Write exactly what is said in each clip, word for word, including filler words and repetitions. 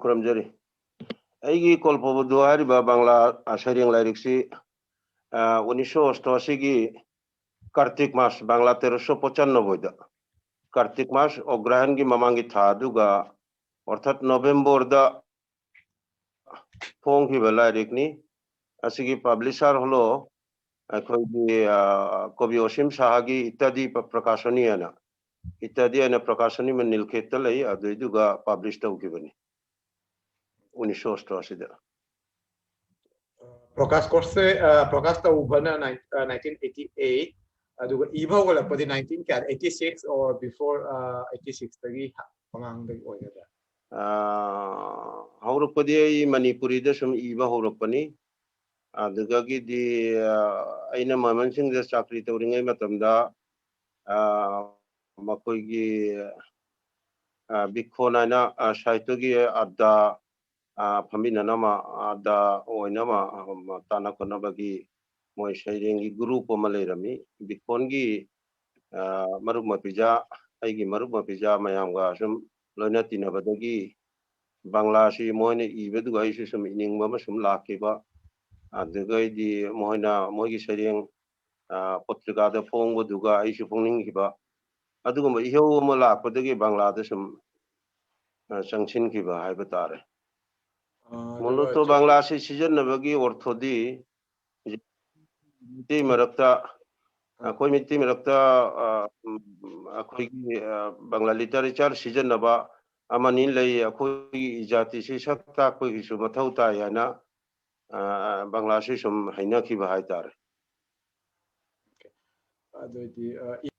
ꯈꯨꯔꯨꯝꯖꯔꯤ꯫ ꯑꯩꯒꯤ ꯀꯣꯜꯄꯕꯨꯗꯨ ꯍꯥꯏꯔꯤꯕ ꯕꯪꯒ꯭ꯂꯥ, ꯑ, ꯁꯩꯔꯦꯡ ꯂꯥꯏꯔꯤꯛꯁꯤ, ꯑ, ꯎꯅꯤꯁꯁꯣ ꯑꯣꯁꯇꯣꯑꯥꯁꯤꯒꯤ ꯀꯥꯔꯇꯤꯛ ꯃꯥꯁ, ꯕꯪꯒ꯭ꯂꯥ ꯇꯦꯔꯣꯁꯁꯣ ꯄꯣꯆꯥꯟꯅꯕꯣꯏꯗ, ꯀꯥꯔꯇꯤꯛ ꯃꯥꯁ, ꯑꯣꯒ꯭ꯔꯥꯍꯟꯒꯤ ꯃꯃꯥꯡꯒꯤ ꯊꯥ ꯑꯗꯨꯒ, ꯑꯣꯔꯊꯥꯠ ꯅꯣꯕꯦꯝꯕꯔꯗ ꯐꯣꯡꯈꯤꯕ ꯂꯥꯏꯔꯤꯛꯅꯤ꯫ ꯑꯁꯤꯒꯤ ꯄꯕ꯭ꯂꯤꯁꯔ ꯍꯣꯂꯣ ꯑꯩꯈꯣꯏꯒꯤ, ꯑ, ꯀꯣꯕꯤ ꯑꯣꯁꯤꯝ ꯁꯥꯍꯒꯤ ꯏꯇꯥꯗꯤ ꯄ-, ꯄ꯭ꯔꯀꯥꯁꯅꯤ ꯍꯥꯏꯅ, ꯏꯇꯥꯗꯤ ꯍꯥꯏꯅ ꯄ꯭ꯔꯀꯥꯁꯅꯤ ꯃꯅꯤꯜꯈꯦꯠꯇ ꯂꯩ, ꯑꯗꯨꯏꯗꯨꯒ ꯄꯕ꯭ꯂꯤꯁ ꯇꯧꯈꯤꯕꯅꯤ ꯎꯅꯤꯁꯁꯣ ꯑꯣꯁꯇꯣꯑꯥꯁꯤꯗ꯫ ꯄ꯭ꯔꯣꯀꯥꯁ ꯀꯣꯔꯁꯁꯦ, ꯑ, ꯄ꯭ꯔꯣꯀꯥꯁ ꯇꯧꯕꯅ ꯅꯥꯏꯟ-, ꯑ, ꯅꯥꯏꯟꯇꯤꯟ ꯑꯩꯠꯇꯤ ꯑꯩꯠ, ꯑꯗꯨꯒ ꯏꯕ ꯍꯧꯒꯠꯂꯛꯄꯗꯤ ꯅꯥꯏꯟꯇꯤꯟ ꯀꯌꯥ, ꯑꯩꯠꯇꯤ ꯁꯤꯛꯁ or before, ꯑ, ꯑꯩꯠꯇꯤ ꯁꯤꯛꯁꯇꯒꯤ ꯃꯃꯥꯡꯗꯒꯤ ꯑꯣꯏꯒꯗ꯭ꯔꯥ? ꯑ, ꯍꯧꯔꯛꯄꯗꯤ ꯑꯩ ꯃꯅꯤꯄꯨꯔꯤꯗ ꯁꯨꯝ ꯏꯕ ꯍꯧꯔꯛꯄꯅꯤ꯫ ꯑꯗꯨꯗꯒꯤꯗꯤ, ꯑ, ꯑꯩꯅ ꯃꯃꯟꯁꯤꯡꯗ ꯆꯥꯀ꯭ꯔꯤ ꯇꯧꯔꯤꯉꯩ ꯃꯇꯝꯗ, ꯑ, ꯃꯈꯣꯏꯒꯤ, ꯑ, ꯕꯤꯈꯣꯟ ꯍꯥꯏꯅ, ꯑ, ꯁꯥꯍꯤꯇ꯭ꯌꯒꯤ ꯑꯗ꯭ꯗꯥ, ꯑ, ꯐꯝꯃꯤꯟꯅꯅꯕ, ꯑꯗ꯭ꯗꯥ ꯑꯣꯏꯅꯕ, ꯑ, ꯇꯥꯟꯅ ꯈꯣꯠꯅꯕꯒꯤ ꯃꯣꯏ ꯁꯩꯔꯦꯡꯒꯤ ꯒ꯭ꯔꯨꯞ ꯑꯃ ꯂꯩꯔꯝꯃꯤ꯫ ꯕꯤꯈꯣꯟꯒꯤ, ꯑ, ꯃꯔꯨꯞ ꯃꯄꯤꯖꯥ, ꯑꯩꯒꯤ ꯃꯔꯨꯞ ꯃꯄꯤꯖꯥ ꯃꯌꯥꯝꯒ ꯁꯨꯝ ꯂꯣꯏꯅ ꯇꯤꯟꯅꯕꯗꯒꯤ ꯕꯪꯒ꯭ꯂꯥꯁꯤ ꯃꯣꯏꯅ ꯏꯕꯗꯨꯒ ꯑꯩꯁꯨ ꯁꯨꯝ ꯏꯅꯤꯡꯕ ꯑꯃ ꯁꯨꯝ ꯂꯥꯛꯈꯤꯕ꯫ ꯑꯗꯨꯒꯩꯗꯤ ꯃꯣꯏꯅ ꯃꯣꯏꯒꯤ ꯁꯩꯔꯦꯡ, ꯑ, ꯄꯇ꯭ꯔꯤꯀꯥꯗ ꯐꯣꯡꯕꯗꯨꯒ ꯑꯩꯁꯨ ꯐꯣꯡꯅꯤꯡꯈꯤꯕ꯫ ꯑꯗꯨꯒꯨꯝꯕ ꯏꯍꯧ ꯑꯃ ꯂꯥꯛꯄꯗꯒꯤ ꯕꯪꯒ꯭ꯂꯥꯗ ꯁꯨꯝ, ꯑ, ꯆꯪꯁꯤꯟꯈꯤꯕ ꯍꯥꯏꯕ ꯇꯥꯔꯦ꯫ ꯑ, ꯑꯗꯨꯒ ꯃꯨꯜꯂꯨꯛꯇꯣ ꯆꯍꯤ ꯕꯪꯒ꯭ꯂꯥꯁꯤ ꯁꯤꯖꯤꯟꯅꯕꯒꯤ ꯑꯣꯔꯊꯣꯗꯤ ꯃꯤꯇꯩ ꯃꯔꯛꯇ, ꯑꯩꯈꯣꯏ ꯃꯤꯇꯩ ꯃꯔꯛꯇ, ꯑ, ꯎꯝ, ꯑꯩꯈꯣꯏꯒꯤ, ꯑ, ꯕꯪꯒ꯭ꯂꯥ ꯂꯤꯇꯔꯦꯆꯔ ꯁꯤꯖꯤꯟꯅꯕ ꯑꯃꯅꯤ ꯂꯩ꯫ ꯑꯩꯈꯣꯏꯒꯤ ꯖꯥꯇꯤꯁꯤ ꯁꯛ ꯇꯥꯛꯄꯒꯤꯁꯨ ꯃꯊꯧ ꯇꯥꯏ ꯍꯥꯏꯅ, ꯑ, ꯕꯪꯒ꯭ꯂꯥꯁꯤ ꯁꯨꯝ ꯍꯥꯏꯅꯈꯤꯕ ꯍꯥꯏꯇꯥꯔꯦ꯫ ꯑꯗꯨꯑꯣꯏꯗꯤ, ꯑ, ꯏ-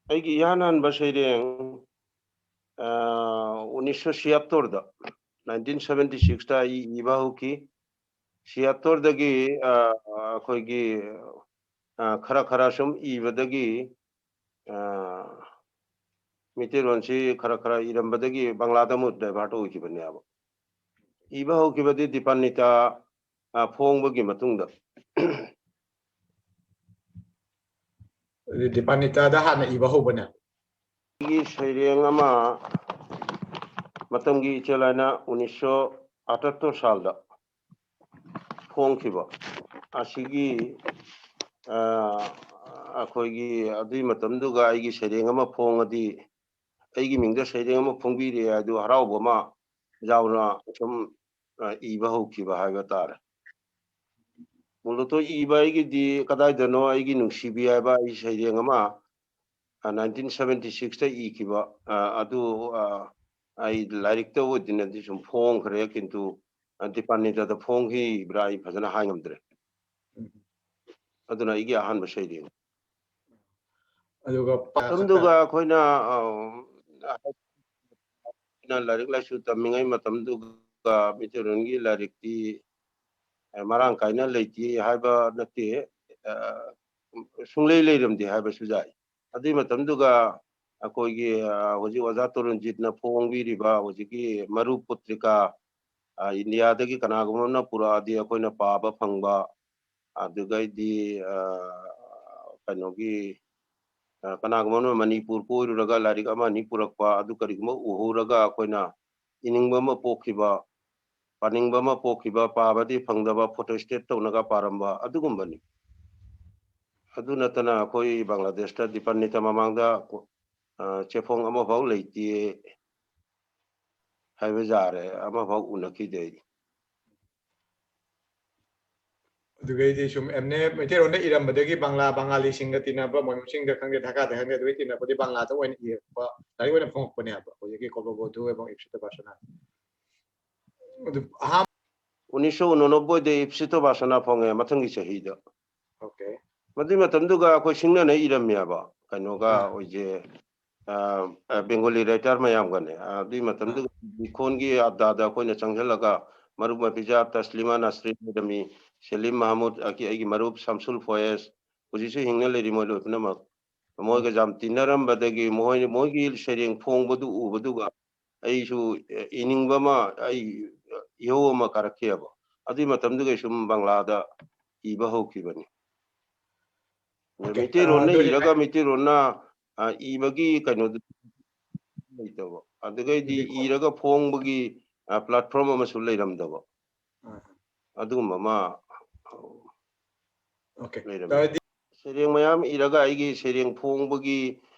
ꯑꯩꯒꯤ ꯏꯍꯥꯟ ꯍꯥꯟꯕ ꯁꯩꯔꯦꯡ, ꯑ, ꯎꯅꯤꯁꯁꯣ ꯁꯤꯌꯥꯠꯇꯣꯔꯗ, ꯅꯥꯏꯟꯇꯤꯟ ꯁꯚꯦꯟꯇꯤ ꯁꯤꯛꯁꯇ ꯑꯩ ꯏꯕ ꯍꯧꯈꯤ꯫ ꯁꯤꯌꯥꯠꯇꯣꯔꯗꯒꯤ, ꯑ, ꯑꯩꯈꯣꯏꯒꯤ, ꯑ, ꯈꯔ ꯈꯔ ꯁꯨꯝ ꯏꯕꯗꯒꯤ, ꯑ, ꯃꯤꯇꯩꯂꯣꯟꯁꯤ ꯈꯔ ꯈꯔ ꯏꯔꯝꯕꯗꯒꯤ ꯕꯪꯒ꯭ꯂꯥꯗ ꯑꯃꯨꯛ divert ꯑꯣꯏꯈꯤꯕꯅꯦꯕ꯫ ꯏꯕ ꯍꯧꯈꯤꯕꯗꯤ ꯗꯤꯄꯥꯅꯤꯇꯥ, ꯑ, ꯐꯣꯡꯕꯒꯤ ꯃꯇꯨꯡꯗ꯫ ꯗꯤꯄꯥꯅꯤꯇꯥꯗ ꯍꯥꯟꯅ ꯏꯕ ꯍꯧꯕꯅꯦ꯫ ꯑꯩꯒꯤ ꯁꯩꯔꯦꯡ ꯑꯃ ꯃꯇꯝꯒꯤ ꯏꯆꯦꯜ ꯍꯥꯏꯅ ꯎꯅꯤꯁꯁꯣ ꯑꯥꯇꯠꯇꯣꯔ ꯁꯥꯜꯗ ꯐꯣꯡꯈꯤꯕ ꯑꯁꯤꯒꯤ, ꯑ, ꯑꯩꯈꯣꯏꯒꯤ ꯑꯗꯨꯒꯤ ꯃꯇꯝꯗꯨꯒ ꯑꯩꯒꯤ ꯁꯩꯔꯦꯡ ꯑꯃ ꯐꯣꯡꯉꯗꯤ, ꯑꯩꯒꯤ ꯃꯤꯡꯗ ꯁꯩꯔꯦꯡ ꯑꯃ ꯐꯣꯡꯕꯤꯔꯦ ꯍꯥꯏꯗꯨ ꯍꯔꯥꯎꯕ ꯑꯃ ꯌꯥꯎꯅ ꯁꯨꯝ, ꯑ, ꯏꯕ ꯍꯧꯈꯤꯕ ꯍꯥꯏꯕ ꯇꯥꯔꯦ꯫ ꯃꯨꯂꯇꯣ ꯏꯕ ꯑꯩꯒꯤꯗꯤ ꯀꯗꯥꯏꯗꯅꯣ ꯑꯩꯒꯤ ꯅꯨꯡꯁꯤꯕꯤ ꯍꯥꯏꯕ ꯑꯩ ꯁꯩꯔꯦꯡ ꯑꯃ, ꯑ, ꯅꯥꯏꯟꯇꯤꯟ ꯁꯚꯦꯟꯇꯤ ꯁꯤꯛꯁꯇ ꯏꯈꯤꯕ, ꯑ, ꯑꯗꯨ, ꯑ, ꯑꯩ ꯂꯥꯏꯔꯤꯛꯇ ꯑꯣꯏꯗꯅꯗꯤ ꯁꯨꯝ ꯐꯣꯡꯈ꯭ꯔꯦ, ꯀꯤꯟꯇꯨ, ꯑ, ꯗꯤꯄꯥꯅꯤꯇꯗ ꯐꯣꯡꯈꯤꯕ꯭ꯔꯥ ꯑꯩ ꯐꯖꯅ ꯍꯥꯏ ꯉꯝꯗ꯭ꯔꯦ꯫ ꯎꯝ꯫ ꯑꯗꯨꯅ ꯑꯩꯒꯤ ꯑꯍꯥꯟꯕ ꯁꯩꯔꯦꯡ꯫ ꯑꯗꯨꯒ ꯄꯥ-, ꯃꯇꯝꯗꯨꯒ ꯑꯩꯈꯣꯏꯅ, ꯑ, ꯑꯩꯅ ꯂꯥꯏꯔꯤꯛ ꯂꯥꯏꯁꯨ ꯇꯝꯃꯤꯉꯩ ꯃꯇꯝꯗꯨꯒ ꯃꯩꯇꯩꯂꯣꯟꯒꯤ ꯂꯥꯏꯔꯤꯛꯇꯤ, ꯑ, ꯃꯔꯥꯡ ꯀꯥꯏꯅ ꯂꯩꯇꯦ ꯍꯥꯏꯕ ꯅꯠꯇꯦ, ꯑ, ꯁꯨꯡꯂꯩ ꯂꯩꯔꯝꯗꯦ ꯍꯥꯏꯕꯁꯨ ꯌꯥꯏ꯫ ꯑꯗꯨꯒꯤ ꯃꯇꯝꯗꯨꯒ ꯑꯩꯈꯣꯏꯒꯤ, ꯑ, ꯍꯧꯖꯤꯛ ꯑꯣꯖꯥ ꯇꯔꯨꯟꯖꯤꯠꯅ ꯐꯣꯡꯕꯤꯔꯤꯕ ꯍꯧꯖꯤꯛꯀꯤ ꯃꯔꯨ ꯄꯨꯇ꯭ꯔꯤꯀꯥ, ꯑ, ꯏꯟꯗꯤꯌꯥꯗꯒꯤ ꯀꯅꯥꯒꯨꯝꯕ ꯑꯃꯅ ꯄꯨꯔꯛꯑꯗꯤ ꯑꯩꯈꯣꯏꯅ ꯄꯥꯕ ꯐꯪꯕ, ꯑꯗꯨꯒꯩꯗꯤ, ꯑ, ꯀꯩꯅꯣꯒꯤ, ꯑ, ꯀꯅꯥꯒꯨꯝꯕ ꯑꯃꯅ ꯃꯅꯤꯄꯨꯔ ꯀꯣꯏꯔꯨꯔꯒ ꯂꯥꯏꯔꯤꯛ ꯑꯃ ꯑꯅꯤ ꯄꯨꯔꯛꯄ, ꯑꯗꯨ ꯀꯔꯤꯒꯨꯝꯕ ꯎꯍꯧꯔꯒ ꯑꯩꯈꯣꯏꯅ ꯏꯅꯤꯡꯕ ꯑꯃ ꯄꯣꯛꯈꯤꯕ, ꯄꯥꯅꯤꯡꯕ ꯑꯃ ꯄꯣꯛꯈꯤꯕ, ꯄꯥꯕꯗꯤ ꯐꯪꯗꯕ, ꯐꯣꯇꯣ ꯁ꯭ꯇꯦꯠ ꯇꯧꯅꯒ ꯄꯥꯔꯝꯕ ꯑꯗꯨꯒꯨꯝꯕꯅꯤ꯫ ꯑꯗꯨ ꯅꯠꯇꯅ ꯑꯩꯈꯣꯏ ꯕꯪꯒ꯭ꯂꯥꯗꯦꯁꯇ ꯗꯤꯄꯥꯅꯤꯇ ꯃꯃꯥꯡꯗ, ꯑ, ꯆꯦꯐꯣꯡ ꯑꯃꯐꯥꯎ ꯂꯩꯇꯦ ꯍꯥꯏꯕ ꯌꯥꯔꯦ, ꯑꯃꯐꯥꯎ ꯎꯅꯈꯤꯗꯦ ꯑꯩ꯫ ꯑꯗꯨꯒꯩꯗꯤ ꯁꯨꯝ ꯑꯦꯝꯅꯦ ꯃꯩꯇꯩꯔꯣꯟꯗ ꯏꯔꯝꯕꯗꯒꯤ ꯕꯪꯂꯥ, ꯕꯪꯒꯥꯂꯤꯁꯤꯡꯒ ꯇꯤꯟꯅꯕ, ꯃꯣꯏꯁꯤꯡꯗ ꯈꯪꯗꯦ, ꯙꯥꯀꯥꯗ ꯈꯪꯗꯦ, ꯑꯗꯨꯒꯩ ꯇꯤꯟꯅꯕꯗꯤ ꯕꯪꯂꯥꯗ ꯑꯣꯏꯅ ꯏꯔꯛꯄ ꯂꯥꯏꯔꯤꯛ ꯑꯣꯏꯅ ꯐꯣꯡꯉꯛꯄꯅꯦꯕ ꯍꯧꯖꯤꯛꯀꯤ ꯀꯣꯕꯣꯕꯣꯙꯨ ꯑꯦꯕꯣꯡ ꯏꯞꯁꯤꯇ ꯕꯥꯁꯅꯥ꯫ ꯑꯗꯨ ꯑꯍꯥꯟ-, ꯎꯅꯤꯁꯁꯣ ꯎꯅꯣꯅꯣꯕꯣꯏꯗ ꯏꯞꯁꯤꯇꯣ ꯕꯥꯁꯅꯥ ꯐꯣꯡꯉꯦ, ꯃꯊꯪꯒꯤ ꯆꯍꯤꯗ꯫ ꯑꯣꯀꯦ꯫ ꯃꯗꯨꯒꯤ ꯃꯇꯝꯗꯨꯒ ꯑꯩꯈꯣꯏ ꯁꯤꯡꯅꯅ ꯏꯔꯝꯃꯦꯕ, ꯀꯩꯅꯣꯒ ꯑꯥ꯫ ꯑꯩꯈꯣꯏꯁꯦ, ꯑ, ꯑ, ꯕꯦꯡꯒꯣꯂꯤ ꯔꯥꯏꯇꯔ ꯃꯌꯥꯝꯒꯅꯦ꯫ ꯑ, ꯑꯗꯨꯒꯤ ꯃꯇꯝꯗꯨꯗ ꯑꯥ꯫ ꯂꯤꯈꯣꯟꯒꯤ ꯑꯞꯗꯥꯗ ꯑꯩꯈꯣꯏꯅ ꯆꯪꯁꯤꯜꯂꯒ ꯃꯔꯨꯞ ꯃꯄꯤꯖꯥ ꯇꯁꯂꯤꯃꯥ ꯅꯁꯔꯤꯟ ꯂꯩꯔꯝꯃꯤ, ꯁꯦꯂꯤꯝ ꯃꯍꯃꯨꯗ, ꯑꯩꯒꯤ, ꯑꯩꯒꯤ ꯃꯔꯨꯞ ꯁꯝꯁꯨꯜ ꯐꯣꯌꯦꯁ, ꯍꯧꯖꯤꯛꯁꯨ ꯍꯤꯡꯅ ꯂꯩꯔꯤ ꯃꯣꯏ ꯂꯣꯏ ꯄꯨꯝꯅꯃꯛ꯫ ꯃꯣꯏꯒ ꯎꯝ꯫ ꯌꯥꯝ ꯇꯤꯟꯅꯔꯝꯕꯗꯒꯤ ꯃꯣꯏ, ꯃꯣꯏꯒꯤ ꯁꯩꯔꯦꯡ ꯐꯣꯡꯕꯗꯨ ꯎꯕꯗꯨꯒ ꯑꯩꯁꯨ, ꯑ, ꯏꯅꯤꯡꯕ ꯑꯃ, ꯑꯩ, ꯑ, ꯏꯍꯧ ꯑꯃ ꯀꯥꯔꯛꯈꯤꯑꯕ꯫ ꯑꯗꯨꯒꯤ ꯃꯇꯝꯗꯨꯗꯒꯤ ꯁꯨꯝ ꯕꯪꯂꯥꯗ ꯏꯕ ꯍꯧꯈꯤꯕꯅꯤ꯫ ꯑꯣꯀꯦ꯫ ꯃꯩꯇꯩꯂꯣꯟꯅ ꯑ, ꯑꯗꯨ ꯑꯣꯏꯔꯗꯤ ꯏꯔꯒ ꯃꯩꯇꯩꯂꯣꯟꯅ ꯑ, ꯏꯕꯒꯤ ꯀꯩꯅꯣꯗꯨ ꯂꯩꯇꯕ, ꯑꯗꯨꯒꯩꯗꯤ ꯏꯔꯒ ꯐꯣꯡꯕꯒꯤ, ꯑ, platform ꯑꯃꯁꯨ ꯂꯩꯔꯝꯗꯕ, ꯑꯗꯨꯒꯨꯝꯕ ꯑꯃ Okay. ꯂꯩꯔꯝꯃꯤ꯫ ꯁꯩꯔꯦꯡ ꯃꯌꯥꯝ ꯏꯔꯒ ꯑꯩꯒꯤ ꯁꯩꯔꯦꯡ ꯐꯣꯡꯕꯒꯤ,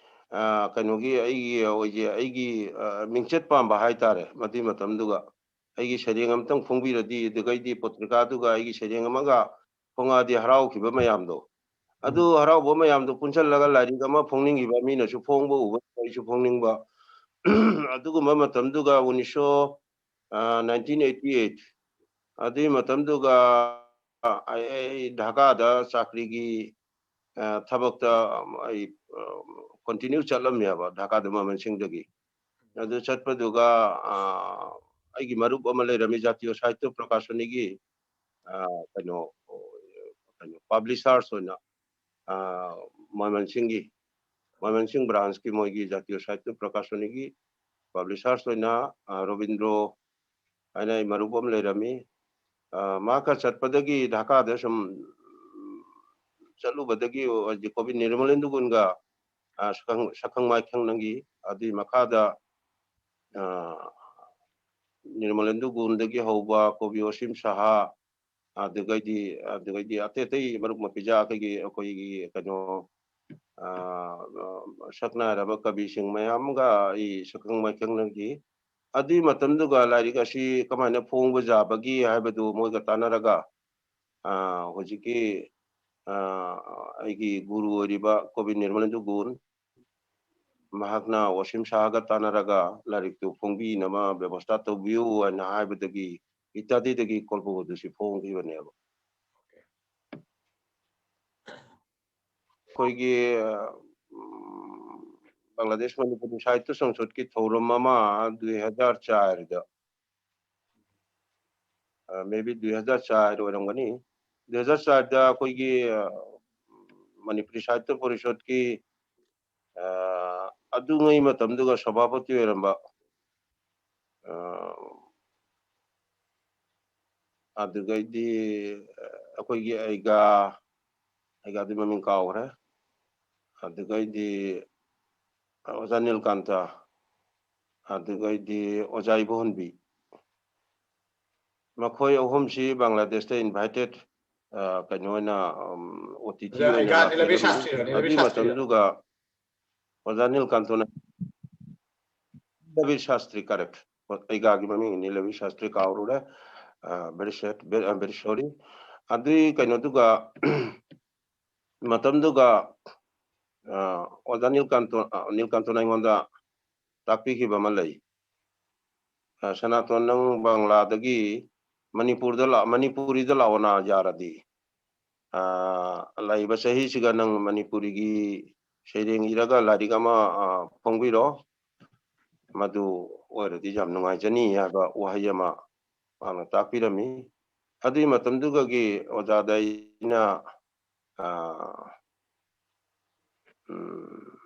ꯑ, ꯀꯩꯅꯣꯒꯤ ꯑꯩꯒꯤ ꯑꯣꯏꯖꯦ-, ꯑꯩꯒꯤ, ꯑ, ꯃꯤꯡꯆꯠ ꯄꯥꯝꯕ ꯍꯥꯏꯇꯥꯔꯦ꯫ ꯃꯗꯨꯏ ꯃꯇꯝꯗꯨꯒ ꯑꯩꯒꯤ ꯁꯩꯔꯦꯡ ꯑꯃꯇꯪ ꯐꯣꯡꯕꯤꯔꯗꯤ, ꯑꯗꯨꯒꯩꯗꯤ ꯄꯣꯇ꯭ꯔꯤꯀꯥꯗꯨꯒ ꯑꯩꯒꯤ ꯁꯩꯔꯦꯡ ꯑꯃꯒ ꯐꯣꯡꯉꯛꯑꯗꯤ ꯍꯔꯥꯎꯈꯤꯕ ꯃꯌꯥꯝꯗꯣ, ꯑꯗꯨ ꯍꯔꯥꯎꯕ ꯃꯌꯥꯝꯗꯣ ꯄꯨꯟꯁꯜꯂꯒ ꯂꯥꯏꯔꯤꯛ ꯑꯃ ꯐꯣꯡꯅꯤꯡꯉꯤꯕ, ꯃꯤꯅꯁꯨ ꯐꯣꯡꯕ ꯎꯕ, ꯑꯩꯁꯨ ꯐꯣꯡꯅꯤꯡꯕ꯫ ꯑꯗꯨꯒꯨꯝꯕ ꯃꯇꯝꯗꯨꯒ ꯎꯅꯤꯁꯁꯣ, ꯑ, nineteen eighty eight, ꯑꯗꯨꯒꯤ ꯃꯇꯝꯗꯨꯒ ꯑꯩ, ꯑꯩ ꯙꯥꯀꯥꯗ ꯆꯥꯀ꯭ꯔꯤꯒꯤ, ꯑ, ꯊꯕꯛꯇ ꯑꯩ, ꯑ, continue ꯆꯠꯂꯝꯃꯦꯕ ꯙꯥꯀꯥꯗ ꯃꯃꯟꯁꯤꯡꯗꯒꯤ꯫ ꯑꯗꯨ ꯆꯠꯄꯗꯨꯒ, ꯑ, ꯑꯩꯒꯤ ꯃꯔꯨꯞ ꯑꯃ ꯂꯩꯔꯝꯃꯤ, ꯖꯥꯇꯤꯌꯣ ꯁꯥꯍꯤꯇ꯭ꯌ ꯄ꯭ꯔꯀꯥꯁꯅꯤꯒꯤ, ꯑ, ꯀꯩꯅꯣ, ꯀꯩꯅꯣ, publishers ꯑꯣꯏꯅ, ꯑ, ꯃꯣꯏꯃꯟꯁꯤꯡꯒꯤ, ꯃꯣꯏꯃꯟꯁꯤꯡ branchꯀꯤ ꯃꯣꯏꯒꯤ ꯖꯥꯇꯤꯌꯣ ꯁꯥꯍꯤꯇ꯭ꯌ ꯄ꯭ꯔꯀꯥꯁꯅꯤꯒꯤ publishers ꯑꯣꯏꯅ, ꯑ, ꯔꯣꯕꯤꯟꯗ꯭ꯔꯣ ꯍꯥꯏꯅ ꯑꯩ ꯃꯔꯨꯞ ꯑꯃ ꯂꯩꯔꯝꯃꯤ꯫ ꯑ, ꯃꯍꯥꯛꯀ ꯆꯠꯄꯗꯒꯤ ꯙꯥꯀꯥꯗ ꯁꯨꯝ ꯆꯠꯂꯨꯕꯗꯒꯤ ꯍꯧꯖꯤꯛ ꯀꯣꯕꯤ ꯅꯤꯔꯃꯂꯦꯟꯗꯨ ꯒꯨꯟꯒ, ꯑ, ꯁꯛꯈꯪ-, ꯁꯛꯈꯪ ꯃꯥꯏꯈꯪꯅꯈꯤ꯫ ꯑꯗꯨꯒꯤ ꯃꯈꯥꯗ, ꯑ, ꯅꯤꯔꯃꯂꯦꯟꯗꯨ ꯒꯨꯟꯗꯒꯤ ꯍꯧꯕ ꯀꯣꯕꯤ ꯋꯥꯁꯤꯝ ꯁꯍꯥ, ꯑꯗꯨꯒꯩꯗꯤ, ꯑꯗꯨꯒꯩꯗꯤ ꯑꯇꯩ ꯑꯇꯩ ꯃꯔꯨꯞ ꯃꯄꯤꯖꯥ ꯑꯩꯈꯣꯏꯒꯤ, ꯑꯩꯈꯣꯏꯒꯤ ꯀꯩꯅꯣ, ꯑ, ꯑ, ꯁꯛꯅꯥꯏꯔꯕ ꯀꯕꯤꯁꯤꯡ ꯃꯌꯥꯝ ꯑꯃꯒ ꯑꯩ ꯁꯛꯈꯪ ꯃꯥꯏꯈꯪꯅꯈꯤ꯫ ꯑꯗꯨꯒꯤ ꯃꯇꯝꯗꯨꯒ ꯂꯥꯏꯔꯤꯛ ꯑꯁꯤ ꯀꯃꯥꯏꯅ ꯐꯣꯡꯕ ꯌꯥꯕꯒꯦ ꯍꯥꯏꯕꯗꯨ ꯃꯣꯏꯒ ꯇꯥꯟꯅꯔꯒ, ꯑ, ꯍꯧꯖꯤꯛꯀꯤ, ꯑ, ꯑꯩꯒꯤ ꯒꯨꯔꯨ ꯑꯣꯏꯔꯤꯕ ꯀꯣꯕꯤ ꯅꯤꯔꯃꯂꯦꯟꯗꯨ ꯒꯨꯟ, ꯃꯍꯥꯛꯅ ꯋꯥꯁꯤꯝ ꯁꯥꯍꯒ ꯇꯥꯟꯅꯔꯒ ꯂꯥꯏꯔꯤꯛꯇꯨ ꯐꯣꯡꯕꯤꯅꯕ ꯕꯦꯕꯁꯊꯥ ꯇꯧꯕꯤꯌꯨ ꯍꯥꯏꯅ ꯍꯥꯏꯕꯗꯒꯤ ꯏꯇꯥꯗꯤꯗꯒꯤ ꯀꯣꯜꯄꯕꯨꯗꯨꯁꯤ ꯐꯣꯡꯈꯤꯕꯅꯦꯕ꯫ ꯑꯩꯈꯣꯏꯒꯤ, ꯎꯝ, ꯕꯪꯒ꯭ꯂꯥꯗꯦꯁ ꯃꯅꯤꯄꯨꯔꯤ ꯁꯥꯍꯤꯇ꯭ꯌ ꯁꯪꯁꯠꯀꯤ ꯊꯧꯔꯝ ꯑꯃ ꯗꯨꯏ ꯍꯖꯥꯔ ꯆꯥꯔꯗ, ꯑ, maybe ꯗꯨꯏ ꯍꯖꯥꯔ ꯆꯥꯔ ꯑꯣꯏꯔꯝꯒꯅꯤ꯫ ꯗꯨꯏ ꯍꯖꯥꯔ ꯆꯥꯔꯗ ꯑꯩꯈꯣꯏꯒꯤ, ꯑ, ꯃꯅꯤꯄꯨꯔꯤ ꯁꯥꯍꯤꯇ꯭ꯌ ꯄꯔꯤꯁꯠꯀꯤ, ꯑ, ꯑꯗꯨꯉꯩ ꯃꯇꯝꯗꯨꯒ ꯁꯚꯥꯄꯇꯤ ꯑꯣꯏꯔꯝꯕ, ꯑ, ꯑꯗꯨꯒꯩꯗꯤ, ꯑ, ꯑꯩꯈꯣꯏꯒꯤ ꯑꯩꯒꯥ, ꯑꯩꯒꯥꯗꯤ ꯃꯃꯤꯡ ꯀꯥꯎꯈ꯭ꯔꯦ꯫ ꯑꯗꯨꯒꯩꯗꯤ ꯑꯣꯖꯥ ꯅꯤꯜꯀꯥꯟꯇ, ꯑꯗꯨꯒꯩꯗꯤ ꯑꯣꯖꯥ ꯏꯕꯣꯍꯟꯕꯤ꯫ ꯃꯈꯣꯏ ꯑꯍꯨꯝꯁꯤ ꯕꯪꯒ꯭ꯂꯥꯗꯦꯁꯇ invited, ꯑ, ꯀꯩꯅꯣ ꯑꯣꯏꯅ, ꯎꯝ, ꯑꯣꯇꯤꯊꯤ ꯑꯣꯖꯥ ꯑꯣꯏꯅ ꯑꯩꯒꯥ ꯅꯤꯂꯕꯤ ꯂꯥꯛꯄꯤꯔꯝꯃꯤ꯫ ꯁꯥꯁꯇ꯭ꯔꯤꯔꯣ? ꯅꯤꯂꯕꯤ ꯑꯗꯨꯒꯤ ꯁꯥꯁꯇ꯭ꯔꯤꯔꯣ? ꯃꯇꯝꯗꯨꯒ ꯑꯣꯖꯥ ꯅꯤꯜꯀꯥꯟꯇꯅ, ꯅꯤꯂꯕꯤ ꯁꯥꯁꯇ꯭ꯔꯤ, correct꯫ ꯑꯩꯒꯥꯒꯤ ꯃꯃꯤꯡ ꯅꯤꯂꯕꯤ ꯁꯥꯁꯇ꯭ꯔꯤ ꯀꯥꯎꯔꯨꯔꯦ꯫ ꯑ, very sad, very, ꯑ, very sorry꯫ ꯑꯗꯨꯒꯤ ꯀꯩꯅꯣꯗꯨꯒ, ꯃꯇꯝꯗꯨꯒ, ꯑ, ꯑꯣꯖꯥ ꯅꯤꯜꯀꯥꯟꯇꯣ-, ꯑ, ꯅꯤꯜꯀꯥꯟꯇꯣꯅ ꯑꯩꯉꯣꯟꯗ ꯇꯥꯛꯄꯤꯈꯤꯕ ꯑꯃ ꯂꯩ꯫ ꯑ, "ꯁꯅꯥꯇꯣꯟ, ꯅꯪ ꯕꯪꯂꯥꯗꯒꯤ ꯃꯅꯤꯄꯨꯔꯗ ꯂꯥꯛ-, ꯃꯅꯤꯄꯨꯔꯤꯗ ꯂꯥꯛꯑꯣꯅ ꯌꯥꯔꯗꯤ꯫ ꯑ, ꯂꯥꯛꯏꯕ ꯆꯍꯤꯁꯤꯒ ꯅꯪ ꯃꯅꯤꯄꯨꯔꯤꯒꯤ ꯁꯩꯔꯦꯡ ꯏꯔꯒ ꯂꯥꯏꯔꯤꯛ ꯑꯃ, ꯑ, ꯐꯣꯡꯕꯤꯔꯣ꯫ ꯃꯗꯨ ꯑꯣꯏꯔꯗꯤ ꯌꯥꯝ ꯅꯨꯡꯉꯥꯏꯖꯅꯤ" ꯍꯥꯏꯕ ꯋꯥꯍꯩ ꯑꯃ ꯃꯥꯅ ꯇꯥꯛꯄꯤꯔꯝꯃꯤ꯫ ꯑꯗꯨꯒꯤ ꯃꯇꯝꯗꯨꯒꯒꯤ ꯑꯣꯖꯥꯗ ꯑꯩꯅ, ꯑ, ꯎꯝ,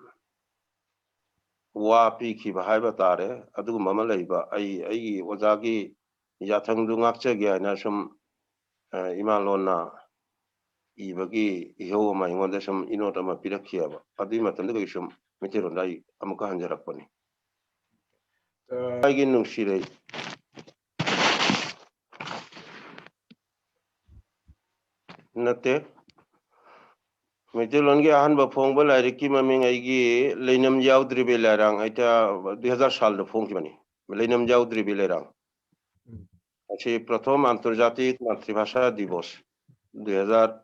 ꯋꯥ ꯄꯤꯈꯤꯕ ꯍꯥꯏꯕ ꯇꯥꯔꯦ꯫ ꯑꯗꯨꯒꯨꯝꯕ ꯑꯃ ꯂꯩꯕ, ꯑꯩ, ꯑꯩꯒꯤ ꯑꯣꯖꯥꯒꯤ ꯌꯥꯊꯪꯗꯨ ꯉꯥꯛꯆꯒꯦ ꯍꯥꯏꯅ ꯁꯨꯝ, ꯑ, ꯏꯃꯥꯂꯣꯟꯅ ꯏꯕꯒꯤ ꯏꯍꯧ ꯑꯃ ꯑꯩꯉꯣꯟꯗ ꯁꯨꯝ ꯏꯅꯣꯠ ꯑꯃ ꯄꯤꯔꯛꯈꯤꯑꯕ꯫ ꯑꯗꯨꯒꯤ ꯃꯇꯝꯗꯨꯗꯒꯤ ꯁꯨꯝ ꯃꯩꯇꯩꯂꯣꯟꯗ ꯑꯩ ꯑꯃꯨꯛꯀ ꯍꯟꯖꯔꯛꯄꯅꯤ꯫ ꯑ, ꯑꯩꯒꯤ ꯅꯨꯡꯁꯤꯔꯩ꯫ ꯅꯠꯇꯦ꯫ ꯃꯩꯇꯩꯂꯣꯟꯒꯤ ꯑꯍꯥꯟꯕ ꯐꯣꯡꯕ ꯂꯥꯏꯔꯤꯛꯀꯤ ꯃꯃꯤꯡ ꯑꯩꯒꯤ ꯂꯩꯅꯝ ꯌꯥꯎꯗ꯭ꯔꯤꯕꯤ ꯂꯩꯔꯥꯡ, ꯑꯩꯇ ꯗꯨꯏ ꯍꯖꯥꯔ ꯁꯥꯜꯗ ꯐꯣꯡꯈꯤꯕꯅꯤ꯫ ꯂꯩꯅꯝ ꯌꯥꯎꯗ꯭ꯔꯤꯕꯤ ꯂꯩꯔꯥꯡ꯫ ꯎꯝ꯫ ꯃꯁꯤ ꯄ꯭ꯔꯊꯣꯝ ꯑꯟꯇꯔꯖꯥꯇꯤꯛ ꯃꯥꯇ꯭ꯔꯤꯚꯥꯁꯥ ꯗꯤꯕꯣꯁ ꯗꯨꯏ ꯍꯖꯥꯔ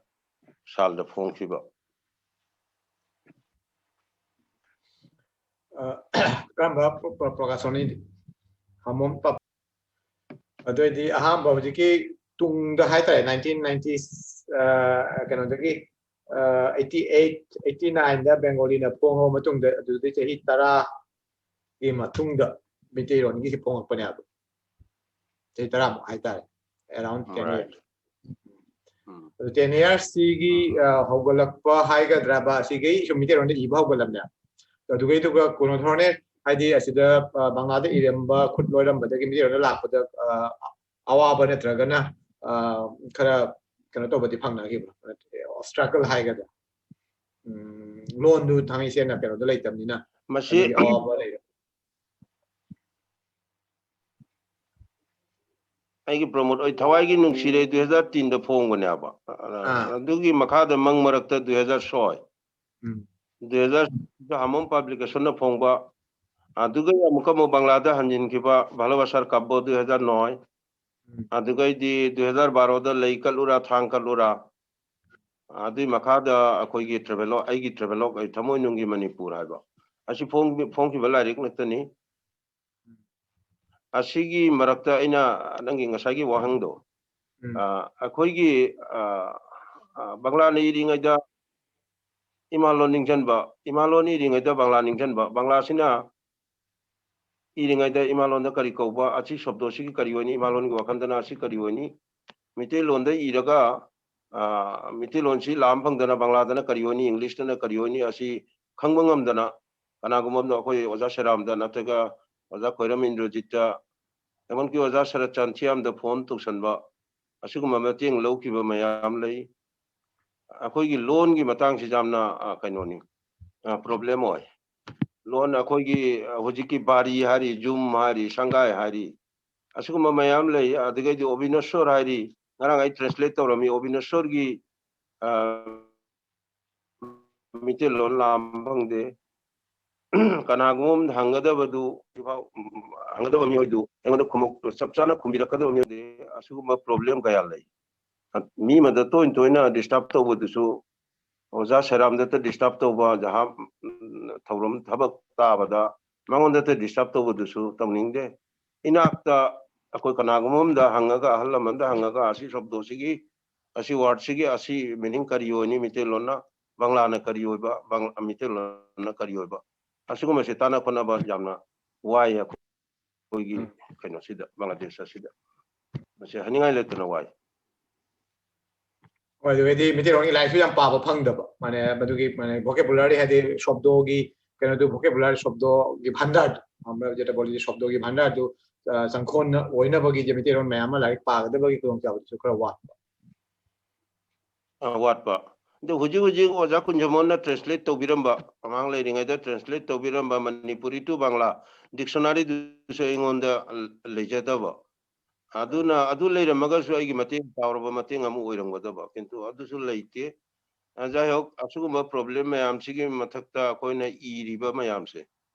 ꯁꯥꯜꯗ ꯐꯣꯡꯈꯤꯕ꯫ ꯑ, ꯀꯔꯝꯕ ꯄ꯭ꯔ-, ꯄ꯭ꯔ-, ꯄ꯭ꯔꯀꯥꯁꯅꯤꯗꯤ? ꯍꯥꯃꯣꯝ ꯄꯞ-, ꯑꯗꯨ ꯑꯣꯏꯗꯤ ꯑꯍꯥꯟꯕ ꯍꯧꯖꯤꯛꯀꯤ ꯇꯨꯡꯗ ꯍꯥꯏꯇꯥꯔꯦ, nineteen ninety, ꯑ, ꯀꯩꯅꯣꯗꯒꯤ, ꯑ, eighty eight, eighty nine ꯗ ꯕꯦꯡꯒꯣꯂꯤꯅ ꯐꯣꯡꯉꯕ ꯃꯇꯨꯡꯗ, ꯑꯗꯨꯗꯩ ꯆꯍꯤ ꯇꯔꯥꯒꯤ ꯃꯇꯨꯡꯗ ꯃꯩꯇꯩꯂꯣꯟꯒꯤꯁꯤ ꯐꯣꯡꯉꯛꯄꯅꯦꯕ꯫ ꯆꯍꯤ ꯇꯔꯥꯃꯨꯛ ꯍꯥꯏꯇꯥꯔꯦ, around ten Right. years꯫ ꯎꯝ꯫ ꯑꯗꯨ ten years ꯁꯤꯒꯤ, ꯎꯝ꯫ ꯑ, ꯍꯧꯒꯠꯂꯛꯄ ꯍꯥꯏꯒꯗ꯭ꯔꯥ, ꯕ, ꯁꯤꯒꯩ ꯁꯨꯝ ꯃꯤꯇꯩꯔꯣꯟꯗ ꯏꯕ ꯍꯧꯒꯠꯂꯝꯅꯦ꯫ ꯑꯗꯨꯒꯩꯗꯨꯒ ꯀꯣꯟꯅꯊꯣꯔꯅꯦ, ꯍꯥꯏꯗꯤ ꯑꯁꯤꯗ, ꯑ, ꯕꯪꯂꯥꯗ ꯏꯔꯝꯕ ꯈꯨꯠꯂꯣꯏꯔꯝꯕꯗꯒꯤ ꯃꯤꯇꯩꯔꯣꯟꯗ ꯂꯥꯛꯄꯗ, ꯑ, ꯑꯋꯥꯕ ꯅꯠꯇ꯭ꯔꯒꯅ, ꯑ, ꯈꯔ ꯀꯩꯅꯣ ꯇꯧꯕꯗꯤ ꯐꯪꯅꯈꯤꯕ꯭ꯔꯥ? Struggle ꯍꯥꯏꯒꯗ꯭ꯔꯥ? ꯎꯝ, ꯂꯣꯟꯗꯨ ꯊꯥꯡꯃꯩ ꯁꯦꯡꯅ ꯀꯩꯅꯣꯗ ꯂꯩꯇꯕꯅꯤꯅ ꯃꯁꯤ ꯑꯗꯨꯒꯤ ꯑꯋꯥꯕ ꯂꯩꯔꯦ꯫ ꯑꯩꯒꯤ ꯄ꯭ꯔꯃꯣꯗ ꯑꯣꯏ ꯊꯋꯥꯏꯒꯤ ꯅꯨꯡꯁꯤꯔꯦ ꯗꯨꯏ ꯍꯖꯥꯔ ꯇꯦꯟꯗ ꯐꯣꯡꯕꯅꯦꯕ꯫ ꯑꯥ꯫ ꯑꯗꯨꯒꯤ ꯃꯈꯥꯗ ꯃꯪ ꯃꯔꯛꯇ ꯗꯨꯏ ꯍꯖꯥꯔ ꯁꯣꯏ꯫ ꯎꯝ꯫ ꯗꯨꯏ ꯍꯖꯥꯔ ꯁꯣꯏꯗ ꯍꯥꯃꯣꯝ ꯄꯕ꯭ꯂꯤꯀꯦꯁꯟꯅ ꯐꯣꯡꯕ꯫ ꯑꯗꯨꯒ ꯑꯃꯨꯛꯀ ꯑꯃꯨꯛ ꯕꯪꯂꯥꯗ ꯍꯟꯖꯤꯟꯈꯤꯕ ꯚꯥꯂꯣꯕꯥꯁꯥꯔ ꯀꯥꯕꯣ ꯗꯨꯏ ꯍꯖꯥꯔ ꯅꯣꯏ꯫ ꯎꯝ꯫ ꯑꯗꯨꯒꯩꯗꯤ ꯗꯨꯏ ꯍꯖꯥꯔ ꯕꯥꯔꯣꯗ ꯂꯩ ꯀꯠꯂꯨꯔꯥ ꯊꯥꯡ ꯀꯠꯂꯨꯔꯥ꯫ ꯑꯗꯨꯏ ꯃꯈꯥꯗ ꯑꯩꯈꯣꯏꯒꯤ ꯇ꯭ꯔꯦꯚꯦꯂꯣ-, ꯑꯩꯒꯤ ꯇ꯭ꯔꯦꯚꯦꯂꯣꯛ ꯑꯩ ꯊꯃꯣꯏꯅꯨꯡꯒꯤ ꯃꯅꯤꯄꯨꯔ ꯍꯥꯏꯕ꯫ ꯑꯁꯤ ꯐꯣꯡ-, ꯐꯣꯡꯈꯤꯕ ꯂꯥꯏꯔꯤꯛ ꯉꯥꯛꯇꯅꯤ꯫ ꯑꯁꯤꯒꯤ ꯃꯔꯛꯇ ꯑꯩꯅ ꯅꯪꯒꯤ ꯉꯁꯥꯏꯒꯤ ꯋꯥꯍꯪꯗꯣ, ꯎꯝ꯫ ꯑ, ꯑꯩꯈꯣꯏꯒꯤ, ꯑ, ꯑ, ꯕꯪꯂꯥꯅ ꯏꯔꯤꯉꯩꯗ ꯏꯃꯥꯂꯣꯟ ꯅꯤꯡꯁꯤꯡꯕ, ꯏꯃꯥꯂꯣꯟ ꯏꯔꯤꯉꯩꯗ ꯕꯪꯂꯥ ꯅꯤꯡꯁꯤꯡꯕ, ꯕꯪꯂꯥꯁꯤꯅ ꯏꯔꯤꯉꯩꯗ ꯏꯃꯥꯂꯣꯟꯗ ꯀꯔꯤ ꯀꯧꯕ, ꯑꯁꯤ ꯁꯣꯕꯗꯣꯁꯤꯒꯤ ꯀꯔꯤ ꯑꯣꯏꯅꯤ, ꯏꯃꯥꯂꯣꯟꯒꯤ ꯋꯥꯈꯜꯗꯅ ꯑꯁꯤ ꯀꯔꯤ ꯑꯣꯏꯅꯤ, ꯃꯤꯇꯩꯂꯣꯟꯗ ꯏꯔꯒ, ꯑ, ꯃꯤꯇꯩꯂꯣꯟꯁꯤ ꯂꯥꯝ ꯐꯪꯗꯅ ꯕꯪꯂꯥꯗꯅ ꯀꯔꯤ ꯑꯣꯏꯅꯤ, ꯏꯪꯂꯤꯁꯇꯅ ꯀꯔꯤ ꯑꯣꯏꯅꯤ, ꯑꯁꯤ ꯈꯪꯕ ꯉꯝꯗꯅ ꯀꯅꯥꯒꯨꯝꯕ ꯑꯃꯅ ꯑꯩꯈꯣꯏ ꯑꯣꯖꯥ ꯁꯦꯔꯥꯝꯗ ꯅꯠꯇ꯭ꯔꯒ ꯑꯣꯖꯥ ꯈꯣꯏꯔꯝ ꯏꯟꯗ꯭ꯔꯖꯤꯠꯇ, ꯑꯩꯉꯣꯟꯗ ꯑꯣꯖꯥ ꯁꯔꯠꯆꯥꯟ ꯊꯤꯌꯥꯝꯗ ꯐꯣꯟ ꯇꯧꯁꯟꯕ, ꯑꯁꯤꯒꯨꯝꯕ ꯃꯇꯦꯡ ꯂꯧꯈꯤꯕ ꯃꯌꯥꯝ ꯂꯩ꯫ ꯑꯩꯈꯣꯏꯒꯤ ꯂꯣꯟꯒꯤ ꯃꯇꯥꯡꯁꯤ ꯌꯥꯝꯅ, ꯑ, ꯀꯩꯅꯣꯅꯤ, ꯑ, ꯄ꯭ꯔꯣꯕ꯭ꯂꯦꯝ ꯑꯣꯏ꯫ ꯂꯣꯟ ꯑꯩꯈꯣꯏꯒꯤ, ꯑ, ꯍꯧꯖꯤꯛꯀꯤ ꯕꯥꯔꯤ ꯍꯥꯏꯔꯤ, ꯖꯨꯝ ꯍꯥꯏꯔꯤ, ꯁꯪꯒꯥꯏ ꯍꯥꯏꯔꯤ, ꯑꯁꯤꯒꯨꯝꯕ ꯃꯌꯥꯝ ꯂꯩ꯫ ꯑꯗꯨꯗꯒꯤꯗꯤ ꯑꯣꯕꯤꯅꯦꯁꯣꯔ ꯍꯥꯏꯔꯤ, ꯉꯔꯥꯡ ꯑꯩ ꯇ꯭ꯔꯥꯟꯁꯂꯦꯠ ꯇꯧꯔꯝꯃꯤ꯫ ꯑꯣꯕꯤꯅꯦꯁꯣꯔꯒꯤ, ꯑ, ꯃꯤꯇꯩꯂꯣꯟ ꯂꯥꯝ ꯐꯪꯗꯦ꯫ ꯀꯅꯥꯒꯨꯝꯕ ꯑꯃꯗ ꯍꯪꯒꯗꯕꯗꯨ, ꯍꯪꯒꯗꯕ ꯃꯤꯑꯣꯏꯗꯨ ꯑꯩꯉꯣꯟꯗ ꯈꯨꯝꯃꯛ-, ꯆꯞ ꯆꯥꯅ ꯈꯨꯝꯕꯤꯔꯛꯀꯗꯕ ꯃꯤꯑꯣꯏꯗꯦ꯫ ꯑꯁꯤꯒꯨꯝꯕ ꯄ꯭ꯔꯣꯕ꯭ꯂꯦꯝ ꯀꯌꯥ ꯂꯩ꯫ ꯃꯤ ꯑꯃꯗ ꯇꯣꯏꯅ ꯇꯣꯏꯅ ꯗꯤꯁꯇꯔꯕ ꯇꯧꯕꯗꯨꯁꯨ, ꯑꯣꯖꯥ ꯁꯦꯔꯥꯝꯗꯇ ꯗꯤꯁꯇꯔꯕ ꯇꯧꯕ, ꯖꯍꯥ-, ꯊꯧꯔꯝ ꯊꯕꯛ ꯇꯥꯕꯗ ꯃꯉꯣꯟꯗꯇ ꯗꯤꯁꯇꯔꯕ ꯇꯧꯕꯗꯨꯁꯨ ꯇꯧꯅꯤꯡꯗꯦ꯫ ꯏꯅꯥꯛꯇ ꯑꯩꯈꯣꯏ ꯀꯅꯥꯒꯨꯝꯕ ꯑꯃꯗ ꯍꯪꯉꯒ, ꯑꯍꯜ ꯂꯃꯟꯗ ꯍꯪꯉꯒ, ꯑꯁꯤ ꯁꯣꯕꯗꯣꯁꯤꯒꯤ, ꯑꯁꯤ ꯋꯥꯔꯗꯁꯤꯒꯤ ꯑꯁꯤ ꯃꯤꯅꯤꯡ ꯀꯔꯤ ꯑꯣꯏꯅꯤ ꯃꯤꯇꯩꯂꯣꯟꯅ, ꯕꯪꯂꯥꯅ ꯀꯔꯤ ꯑꯣꯏꯕ, ꯕꯪ-, ꯃꯤꯇꯩꯂꯣꯟꯅ ꯀꯔꯤ ꯑꯣꯏꯕ, ꯑꯁꯤꯒꯨꯝꯕꯁꯦ ꯇꯥꯟꯅ ꯈꯣꯠꯅꯕ ꯌꯥꯝꯅ ꯋꯥꯏ ꯑꯩꯈꯣꯏꯒꯤ ꯎꯝ꯫ ꯀꯩꯅꯣꯁꯤꯗ, ꯕꯪꯒ꯭ꯂꯥꯗꯦꯁ ꯑꯁꯤꯗ꯫ ꯃꯁꯤ ꯍꯥꯏꯅꯤꯡꯉꯥꯏ ꯂꯩꯇꯅ ꯋꯥꯏ꯫ ꯍꯣꯏ, ꯑꯗꯨꯒꯩꯗꯤ ꯃꯤꯇꯩꯂꯣꯟꯒꯤ ꯂꯥꯏꯔꯤꯛꯁꯨ ꯌꯥꯝ ꯄꯥꯕ ꯐꯪꯗꯕ, ꯃꯥꯅꯦ, ꯃꯗꯨꯒꯤ, ꯃꯥꯅꯦ, vocabulary ꯍꯥꯏꯗꯤ ꯁꯣꯕꯗꯣꯒꯤ ꯀꯩꯅꯣꯗꯨ, vocabulary ꯁꯣꯕꯗꯣꯒꯤ ꯚꯥꯟꯗꯥꯔꯗꯨ, ꯑꯃ ꯖꯦꯇꯕꯣꯂꯤꯒꯤ ꯁꯣꯕꯗꯣꯒꯤ ꯚꯥꯟꯗꯥꯔꯗꯨ, ꯑ, ꯆꯪꯈꯣꯟꯅ ꯑꯣꯏꯅꯕꯒꯤ ꯃꯤꯇꯩꯂꯣꯟ ꯃꯌꯥꯝ ꯑꯃ ꯂꯥꯏꯔꯤꯛ ꯄꯥꯒꯗꯕꯒꯤ ꯈꯨꯗꯣꯡꯆꯥꯕꯗꯨꯁꯨ ꯈꯔ ꯋꯥꯠꯄ꯫ ꯑ, ꯋꯥꯠꯄ꯫ ꯑꯗꯨ ꯍꯧꯖꯤꯛ ꯍꯧꯖꯤꯛ ꯑꯣꯖꯥ ꯀꯨꯟꯖꯃꯣꯟꯅ translate ꯇꯧꯕꯤꯔꯝꯕ, ꯑꯉꯥꯡ ꯂꯩꯔꯤꯉꯩꯗ translate ꯇꯧꯕꯤꯔꯝꯕ Manipuri to Bangla dictionaryꯗꯨꯁꯨ ꯑꯩꯉꯣꯟꯗ ꯂꯩꯖꯗꯕ꯫ ꯑꯗꯨꯅ ꯑꯗꯨ ꯂꯩꯔꯝꯃꯒꯁꯨ ꯑꯩꯒꯤ ꯃꯇꯦꯡ, ꯆꯥꯎꯔꯕ ꯃꯇꯦꯡ ꯑꯃ ꯑꯣꯏꯔꯝꯒꯗꯕ, ꯀꯤꯟꯇꯨ ꯑꯗꯨꯁꯨ ꯂꯩꯇꯦ꯫ ꯑ, ꯖꯥꯏ ꯍꯣꯛ, ꯑꯁꯤꯒꯨꯝꯕ problem ꯃꯌꯥꯝꯁꯤꯒꯤ ꯃꯊꯛꯇ ꯑꯩꯈꯣꯏꯅ ꯏꯔꯤꯕ ꯃꯌꯥꯝꯁꯦ,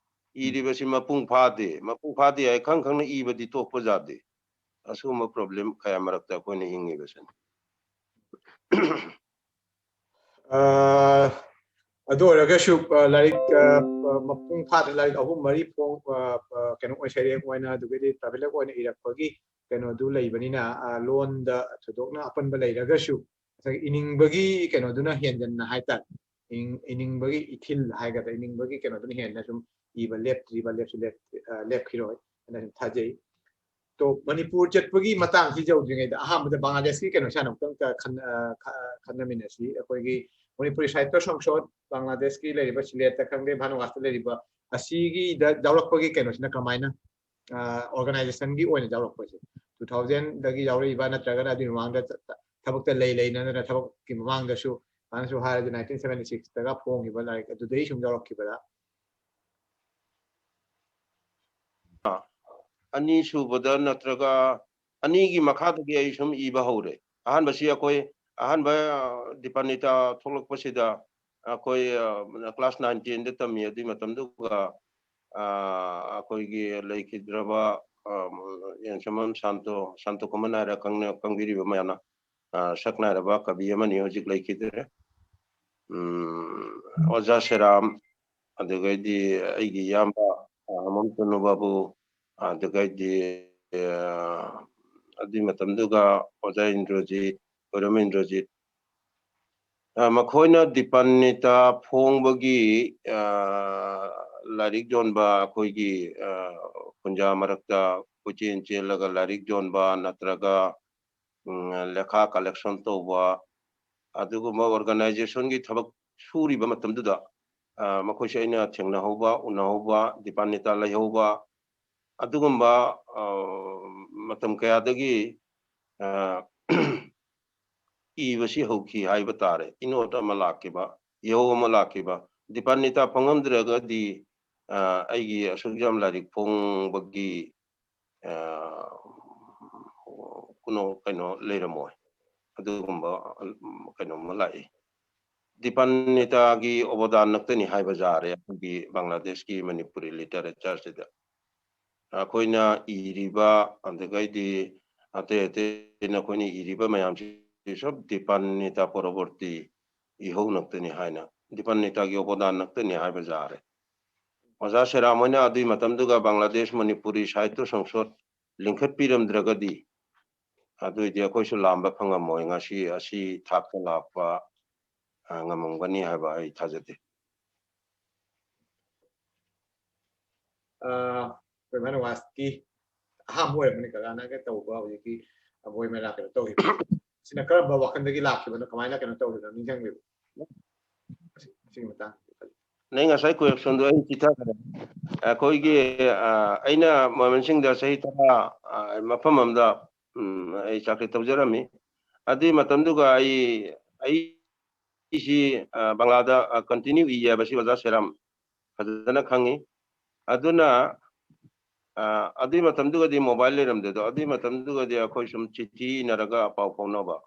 ꯏꯔꯤꯕꯁꯤ ꯃꯄꯨꯡ ꯐꯥꯗꯦ꯫ ꯃꯄꯨꯡ ꯐꯥꯗꯦ ꯍꯥꯏ ꯈꯪ ꯈꯪꯅ ꯏꯕꯗꯤ ꯇꯣꯛꯄ ꯌꯥꯗꯦ꯫ ꯑꯁꯤꯒꯨꯝꯕ problem ꯀꯌꯥ ꯃꯔꯛꯇ ꯑꯩꯈꯣꯏꯅ ꯍꯤꯡꯉꯤꯕꯁꯤꯅꯤ꯫ ꯑ, ꯑꯗꯨ ꯑꯣꯏꯔꯒꯁꯨ, ꯑ, ꯂꯥꯏꯔꯤꯛ, ꯑ, ꯑ, ꯃꯄꯨꯡ ꯐꯥꯗ꯭ꯔꯤ, ꯂꯥꯏꯔꯤꯛ ꯑꯍꯨꯝ ꯃꯔꯤ ꯐꯣꯡ-, ꯑ, ꯑ, ꯀꯩꯅꯣ ꯑꯣꯏ, ꯁꯩꯔꯦꯡ ꯑꯣꯏꯅ, ꯑꯗꯨꯒꯗꯤ ꯄ꯭ꯔꯕꯤꯂꯛ ꯑꯣꯏꯅ ꯏꯔꯛꯄꯒꯤ ꯀꯩꯅꯣꯗꯨ ꯂꯩꯕꯅꯤꯅ, ꯑ, ꯂꯣꯟꯗ ꯊꯣꯏꯗꯣꯛꯅ ꯑꯄꯟꯕ ꯂꯩꯔꯒꯁꯨ, ꯉꯁꯥꯏꯒꯤ ꯏꯅꯤꯡꯕꯒꯤ ꯀꯩꯅꯣꯗꯨꯅ ꯍꯦꯟꯖꯟꯅ ꯍꯥꯏꯇꯥꯔꯦ꯫ ꯏꯅꯤꯡ-, ꯏꯅꯤꯡꯕꯒꯤ ꯏꯊꯤꯜ ꯍꯥꯏꯒꯗ꯭ꯔꯥ, ꯏꯅꯤꯡꯕꯒꯤ ꯀꯩꯅꯣꯗꯨꯅ ꯍꯦꯟꯅ ꯁꯨꯝ ꯏꯕ ꯂꯦꯞꯇ꯭ꯔꯤꯕ, ꯂꯦꯞꯁꯨ ꯂꯦꯞ-, ꯑ, ꯂꯦꯞꯈꯤꯔꯣꯏ ꯍꯥꯏꯅ ꯁꯨꯝ ꯊꯥꯖꯩ꯫ ꯇꯣ, ꯃꯅꯤꯄꯨꯔ ꯆꯠꯄꯒꯤ ꯃꯇꯥꯡꯁꯤ ꯌꯧꯗ꯭ꯔꯤꯉꯩꯗ ꯑꯍꯥꯟꯕꯗ ꯕꯪꯒ꯭ꯂꯥꯗꯦꯁꯀꯤ ꯀꯩꯅꯣꯁꯦ ꯍꯥꯟꯅ ꯑꯃꯨꯛꯇꯪ ꯈꯟ-, ꯑ, ꯈ-, ꯈꯟꯅꯃꯤꯟꯅꯁꯤ꯫ ꯑꯩꯈꯣꯏꯒꯤ ꯃꯅꯤꯄꯨꯔꯤ ꯁꯥꯍꯤꯇ꯭ꯌ ꯁꯪꯁꯣꯠ, ꯕꯪꯒ꯭ꯂꯥꯗꯦꯁꯀꯤ ꯂꯩꯔꯤꯕ ꯁꯤꯂꯦꯠꯇ ꯈꯪꯗꯦ, ꯚꯥꯅꯨꯋꯥꯁꯇ ꯂꯩꯔꯤꯕ, ꯑꯁꯤꯒꯤꯗ ꯌꯥꯎꯔꯛꯄꯒꯤ ꯀꯩꯅꯣꯁꯤꯅ ꯀꯃꯥꯏꯅ, ꯑ, organizationꯒꯤ ꯑꯣꯏꯅ ꯌꯥꯎꯔꯛꯄꯁꯦ? Two thousandꯗꯒꯤ ꯌꯥꯎꯔꯛꯏꯕ, ꯅꯠꯇ꯭ꯔꯒꯅ ꯑꯗꯨꯒꯤ ꯃꯃꯥꯡꯗ ꯆ-, ꯆ-, ꯊꯕꯛꯇ ꯂꯩ ꯂꯩꯅ, ꯅꯠꯇ꯭ꯔꯒ ꯊꯕꯛꯀꯤ ꯃꯃꯥꯡꯗꯁꯨ, ꯍꯥꯟꯅꯁꯨ ꯍꯥꯏꯔꯁꯨ, nineteen seventy sixꯇꯒ ꯐꯣꯡꯈꯤꯕ ꯂꯥꯏꯔꯤꯛ ꯑꯗꯨꯗꯒꯤ ꯁꯨꯝ ꯌꯥꯎꯔꯛꯈꯤꯕꯗ? ꯑꯅꯤꯁꯨꯕꯗ ꯅꯠꯇ꯭ꯔꯒ ꯑꯅꯤꯒꯤ ꯃꯈꯥꯗꯒꯤ ꯑꯩ ꯁꯨꯝ ꯏꯕ ꯍꯧꯔꯦ꯫ ꯑꯍꯥꯟꯕꯁꯤ ꯑꯩꯈꯣꯏ ꯑꯍꯥꯟꯕ, ꯑ, ꯗꯤꯄꯥꯅꯤꯇꯥ ꯊꯣꯛꯂꯛꯄꯁꯤꯗ ꯑꯩꯈꯣꯏ, ꯑ, class nine tenꯗ ꯇꯝꯃꯤ꯫ ꯑꯗꯨꯒꯤ ꯃꯇꯝꯗꯨꯒ, ꯑ, ꯑꯩꯈꯣꯏꯒꯤ ꯂꯩꯈꯤꯗ꯭ꯔꯕ, ꯑ, ꯌꯦꯡꯁꯃꯝ ꯁꯥꯟꯇꯣ, ꯁꯥꯟꯇꯣ ꯈꯨꯃꯟ ꯍꯥꯏꯔ ꯈꯪꯅ-, ꯈꯪꯕꯤꯔꯤꯕ ꯃꯌꯥꯝꯅ, ꯑ, ꯁꯛꯅꯥꯏꯔꯕ ꯀꯕꯤ ꯑꯃꯅꯤ, ꯍꯧꯖꯤꯛ ꯂꯩꯈꯤꯗ꯭ꯔꯦ꯫ ꯎꯝ, ꯑꯣꯖꯥ ꯁꯦꯔꯥꯝ, ꯑꯗꯨꯒꯩꯗꯤ ꯑꯩꯒꯤ ꯏꯌꯥꯝꯕ, ꯑ, ꯑꯃꯝꯇꯣꯅꯨ ꯕꯥꯕꯨ, ꯑꯗꯨꯒꯩꯗꯤ, ꯑ, ꯑꯗꯨꯒꯤ ꯃꯇꯝꯗꯨꯒ ꯑꯣꯖꯥ ꯏꯟꯗ꯭ꯔꯣꯖꯤꯠ, ꯈꯣꯏꯔꯝ ꯏꯟꯗ꯭ꯔꯣꯖꯤꯠ, ꯑ, ꯃꯈꯣꯏꯅ ꯗꯤꯄꯥꯅꯤꯇꯥ ꯐꯣꯡꯕꯒꯤ, ꯑ, ꯂꯥꯏꯔꯤꯛ ꯌꯣꯟꯕ ꯑꯩꯈꯣꯏꯒꯤ, ꯑ, ꯈꯨꯟꯖꯥ ꯃꯔꯛꯇ ꯀꯣꯏꯆꯦꯟ ꯆꯦꯜꯂꯒ ꯂꯥꯏꯔꯤꯛ ꯌꯣꯟꯕ ꯅꯠꯇ꯭ꯔꯒ, ꯎꯝ, ꯂꯦꯈꯥ collection ꯇꯧꯕ, ꯑꯗꯨꯒꯨꯝꯕ organizationꯒꯤ ꯊꯕꯛ ꯁꯨꯔꯤꯕ ꯃꯇꯝꯗꯨꯗ, ꯑ, ꯃꯈꯣꯏꯁꯦ ꯑꯩꯅ ꯊꯦꯡꯅꯍꯧꯕ, ꯎꯅꯍꯧꯕ, ꯗꯤꯄꯥꯅꯤꯇꯥ ꯂꯩꯍꯧꯕ, ꯑꯗꯨꯒꯨꯝꯕ, ꯑ, ꯃꯇꯝ ꯀꯌꯥꯗꯒꯤ, ꯑ, ꯏꯕꯁꯤ ꯍꯧꯈꯤ ꯍꯥꯏꯕ ꯇꯥꯔꯦ꯫ ꯏꯅꯣꯠ ꯑꯃ ꯂꯥꯛꯈꯤꯕ, ꯏꯍꯧ ꯑꯃ ꯂꯥꯛꯈꯤꯕ꯫ ꯗꯤꯄꯥꯟꯅꯤꯇꯥ ꯐꯪꯉꯝꯗ꯭ꯔꯒꯗꯤ, ꯑ, ꯑꯩꯒꯤ ꯑꯁꯨꯛ ꯌꯥꯝ ꯂꯥꯏꯔꯤꯛ ꯐꯣꯡꯕꯒꯤ, ꯑ, ꯀꯩꯅꯣ, ꯀꯩꯅꯣ ꯂꯩꯔꯝꯃꯣꯏ꯫ ꯑꯗꯨꯒꯨꯝꯕ, ꯎꯝ, ꯀꯩꯅꯣꯝꯃ ꯂꯥꯛꯏ꯫ ꯗꯤꯄꯥꯟꯅꯤꯇꯥꯒꯤ ꯑꯣꯕꯗꯥꯟ ꯉꯛꯇꯅꯤ ꯍꯥꯏꯕ ꯌꯥꯔꯦ ꯑꯩꯈꯣꯏꯒꯤ ꯕꯪꯒ꯭ꯂꯥꯗꯦꯁꯀꯤ ꯃꯅꯤꯄꯨꯔꯤ ꯂꯤꯇꯔꯦꯆꯔꯁꯤꯗ꯫ ꯑꯩꯈꯣꯏꯅ ꯏꯔꯤꯕ, ꯑꯗꯨꯗꯒꯤꯗꯤ ꯑꯇꯩ ꯑꯇꯩ ꯑꯩꯈꯣꯏꯅ ꯏꯔꯤꯕ ꯃꯌꯥꯝꯁꯤ ꯁꯕ ꯗꯤꯄꯥꯟꯅꯤꯇꯥ ꯄꯔꯕꯔꯇꯤ ꯏꯍꯧ ꯉꯛꯇꯅꯤ ꯍꯥꯏꯅ, ꯗꯤꯄꯥꯟꯅꯤꯇꯥꯒꯤ ꯑꯣꯕꯗꯥꯟ ꯉꯛꯇꯅꯤ ꯍꯥꯏꯕ ꯌꯥꯔꯦ꯫ ꯑꯣꯖꯥ ꯁꯦꯔꯥꯝ ꯍꯣꯏꯅ ꯑꯗꯨꯒꯤ ꯃꯇꯝꯗꯨꯒ ꯕꯪꯒ꯭ꯂꯥꯗꯦꯁ ꯃꯅꯤꯄꯨꯔꯤ ꯁꯥꯍꯤꯇ꯭ꯌ ꯁꯪꯁꯣꯠ ꯂꯤꯡꯈꯠꯄꯤꯔꯝꯗ꯭ꯔꯒꯗꯤ, ꯑꯗꯨꯏꯗꯤ ꯑꯩꯈꯣꯏꯁꯨ ꯂꯥꯝꯕ ꯐꯪꯉꯝꯃꯣꯏ, ꯉꯁꯤ ꯑꯁꯤ ꯊꯥꯛꯇ ꯂꯥꯛꯄ, ꯑ, ꯉꯝꯃꯝꯒꯅꯤ ꯍꯥꯏꯕ ꯑꯩ ꯊꯥꯖꯗꯦ꯫ ꯑ, ꯑꯩꯈꯣꯏ ꯃꯅꯋꯥꯁꯀꯤ ꯑꯍꯥꯟꯕ ꯑꯣꯏꯔꯝꯕꯅꯤ ꯀꯂꯥꯅꯒ ꯇꯧꯕ ꯍꯧꯖꯤꯛꯀꯤ ꯕꯣꯏ ꯃꯦꯂꯥ ꯀꯩꯅꯣ ꯇꯧꯈꯤꯕ꯫ ꯁꯤꯅ ꯀꯔꯝꯕ ꯋꯥꯈꯜꯗꯒꯤ ꯂꯥꯛꯈꯤꯕꯅꯣ, ꯀꯃꯥꯏꯅ ꯀꯩꯅꯣ ꯇꯧꯔꯤꯅꯣ ꯅꯤꯡꯁꯤꯡꯕꯤꯕ? ꯃꯁꯤ-, ꯃꯁꯤꯒꯤ ꯃꯇꯥꯡꯗ꯫ ꯅꯪ ꯉꯁꯥꯏ ꯀꯣꯏꯁꯟꯗꯣ ꯑꯩ ꯆꯤꯊꯈ꯭ꯔꯦ꯫ ꯑꯩꯈꯣꯏꯒꯤ, ꯑ, ꯑꯩꯅ ꯃꯣꯃꯦꯟꯁꯤꯡꯗ ꯆꯍꯤ ꯇꯔꯥ, ꯑ, ꯃꯐꯝ ꯑꯃꯗ, ꯎꯝ, ꯑꯩ ꯆꯥꯀ꯭ꯔꯤ ꯇꯧꯖꯔꯝꯃꯤ꯫ ꯑꯗꯨꯒꯤ ꯃꯇꯝꯗꯨꯒ ꯑꯩ, ꯑꯩꯁꯤ, ꯑ, ꯕꯪꯒ꯭ꯂꯥꯗ, ꯑ, ꯀꯟꯇꯤꯅ꯭ꯌꯨ ꯏꯌꯦ ꯍꯥꯏꯕꯁꯤ ꯑꯣꯖꯥ ꯁꯦꯔꯥꯝ ꯐꯖꯅ ꯈꯪꯉꯤ꯫ ꯑꯗꯨꯅ, ꯑ, ꯑꯗꯨꯒꯤ ꯃꯇꯝꯗꯨꯒꯗꯤ ꯃꯣꯕꯥꯏꯜ ꯂꯩꯔꯝꯗꯦꯗꯣ, ꯑꯗꯨꯒꯤ ꯃꯇꯝꯗꯨꯒꯗꯤ ꯑꯩꯈꯣꯏ ꯁꯨꯝ ꯆꯤꯊꯤ ꯏꯅꯔꯒ ꯄꯥꯎ ꯐꯥꯎꯅꯕ,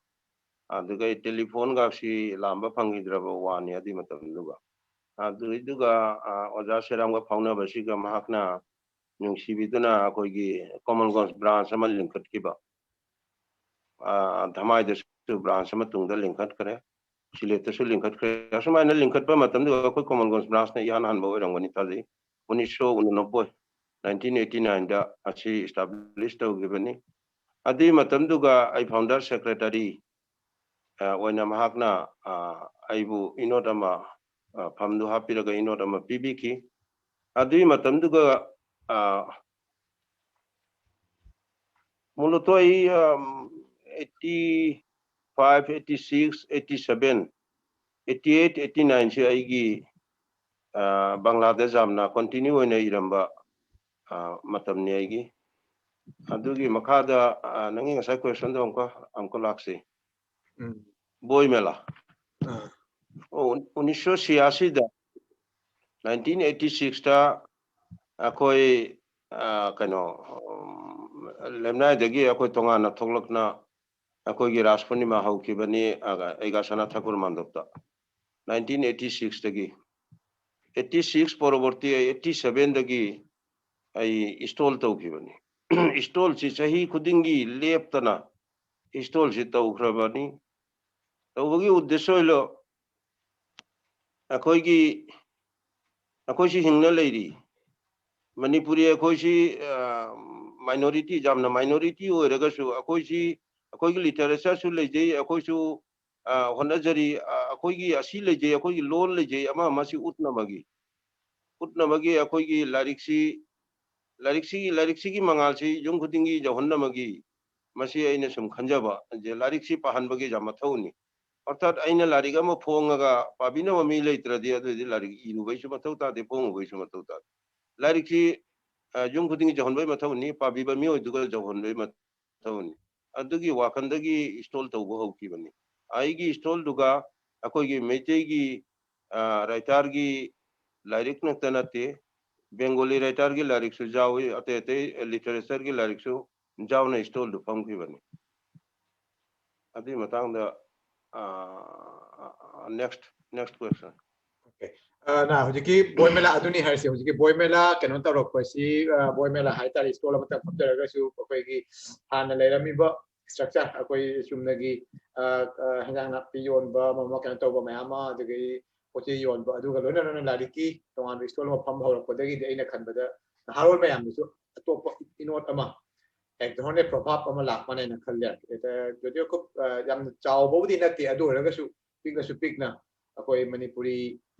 ꯑꯗꯨꯒ ꯇꯦꯂꯤꯐꯣꯟꯒꯁꯤ ꯂꯥꯝꯕ ꯐꯪꯈꯤꯗ꯭ꯔꯕ ꯋꯥꯅꯤ ꯑꯗꯨꯒꯤ ꯃꯇꯝꯗꯨꯒ꯫ ꯑꯗꯨꯏꯗꯨꯒ, ꯑ, ꯑꯣꯖꯥ ꯁꯦꯔꯥꯝꯒ ꯐꯥꯎꯅꯕꯁꯤꯒ ꯃꯍꯥꯛꯅ ꯅꯨꯡꯁꯤꯕꯤꯗꯨꯅ ꯑꯩꯈꯣꯏꯒꯤ ꯀꯣꯃꯟꯒꯣꯟꯁ ꯕ꯭ꯔꯥꯟꯁ ꯑꯃ ꯂꯤꯡꯈꯠꯈꯤꯕ꯫ ꯑ, ꯙꯃꯥꯏꯗꯁꯨ ꯕ꯭ꯔꯥꯟꯁ ꯑꯃ ꯇꯨꯡꯗ ꯂꯤꯡꯈꯠꯈ꯭ꯔꯦ, ꯁꯤꯂꯦꯠꯇꯁꯨ ꯂꯤꯡꯈꯠꯈ꯭ꯔꯦ꯫ ꯑꯁꯨꯃꯥꯏꯅ ꯂꯤꯡꯈꯠꯄ ꯃꯇꯝꯗꯨꯗ ꯑꯩꯈꯣꯏ ꯀꯣꯃꯟꯒꯣꯟꯁ ꯕ꯭ꯔꯥꯟꯁꯅ ꯏꯍꯥꯟ ꯍꯥꯟꯕ ꯑꯣꯏꯔꯝꯒꯅꯤ ꯊꯥꯖꯩ꯫ ꯎꯅꯤꯁ ꯁꯣ ꯎꯅꯅꯣꯕꯣꯏ, nineteen eighty nine ꯗ ꯑꯁꯤ establish ꯇꯧꯈꯤꯕꯅꯤ꯫ ꯑꯗꯨꯒꯤ ꯃꯇꯝꯗꯨꯒ ꯑꯩ founder secretary, ꯑ, ꯑꯣꯏꯅ ꯃꯍꯥꯛꯅ, ꯑ, ꯑꯩꯕꯨ ꯏꯅꯣꯠ ꯑꯃ, ꯑ, ꯐꯝꯗꯨ ꯍꯥꯞꯄꯤꯔꯒ ꯏꯅꯣꯠ ꯑꯃ ꯄꯤꯕꯤꯈꯤ꯫ ꯑꯗꯨꯒꯤ ꯃꯇꯝꯗꯨꯒ, ꯑ, ꯃꯨꯂꯇꯣ ꯑꯩ, ꯑꯝ, eighty five, eighty six, eighty seven, eighty eight, eighty nine ꯁꯦ ꯑꯩꯒꯤ, ꯑ, ꯕꯪꯒ꯭ꯂꯥꯗꯦꯁ ꯌꯥꯝꯅ continue ꯑꯣꯏꯅ ꯏꯔꯝꯕ, ꯑ, ꯃꯇꯝꯅꯤ ꯑꯩꯒꯤ꯫ ꯑꯗꯨꯒꯤ ꯃꯈꯥꯗ, ꯑ, ꯅꯪꯒꯤ ꯉꯁꯥꯏ questionꯗꯣ ꯑꯃꯨꯛꯀ, ꯑꯃꯨꯛꯀ ꯂꯥꯛꯁꯤ꯫ ꯎꯝ, ꯕꯣꯏ ꯃꯦꯂꯥ꯫ ꯑꯥ꯫ ꯑꯣ, ꯎꯟ- ꯎꯅꯤꯁꯁꯣ ꯁꯤꯌꯥꯁꯤꯗ, ꯅꯥꯏꯟꯇꯤꯟ ꯑꯩꯠꯇꯤ ꯁꯤꯛꯁꯇ ꯑꯩꯈꯣꯏ, ꯑ, ꯀꯩꯅꯣ, ꯎꯝ, ꯂꯦꯝꯅꯥꯏꯗꯒꯤ ꯑꯩꯈꯣꯏ ꯇꯣꯉꯥꯟꯅ ꯊꯣꯛꯂꯛꯅ ꯑꯩꯈꯣꯏꯒꯤ ꯔꯥꯁ ꯄꯨꯔꯅꯤꯃꯥ ꯍꯧꯈꯤꯕꯅꯤ, ꯑ, ꯑꯦꯒꯥꯁꯥꯅꯥ ꯊꯥꯀꯨꯔ ꯃꯥꯟꯗꯣꯞꯇ, ꯅꯥꯏꯟꯇꯤꯟ ꯑꯩꯠꯇꯤ ꯁꯤꯛꯁꯇꯒꯤ꯫ ꯑꯩꯠꯇꯤ ꯁꯤꯛꯁ ꯄꯔꯕꯔꯇꯤ ꯑꯩꯠꯇꯤ ꯁꯚꯦꯟꯗꯒꯤ ꯑꯩ ꯏꯁꯇꯣꯜ ꯇꯧꯈꯤꯕꯅꯤ꯫ ꯏꯁꯇꯣꯜꯁꯤ ꯆꯍꯤ ꯈꯨꯗꯤꯡꯒꯤ ꯂꯦꯞꯇꯅ ꯏꯁꯇꯣꯜꯁꯤ ꯇꯧꯈ꯭ꯔꯕꯅꯤ꯫ ꯇꯧꯕꯒꯤ ꯎद्देश्य ꯑꯣꯏꯂꯣ, ꯑꯩꯈꯣꯏꯒꯤ, ꯑꯩꯈꯣꯏꯁꯤ ꯍꯤꯡꯅ ꯂꯩꯔꯤ꯫ ꯃꯅꯤꯄꯨꯔꯤ ꯑꯩꯈꯣꯏꯁꯤ, ꯑ, minority, ꯌꯥꯝꯅ minority ꯑꯣꯏꯔꯒꯁꯨ ꯑꯩꯈꯣꯏꯁꯤ, ꯑꯩꯈꯣꯏꯒꯤ literatureꯁꯨ ꯂꯩꯖꯩ, ꯑꯩꯈꯣꯏꯁꯨ, ꯑ, ꯍꯣꯠꯅꯖꯔꯤ꯫ ꯑ, ꯑꯩꯈꯣꯏꯒꯤ ꯑꯁꯤ ꯂꯩꯖꯩ, ꯑꯩꯈꯣꯏꯒꯤ ꯂꯣꯟ ꯂꯩꯖꯩ, ꯑꯃ ꯑꯃꯁꯤ ꯎꯠꯅꯕꯒꯤ, ꯎꯠꯅꯕꯒꯤ ꯑꯩꯈꯣꯏꯒꯤ ꯂꯥꯏꯔꯤꯛꯁꯤ, ꯂꯥꯏꯔꯤꯛꯁꯤ, ꯂꯥꯏꯔꯤꯛꯁꯤꯒꯤ ꯃꯉꯥꯜꯁꯤ ꯌꯨꯝ ꯈꯨꯗꯤꯡꯒꯤ ꯌꯧꯍꯟꯅꯕꯒꯤ, ꯃꯁꯤ ꯑꯩꯅ ꯁꯨꯝ ꯈꯟꯖꯕ, ꯖꯦ ꯂꯥꯏꯔꯤꯛꯁꯤ ꯄꯥꯍꯟꯕꯒꯤ ꯌꯥꯝ ꯃꯊꯧꯅꯤ꯫ ꯑꯣꯔꯊꯥꯠ ꯑꯩꯅ ꯂꯥꯏꯔꯤꯛ ꯑꯃ ꯐꯣꯡꯉꯒ ꯄꯥꯕꯤꯅꯕ ꯃꯤ ꯂꯩꯇ꯭ꯔꯗꯤ ꯑꯗꯨꯑꯣꯏꯗꯤ ꯂꯥꯏꯔꯤꯛ ꯏꯔꯨꯕꯩꯁꯨ ꯃꯊꯧ ꯇꯥꯗꯦ, ꯐꯣꯡꯉꯨꯕꯩꯁꯨ ꯃꯊꯧ ꯇꯥꯗꯦ꯫ ꯂꯥꯏꯔꯤꯛꯁꯤ, ꯑ, ꯌꯨꯝ ꯈꯨꯗꯤꯡꯒꯤ ꯌꯧꯍꯟꯕꯒꯤ ꯃꯊꯧꯅꯤ, ꯄꯥꯕꯤꯕ ꯃꯤꯑꯣꯏꯗꯨꯒ ꯌꯧꯍꯟꯕꯒꯤ ꯃꯊꯧꯅꯤ꯫ ꯑꯗꯨꯒꯤ ꯋꯥꯈꯜꯗꯒꯤ ꯏꯁꯇꯣꯜ ꯇꯧꯕ ꯍꯧꯈꯤꯕꯅꯤ꯫ ꯑꯩꯒꯤ ꯏꯁꯇꯣꯜꯗꯨꯒ ꯑꯩꯈꯣꯏꯒꯤ ꯃꯩꯇꯩꯒꯤ, ꯑ, ꯔꯥꯏꯇꯔꯒꯤ ꯂꯥꯏꯔꯤꯛ ꯉꯛꯇ ꯅꯠꯇꯦ, ꯕꯦꯡꯒꯣꯂꯤ ꯔꯥꯏꯇꯔꯒꯤ ꯂꯥꯏꯔꯤꯛꯁꯨ ꯌꯥꯎꯏ, ꯑꯇꯩ ꯑꯇꯩ ꯂꯤꯇꯔꯦꯆꯔꯒꯤ ꯂꯥꯏꯔꯤꯛꯁꯨ ꯌꯥꯎꯅ ꯏꯁꯇꯣꯜꯗꯨ ꯐꯝꯈꯤꯕꯅꯤ꯫ ꯑꯗꯨꯒꯤ ꯃꯇꯥꯡꯗ, ꯑ, next, next question. ꯑ, ꯅ ꯍꯧꯖꯤꯛꯀꯤ ꯕꯣꯏ ꯃꯦꯂꯥ ꯑꯗꯨꯅꯤ ꯍꯥꯏꯔꯤꯁꯦ꯫ ꯍꯧꯖꯤꯛꯀꯤ ꯕꯣꯏ ꯃꯦꯂꯥ ꯀꯩꯅꯣ ꯇꯧꯔꯛꯄꯁꯤ, ꯑ, ꯕꯣꯏ ꯃꯦꯂꯥ ꯍꯥꯏꯇꯥꯔꯦ, ꯏꯁꯇꯣꯜ ꯑꯃꯇꯪ ꯐꯝꯖꯔꯒꯁꯨ ꯑꯩꯈꯣꯏꯒꯤ ꯍꯥꯟꯅ ꯂꯩꯔꯝꯃꯤꯕ structure, ꯑꯩꯈꯣꯏ ꯆꯨꯝꯅꯒꯤ, ꯑ, ꯑ, ꯍꯦꯟꯖꯥꯡ ꯅꯥꯄꯤ ꯌꯣꯟꯕ, ꯑꯃ ꯑꯃ ꯀꯩꯅꯣ ꯇꯧꯕ ꯃꯌꯥꯝ ꯑꯃ, ꯑꯗꯒꯤ ꯄꯣꯠ ꯆꯩ ꯌꯣꯟꯕ, ꯑꯗꯨꯒ ꯂꯣꯏꯅ ꯂꯣꯏꯅ ꯂꯥꯏꯔꯤꯛꯀꯤ ꯇꯣꯉꯥꯟꯕ ꯏꯁꯇꯣꯜ ꯑꯃ ꯐꯝꯕ ꯍꯧꯔꯛꯄꯗꯒꯤꯗꯤ ꯑꯩꯅ ꯈꯟꯕꯗ ꯅꯍꯥꯔꯣꯜ ꯃꯌꯥꯝꯗꯁꯨ ꯑꯇꯣꯞꯄ ꯏꯅꯣꯠ ꯑꯃ, ꯍꯦꯛ ꯙꯣꯔꯅꯦ ꯄ꯭ꯔꯣꯚꯥꯕ ꯑꯃ ꯂꯥꯛꯄꯅꯦꯅ ꯈꯜꯂꯦ꯫ ꯑꯗ ꯖꯣꯗꯤꯑꯣ ꯈꯨꯞ, ꯑ, ꯌꯥꯝꯅ ꯆꯥꯎꯕꯕꯨꯗꯤ ꯅꯠꯇꯦ, ꯑꯗꯨ ꯑꯣꯏꯔꯒꯁꯨ ꯄꯤꯛꯅꯁꯨ ꯄꯤꯛꯅ ꯑꯩꯈꯣꯏ ꯃꯅꯤꯄꯨꯔꯤ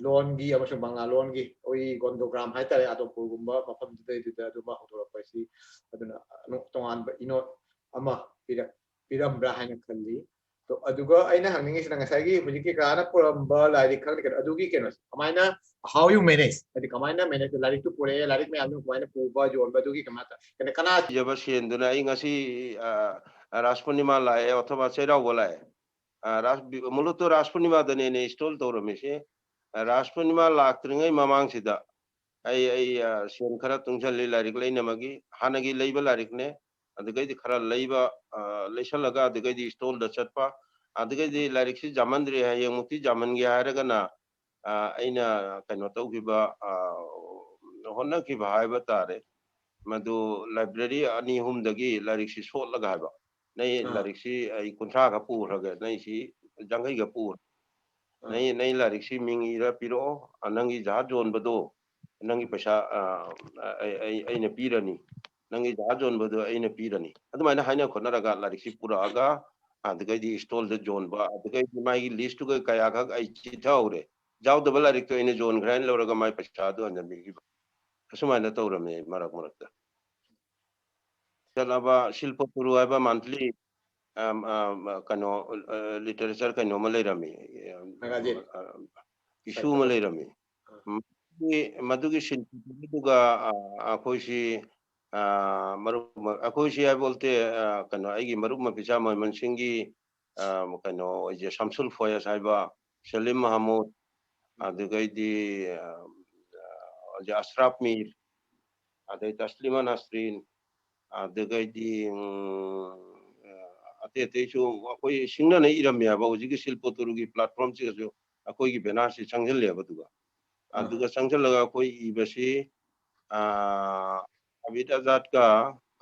ꯂꯣꯟꯒꯤ ꯑꯃꯁꯨꯡ ꯕꯪꯂꯥ ꯂꯣꯟꯒꯤ ꯑꯩꯈꯣꯏ ꯒꯣꯟꯗꯣꯒ꯭ꯔꯥꯝ ꯍꯥꯏꯇꯥꯔꯦ, ꯑꯗꯣꯝꯄꯨꯔꯒꯨꯝꯕ ꯃꯐꯝꯗꯨꯗꯩꯗꯨꯗ ꯑꯗꯨꯃ ꯍꯧꯗꯣꯔꯛꯄ ꯍꯥꯏꯁꯤ꯫ ꯑꯗꯨꯅ, ꯑ, ꯇꯣꯉꯥꯟꯕ ꯏꯅꯣꯠ ꯑꯃ ꯄꯤꯔꯛ-, ꯄꯤꯔꯝꯕ꯭ꯔꯥ ꯍꯥꯏꯅ ꯈꯜꯂꯤ꯫ ꯑꯗꯣ, ꯑꯗꯨꯒ ꯑꯩꯅ ꯍꯪꯅꯤꯡꯉꯤꯁꯤꯅ ꯉꯁꯥꯏꯒꯤ ꯍꯧꯖꯤꯛꯀꯤ ꯀꯥꯅ ꯄꯨꯔꯝꯕ ꯂꯥꯏꯔꯤꯛ ꯈꯪꯗꯦ ꯀꯩꯅꯣ, ꯑꯗꯨꯒꯤ ꯀꯩꯅꯣꯁꯦ ꯀꯃꯥꯏꯅ, how you manage, ꯍꯥꯏꯗꯤ ꯀꯃꯥꯏꯅ manage, ꯂꯥꯏꯔꯤꯛꯇꯨ ꯄꯨꯔꯛꯑꯦ, ꯂꯥꯏꯔꯤꯛ ꯃꯌꯥꯝꯗꯨ ꯀꯃꯥꯏꯅ ꯄꯨꯕ, ꯌꯣꯟꯕ, ꯑꯗꯨꯒꯤ ꯀꯃꯥꯏꯅ ꯀꯩꯅꯣ ꯀꯅꯥ ꯄꯤꯖꯕ ꯁꯦꯟꯗꯨꯅ ꯑꯩ ꯉꯁꯤ, ꯑ, ꯔꯥꯁ ꯄꯨꯔꯅꯤꯃꯥ ꯂꯥꯛꯑꯦ ꯑꯊꯕꯥ ꯆꯩꯔꯥꯎꯕ ꯂꯥꯛꯑꯦ꯫ ꯑ, ꯔꯥꯁ ꯕꯤ-, ꯃꯨꯂꯨꯠꯇꯣ ꯔꯥꯁ ꯄꯨꯔꯅꯤꯃꯥꯗꯅꯦꯅꯦ install ꯇꯧꯔꯝꯃꯤꯁꯦ꯫ ꯑ, ꯔꯥꯁ ꯄꯨꯔꯅꯤꯃꯥ ꯂꯥꯛꯇ꯭ꯔꯤꯉꯩ ꯃꯃꯥꯡꯁꯤꯗ ꯑꯩ, ꯑꯩ, ꯑ, ꯁꯦꯟ ꯈꯔ ꯇꯨꯡꯁꯜꯂꯤ ꯂꯥꯏꯔꯤꯛ ꯂꯩꯅꯕꯒꯤ꯫ ꯍꯥꯟꯅꯒꯤ ꯂꯩꯕ ꯂꯥꯏꯔꯤꯛꯅꯦ꯫ ꯑꯗꯨꯗꯒꯤꯗꯤ ꯈꯔ ꯂꯩꯕ, ꯑ, ꯂꯩꯁꯜꯂꯒ ꯑꯗꯨꯗꯒꯤꯗꯤ installꯗ ꯆꯠꯄ꯫ ꯑꯗꯨꯗꯒꯤꯗꯤ ꯂꯥꯏꯔꯤꯛꯁꯤ ꯌꯥꯝꯃꯟꯗ꯭ꯔꯦ, ꯍꯌꯦꯡꯃꯨꯛꯇꯤ ꯌꯥꯝꯍꯟꯒꯦ ꯍꯥꯏꯔꯒꯅ, ꯑ, ꯑꯩꯅ ꯀꯩꯅꯣ ꯇꯧꯈꯤꯕ, ꯑ, ꯍꯣꯠꯅꯈꯤꯕ ꯍꯥꯏꯕ ꯇꯥꯔꯦ꯫ ꯃꯗꯨ library ꯑꯅꯤ ꯑꯍꯨꯝꯗꯒꯤ ꯂꯥꯏꯔꯤꯛꯁꯤ ꯁꯣꯠꯂꯒ ꯍꯥꯏꯕ, "ꯅꯩ ꯑꯥ꯫ ꯂꯥꯏꯔꯤꯛꯁꯤ ꯑꯩ ꯀꯨꯟꯊ꯭ꯔꯥ ꯈꯛ ꯄꯨꯈ꯭ꯔꯒꯦ, ꯅꯩꯁꯤ ꯌꯥꯡꯈꯩ ꯈꯛ ꯄꯨꯈ꯭ꯔꯒꯦ꯫ ꯑꯥ꯫ ꯅꯩ, ꯅꯩ ꯂꯥꯏꯔꯤꯛꯁꯤ ꯃꯤꯡ ꯏꯔ ꯄꯤꯔꯛꯑꯣ, ꯑ, ꯅꯪꯒꯤ ꯖꯍꯥꯖ ꯌꯣꯟꯕꯗꯣ, ꯅꯪꯒꯤ ꯄꯩꯁꯥ, ꯑ, ꯑꯩ, ꯑꯩ, ꯑꯩꯅ ꯄꯤꯔꯅꯤ꯫ ꯅꯪꯒꯤ ꯖꯍꯥꯖ ꯌꯣꯟꯕꯗꯣ ꯑꯩꯅ ꯄꯤꯔꯅꯤ"꯫ ꯑꯗꯨꯃꯥꯏꯅ ꯍꯥꯏꯅ ꯈꯣꯠꯅꯔꯒ ꯂꯥꯏꯔꯤꯛꯁꯤ ꯄꯨꯔꯛꯑꯒ, ꯑꯗꯨꯗꯒꯤꯗꯤ installꯗ ꯌꯣꯟꯕ, ꯑꯗꯨꯗꯒꯤꯗꯤ ꯃꯥꯒꯤ listꯇꯨꯒ ꯀꯌꯥꯈꯛ ꯑꯩ ꯆꯤꯊꯍꯧꯔꯦ꯫ ꯌꯥꯎꯗꯕ ꯂꯥꯏꯔꯤꯛꯇꯣ ꯑꯩꯅ ꯌꯣꯟꯈ꯭ꯔꯦ ꯍꯥꯏꯅ ꯂꯧꯔꯒ ꯃꯥꯏ ꯄꯩꯁꯥꯗꯣ ꯍꯟꯖꯟꯕꯤꯈꯤꯕ꯫ ꯑꯁꯨꯃꯥꯏꯅ ꯇꯧꯔꯝꯃꯦ ꯃꯔꯛ ꯃꯔꯛꯇ꯫ ꯆꯠꯂꯕ ꯁꯤꯜꯄ ꯇꯨꯔꯨ ꯍꯥꯏꯕ monthly, ꯑꯝ, ꯑꯝ, ꯀꯩꯅꯣ, ꯑ, literature ꯀꯩꯅꯣ ꯑꯃ ꯂꯩꯔꯝꯃꯤ꯫ Magazine꯫ ꯑ, issue ꯑꯃ ꯂꯩꯔꯝꯃꯤ꯫ ꯑ꯫ ꯃꯗꯨꯒꯤ, ꯃꯗꯨꯒꯤ ꯁꯤꯜꯄ ꯇꯨꯔꯨꯗꯨꯒ, ꯑ, ꯑꯩꯈꯣꯏꯁꯤ, ꯑ, ꯃꯔꯨꯞ, ꯑꯩꯈꯣꯏꯁꯤ ꯍꯥꯏꯕ ꯅꯠꯇꯦ, ꯑ, ꯀꯩꯅꯣ, ꯑꯩꯒꯤ ꯃꯔꯨꯞ ꯃꯄꯤꯆꯥ ꯃꯣꯏꯃꯟ ꯁꯤꯡꯒꯤ, ꯑ, ꯀꯩꯅꯣ, ꯑꯩꯁꯦ ꯁꯝꯁꯨꯜ ꯐꯣꯌꯁ ꯍꯥꯏꯕ, ꯁꯂꯤꯝ ꯃꯍꯃꯨꯗ, ꯑꯗꯨꯗꯒꯤꯗꯤ, ꯑ, ꯑ, ꯑꯁꯔꯥꯐ ꯃꯤꯔ, ꯑꯗꯩ ꯇꯁꯂꯤꯃꯥ ꯅꯁꯔꯤꯟ, ꯑꯗꯨꯗꯒꯤꯗꯤ, ꯎꯝ, ꯑꯇꯩ ꯑꯇꯩꯁꯨ ꯑꯩꯈꯣꯏ ꯁꯤꯡꯅꯅ ꯏꯔꯝꯃꯦ ꯍꯥꯏꯕ ꯍꯧꯖꯤꯛꯀꯤ ꯁꯤꯜꯄ ꯇꯨꯔꯨꯒꯤ platformꯁꯤꯗꯁꯨ ꯑꯩꯈꯣꯏꯒꯤ ꯕꯦꯅꯥꯁꯤ ꯆꯪꯁꯤꯜꯂꯦꯕ꯫ ꯑꯗꯨꯒ, ꯑꯥ꯫ ꯑꯗꯨꯒ ꯆꯪꯁꯤꯜꯂꯒ ꯑꯩꯈꯣꯏ ꯏꯕꯁꯤ, ꯑꯥ, ꯑꯕꯤꯗ ꯑꯖꯥꯗꯀ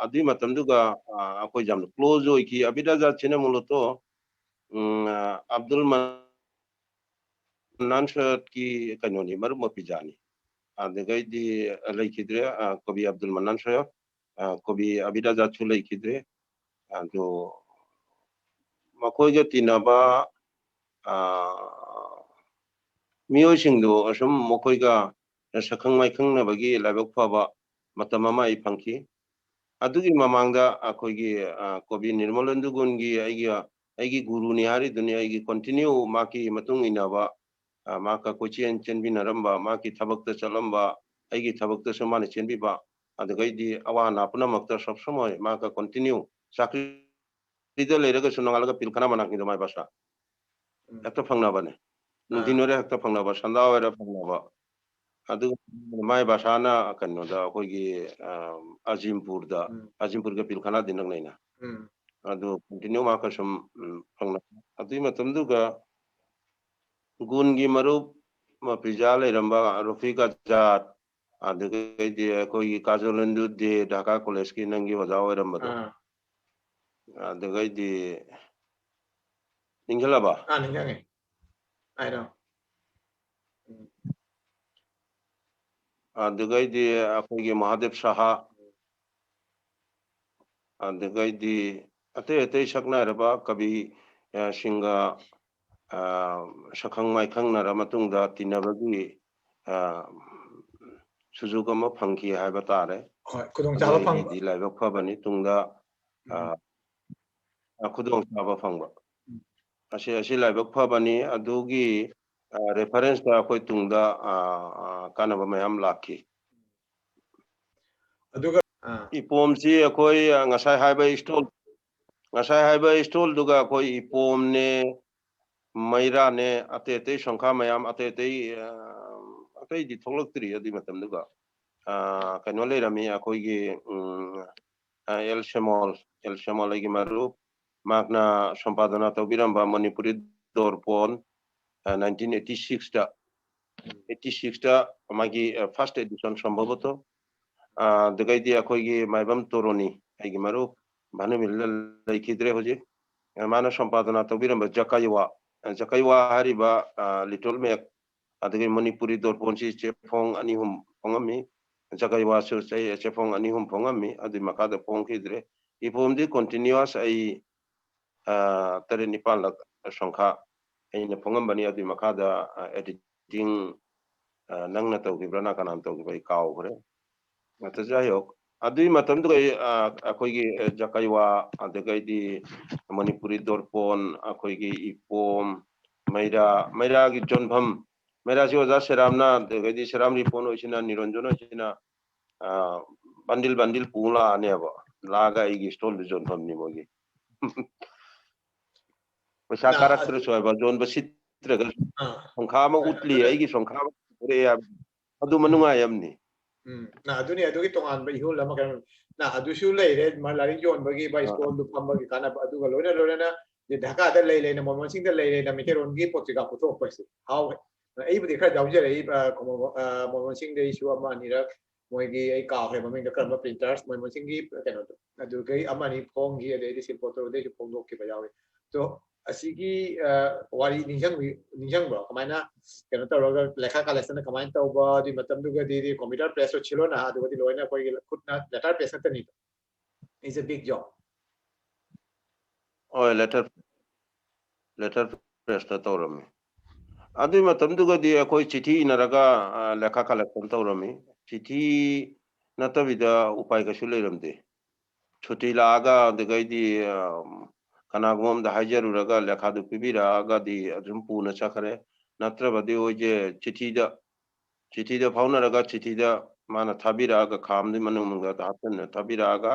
ꯑꯗꯨꯒꯤ ꯃꯇꯝꯗꯨꯒ, ꯑꯥ, ꯑꯩꯈꯣꯏ ꯌꯥꯝꯅ close ꯑꯣꯏꯈꯤ꯫ ꯑꯕꯤꯗ ꯑꯖꯥꯗꯁꯤꯅ ꯃꯨꯂꯇꯣ, ꯎꯝ, ꯑꯥ, ꯑꯕꯗꯨꯜ ꯃ-, ꯃꯟꯅꯥꯟ ꯁꯣꯌꯠꯀꯤ ꯀꯩꯅꯣꯅꯤ, ꯃꯔꯨꯞ ꯃꯄꯤꯖꯥꯅꯤ꯫ ꯑꯗꯨꯗꯒꯤꯗꯤ ꯂꯩꯈꯤꯗ꯭ꯔꯦ, ꯑ, ꯀꯕꯤ ꯑꯕꯗꯨꯜ ꯃꯟꯅꯥꯟ ꯁꯣꯌꯠ, ꯑ, ꯀꯕꯤ ꯑꯕꯤꯗ ꯑꯖꯥꯗꯁꯨ ꯂꯩꯈꯤꯗ꯭ꯔꯦ꯫ ꯑꯗꯣ ꯃꯈꯣꯏꯒ ꯇꯤꯟꯅꯕ, ꯑ, ꯃꯤꯑꯣꯏꯁꯤꯡꯗꯨ ꯑꯁꯨꯝ ꯃꯈꯣꯏꯒ ꯁꯛꯈꯪ ꯃꯥꯏꯈꯪꯅꯕꯒꯤ ꯂꯥꯏꯕꯛ ꯐꯕ ꯃꯇꯝ ꯑꯃ ꯑꯩ ꯐꯪꯈꯤ꯫ ꯑꯗꯨꯒꯤ ꯃꯃꯥꯡꯗ ꯑꯩꯈꯣꯏꯒꯤ, ꯑ, ꯀꯣꯕꯤ ꯅꯤꯔꯃꯂꯦꯟꯗꯨ ꯒꯨꯟꯒꯤ ꯑꯩꯒꯤ, ꯑꯩꯒꯤ ꯒꯨꯔꯨꯅꯤ ꯍꯥꯏꯔꯤꯗꯨꯅꯤ, ꯑꯩꯒꯤ continue ꯃꯍꯥꯛꯀꯤ ꯃꯇꯨꯡ ꯏꯟꯅꯕ, ꯑ, ꯃꯍꯥꯛꯀ ꯀꯣꯏꯆꯦꯟ ꯆꯦꯟꯃꯤꯟꯅꯔꯝꯕ, ꯃꯍꯥꯛꯀꯤ ꯊꯕꯛꯇ ꯆꯠꯂꯝꯕ, ꯑꯩꯒꯤ ꯊꯕꯛꯇꯁꯨ ꯃꯥꯅ ꯆꯦꯟꯕꯤꯕ, ꯑꯗꯨꯗꯒꯤꯗꯤ ꯑꯋꯥ ꯑꯅꯥ ꯄꯨꯝꯅꯃꯛꯇ ꯁꯕ ꯁꯃꯣꯏ ꯃꯍꯥꯛꯀ continue ꯆꯥꯛꯈ꯭ꯔꯤꯗ ꯂꯩꯔꯒꯁꯨ ꯅꯣꯡꯉꯥꯜꯂꯒ ꯄꯤꯜ ꯈꯅꯥ ꯃꯅꯥꯛꯅꯤꯗꯣ ꯃꯥꯏ ꯕꯁꯥ꯫ ꯎꯝ꯫ ꯍꯦꯛꯇ ꯐꯪꯅꯕꯅꯦ꯫ ꯅꯨꯡꯊꯤꯟ ꯑꯥ꯫ ꯑꯣꯏꯔꯦ ꯍꯦꯛꯇ ꯐꯪꯅꯕ, ꯁꯟꯗꯥ ꯑꯣꯏꯔꯦ ꯐꯪꯅꯕ꯫ ꯑꯗꯨꯒ ꯃꯥꯏ ꯚꯥꯁꯥꯅ ꯀꯩꯅꯣꯗ, ꯑꯩꯈꯣꯏꯒꯤ, ꯑ, ꯑꯖꯤꯝꯄꯨꯔꯗ, ꯎꯝ꯫ ꯑꯖꯤꯝꯄꯨꯔꯒ ꯄꯤꯜꯈꯅꯥꯗꯤ ꯅꯛꯅꯩꯅ꯫ ꯎꯝ꯫ ꯑꯗꯨ continue ꯃꯥ ꯀꯩꯁꯨꯝ, ꯎꯝ, ꯐꯪꯅ-, ꯑꯗꯨꯒꯤ ꯃꯇꯝꯗꯨꯒ ꯒꯨꯟꯒꯤ ꯃꯔꯨꯞ ꯃꯄꯤꯖꯥ ꯂꯩꯔꯝꯕ ꯔꯐꯤꯛ ꯑꯖꯥꯗ, ꯑꯗꯨꯗꯒꯤꯗꯤ ꯑꯩꯈꯣꯏꯒꯤ ꯀꯥꯖꯣꯂꯦꯟꯗꯨ ꯗꯦ, ꯙꯥꯀꯥ ꯀꯣꯂꯦꯖꯀꯤ ꯅꯪꯒꯤ ꯑꯣꯖꯥ ꯑꯣꯏꯔꯝꯕꯗꯣ, ꯑꯥ꯫ ꯑꯗꯨꯗꯒꯤꯗꯤ ꯅꯤꯡꯁꯤꯡꯂꯕ? ꯑꯥ, ꯅꯤꯡꯁꯤꯡꯉꯦ꯫ ꯍꯥꯏꯔꯣ꯫ ꯎꯝ꯫ ꯑꯗꯨꯗꯒꯤꯗꯤ ꯑꯩꯈꯣꯏꯒꯤ ꯃꯍꯥꯗꯦꯕ ꯁꯍꯥ, ꯑꯗꯨꯗꯒꯤꯗꯤ ꯑꯇꯩ ꯑꯇꯩ ꯁꯛꯅꯥꯏꯔꯕ ꯀꯕꯤ, ꯑ, ꯁꯤꯡꯒ, ꯑ, ꯁꯛꯈꯪ ꯃꯥꯏꯈꯪꯅꯔ ꯃꯇꯨꯡꯗ ꯇꯤꯟꯅꯕꯒꯤ, ꯑ, ꯁꯨꯖꯨꯛ ꯑꯃ ꯐꯪꯈꯤ ꯍꯥꯏꯕ ꯇꯥꯔꯦ꯫ ꯍꯣꯏ, ꯑꯗꯨ ꯈꯨꯗꯣꯡꯆꯥꯕ ꯐꯪꯕ꯫ ꯑꯩꯒꯤꯗꯤ ꯂꯥꯏꯕꯛ ꯐꯕꯅꯤ꯫ ꯇꯨꯡꯗ, ꯑ, ꯎꯝ꯫ ꯑ, ꯈꯨꯗꯣꯡꯆꯥꯕ ꯐꯪꯕ꯫ ꯎꯝ꯫ ꯑꯁꯤ, ꯑꯁꯤ ꯂꯥꯏꯕꯛ ꯐꯕꯅꯤ꯫ ꯑꯗꯨꯒꯤ, ꯑ, reference ꯇ ꯑꯩꯈꯣꯏ ꯇꯨꯡꯗ, ꯑ, ꯑ, ꯀꯥꯟꯅꯕ ꯃꯌꯥꯝ ꯂꯥꯛꯈꯤ꯫ ꯑꯗꯨꯒ, ꯑꯥ꯫ ꯏꯄꯣꯝꯁꯤ ꯑꯩꯈꯣꯏ, ꯑ, ꯉꯁꯥꯏ ꯍꯥꯏꯕ stall, ꯉꯁꯥꯏ ꯍꯥꯏꯕ stall ꯗꯨꯒ ꯑꯩꯈꯣꯏ ꯏꯄꯣꯝꯅꯦ, ꯃꯩꯔꯥꯅꯦ, ꯑꯇꯩ ꯑꯇꯩ ꯁꯪꯈꯥ ꯃꯌꯥꯝ, ꯑꯇꯩ ꯑꯇꯩ, ꯑ, ꯑꯇꯩꯗꯤ ꯊꯣꯛꯂꯛꯇ꯭ꯔꯤ ꯑꯗꯨꯒꯤ ꯃꯇꯝꯗꯨꯒ꯫ ꯑ, ꯀꯩꯅꯣ ꯂꯩꯔꯝꯃꯤ ꯑꯩꯈꯣꯏꯒꯤ, ꯎꯝ, ꯑ, ꯑꯦꯜ ꯁꯦꯃꯣꯜ, ꯑꯦꯜ ꯁꯦꯃꯣꯜ ꯑꯩꯒꯤ ꯃꯔꯨꯞ, ꯃꯍꯥꯛꯅ ꯁꯝꯄꯥꯗꯅꯥ ꯇꯧꯕꯤꯔꯝꯕ ꯃꯅꯤꯄꯨꯔꯤ ꯗꯣꯔꯄꯣꯟ, ꯑ, nineteen eighty six ꯇ, eighty six ꯇ ꯃꯥꯒꯤ, ꯑ, first edition ꯁꯝꯚꯕꯇꯣ꯫ ꯑ, ꯑꯗꯨꯒꯩꯗꯤ ꯑꯩꯈꯣꯏꯒꯤ ꯃꯥꯏꯕꯝ ꯇꯣꯔꯣꯅꯤ, ꯑꯩꯒꯤ ꯃꯔꯨꯞ, ꯚꯥꯅꯨꯃꯤꯜꯗ ꯂꯩꯈꯤꯗ꯭ꯔꯦ ꯍꯧꯖꯤꯛ꯫ ꯑ, ꯃꯥꯅ ꯁꯝꯄꯥꯗꯅꯥ ꯇꯧꯕꯤꯔꯝꯕ ꯖꯀꯥꯏꯋꯥ, ꯑ, ꯖꯀꯥꯏꯋꯥ ꯍꯥꯏꯔꯤꯕ, ꯑ, ꯂꯤꯇꯜ ꯃꯦꯛ, ꯑꯗꯒꯤ ꯃꯅꯤꯄꯨꯔꯤ ꯗꯣꯔꯄꯣꯟꯁꯤ ꯆꯦꯐꯣꯡ ꯑꯅꯤ ꯑꯍꯨꯝ ꯐꯣꯡꯉꯝꯃꯤ꯫ ꯖꯒꯩꯋꯥꯁꯨ ꯆꯍꯤ, ꯆꯦꯐꯣꯡ ꯑꯅꯤ ꯑꯍꯨꯝ ꯐꯣꯡꯉꯝꯃꯤ, ꯑꯗꯨꯏ ꯃꯈꯥꯗ ꯐꯣꯡꯈꯤꯗ꯭ꯔꯦ꯫ ꯏꯄꯣꯝꯗꯤ continuous ꯑꯩ, ꯑ, ꯇꯔꯦꯠ ꯅꯤꯄꯥꯜꯂꯛ ꯁꯪꯈꯥ ꯑꯩꯅ ꯐꯣꯡꯉꯝꯕꯅꯤ, ꯑꯗꯨꯏ ꯃꯈꯥꯗ, ꯑ, editing, ꯑ, ꯅꯪꯅ ꯇꯧꯈꯤꯕ꯭ꯔꯥ ꯅ ꯀꯅꯥꯅ ꯇꯧꯈꯤꯕ꯭ꯔꯥ ꯑꯩ ꯀꯥꯎꯈ꯭ꯔꯦ꯫ ꯑꯗꯨ ꯖꯥꯏ ꯍꯣꯛ, ꯑꯗꯨꯏ ꯃꯇꯝꯗꯨꯗ ꯑꯩ, ꯑ, ꯑꯩꯈꯣꯏꯒꯤ, ꯑ, ꯖꯀꯩꯋꯥ, ꯑꯗꯨꯗꯒꯤꯗꯤ ꯃꯅꯤꯄꯨꯔꯤ ꯗꯣꯔꯄꯣꯟ, ꯑꯩꯈꯣꯏꯒꯤ ꯏꯄꯣꯝ, ꯃꯩꯔꯥ, ꯃꯩꯔꯥꯒꯤ ꯌꯣꯟꯐꯝ, ꯃꯩꯔꯥꯁꯤ ꯑꯣꯖꯥ ꯁꯦꯔꯥꯝꯅ, ꯑꯗꯨꯗꯒꯤꯗꯤ ꯁꯦꯔꯥꯝ ꯔꯤꯄꯣꯟ ꯍꯣꯏꯁꯤꯅ, ꯅꯤꯔꯟꯖꯟ ꯍꯣꯏꯁꯤꯅ, ꯑ, bundle bundle ꯄꯨ ꯂꯥꯛꯑꯅꯦꯕ꯫ ꯂꯥꯛꯑꯒ ꯑꯩꯒꯤ stall ꯗ ꯌꯣꯟꯐꯝꯅꯤ ꯃꯣꯏꯒꯤ꯫ ꯄꯩꯁꯥ ꯀꯥꯔꯛꯇ꯭ꯔꯁꯨ ꯍꯥꯏꯕ, ꯌꯣꯟꯕ ꯁꯤꯠꯇ꯭ꯔꯒꯁꯨ꯫ ꯁꯪꯈꯥ ꯑꯃ ꯎꯠꯂꯤ, ꯑꯩꯒꯤ ꯁꯪꯈꯥ ꯑꯃ ꯄꯨꯔꯛꯑꯦ ꯍꯥꯏꯕ, ꯑꯗꯨ ꯃꯅꯨꯡꯉꯥꯏ ꯑꯃꯅꯤ꯫ ꯎꯝ, ꯅ ꯑꯗꯨꯅꯤ, ꯑꯗꯨꯒꯤ ꯇꯣꯉꯥꯟꯕ ꯏꯍꯨꯜ ꯑꯃ ꯀꯩꯅꯣ꯫ ꯅ ꯑꯗꯨꯁꯨ ꯂꯩꯔꯦ, ꯃꯥ ꯂꯥꯏꯔꯤꯛ ꯌꯣꯟꯕꯒꯤ ꯕꯥ, ꯁ꯭ꯀꯣꯜꯗꯨ ꯐꯝꯕꯒꯤ ꯀꯥꯟꯅꯕ, ꯑꯗꯨꯒ ꯂꯣꯏꯅ ꯂꯣꯏꯅꯅ ꯙꯥꯀꯥꯗ ꯂꯩ ꯂꯩꯅ, ꯃꯣꯏꯃꯣꯟꯁꯤꯡꯗ ꯂꯩ ꯂꯩꯅ ꯃꯩꯇꯩꯔꯣꯟꯒꯤ ꯄꯣꯠꯁꯤꯒ ꯄꯨꯊꯣꯛꯄꯁꯦ ꯍꯥꯎꯋꯦ꯫ ꯑꯩꯕꯨꯗꯤ ꯈꯔ ꯌꯥꯎꯖꯔꯛꯏ, ꯑ, ꯀꯣꯃꯣ-, ꯑ, ꯃꯣꯏꯃꯣꯟꯁꯤꯡꯗꯩꯁꯨ ꯑꯃ ꯑꯅꯤꯔꯛ, ꯃꯣꯏꯒꯤ, ꯑꯩ ꯀꯥꯎꯈ꯭ꯔꯦ ꯃꯃꯤꯡꯗꯣ, ꯀꯔꯝꯕ printers, ꯃꯣꯏꯃꯣꯟꯁꯤꯡꯒꯤ ꯀꯩꯅꯣꯗꯣ, ꯑꯗꯨꯒꯩ ꯑꯃ ꯑꯅꯤ ꯐꯣꯡꯈꯤ, ꯑꯗꯩꯗꯤ ꯁꯤꯜꯄꯣꯇꯣꯗꯩꯁꯨ ꯐꯣꯡꯗꯣꯛꯈꯤꯕ ꯌꯥꯎꯏ꯫ ꯑꯗꯣ ꯑꯁꯤꯒꯤ, ꯑ, ꯋꯥꯔꯤ ꯅꯤꯡꯁꯤꯡꯕꯤ-, ꯅꯤꯡꯁꯤꯡꯕ꯭ꯔꯣ? ꯀꯃꯥꯏꯅ ꯀꯩꯅꯣ ꯇꯧꯔꯒ ꯂꯩꯈꯥ collectionꯅ ꯀꯃꯥꯏꯅ ꯇꯧꯕ, ꯑꯗꯨꯒꯤ ꯃꯇꯝꯗꯨꯒꯗꯤ computer pressꯇꯣ ꯁꯤꯜꯂꯣꯅ, ꯑꯗꯨꯒꯗꯤ ꯂꯣꯏꯅ ꯑꯩꯈꯣꯏꯒꯤ ꯈꯨꯠꯅ letter press ꯅꯠꯇꯅꯤꯗꯣ꯫ It's a big job. ꯍꯣꯏ, letter, letter pressꯇ ꯇꯧꯔꯝꯃꯤ꯫ ꯑꯗꯨꯒꯤ ꯃꯇꯝꯗꯨꯒꯗꯤ ꯑꯩꯈꯣꯏ ꯆꯤꯊꯤ ꯏꯅꯔꯒ, ꯑ, ꯂꯩꯈꯥ collection ꯇꯧꯔꯝꯃꯤ꯫ ꯆꯤꯊꯤ ꯅꯠꯇꯕꯤꯗ ꯎꯄꯥꯏ ꯀꯩꯁꯨ ꯂꯩꯔꯝꯗꯦ꯫ ꯁꯨꯇꯤ ꯂꯥꯛꯑꯒ, ꯑꯗꯨꯗꯒꯤꯗꯤ, ꯑ, ꯀꯅꯥꯒꯨꯝꯕ ꯑꯝꯗ ꯍꯥꯏꯖꯔꯨꯔꯒ ꯂꯩꯈꯥꯗꯨ ꯄꯤꯕꯤꯔꯛꯑꯒꯗꯤ ꯑꯗꯨꯝ ꯄꯨꯅ ꯆꯠꯈ꯭ꯔꯦ꯫ ꯅꯠꯇ꯭ꯔꯕꯗꯤ ꯑꯩꯈꯣꯏꯁꯦ ꯆꯤꯊꯤꯗ, ꯆꯤꯊꯤꯗ ꯐꯥꯎꯅꯔꯒ, ꯆꯤꯊꯤꯗ ꯃꯥꯅ ꯊꯥꯕꯤꯔꯛꯑꯒ, ꯈꯥꯝꯗꯨꯒꯤ ꯃꯅꯨꯡꯗ ꯍꯥꯞꯆꯤꯟꯅ ꯊꯥꯕꯤꯔꯛꯑꯒ,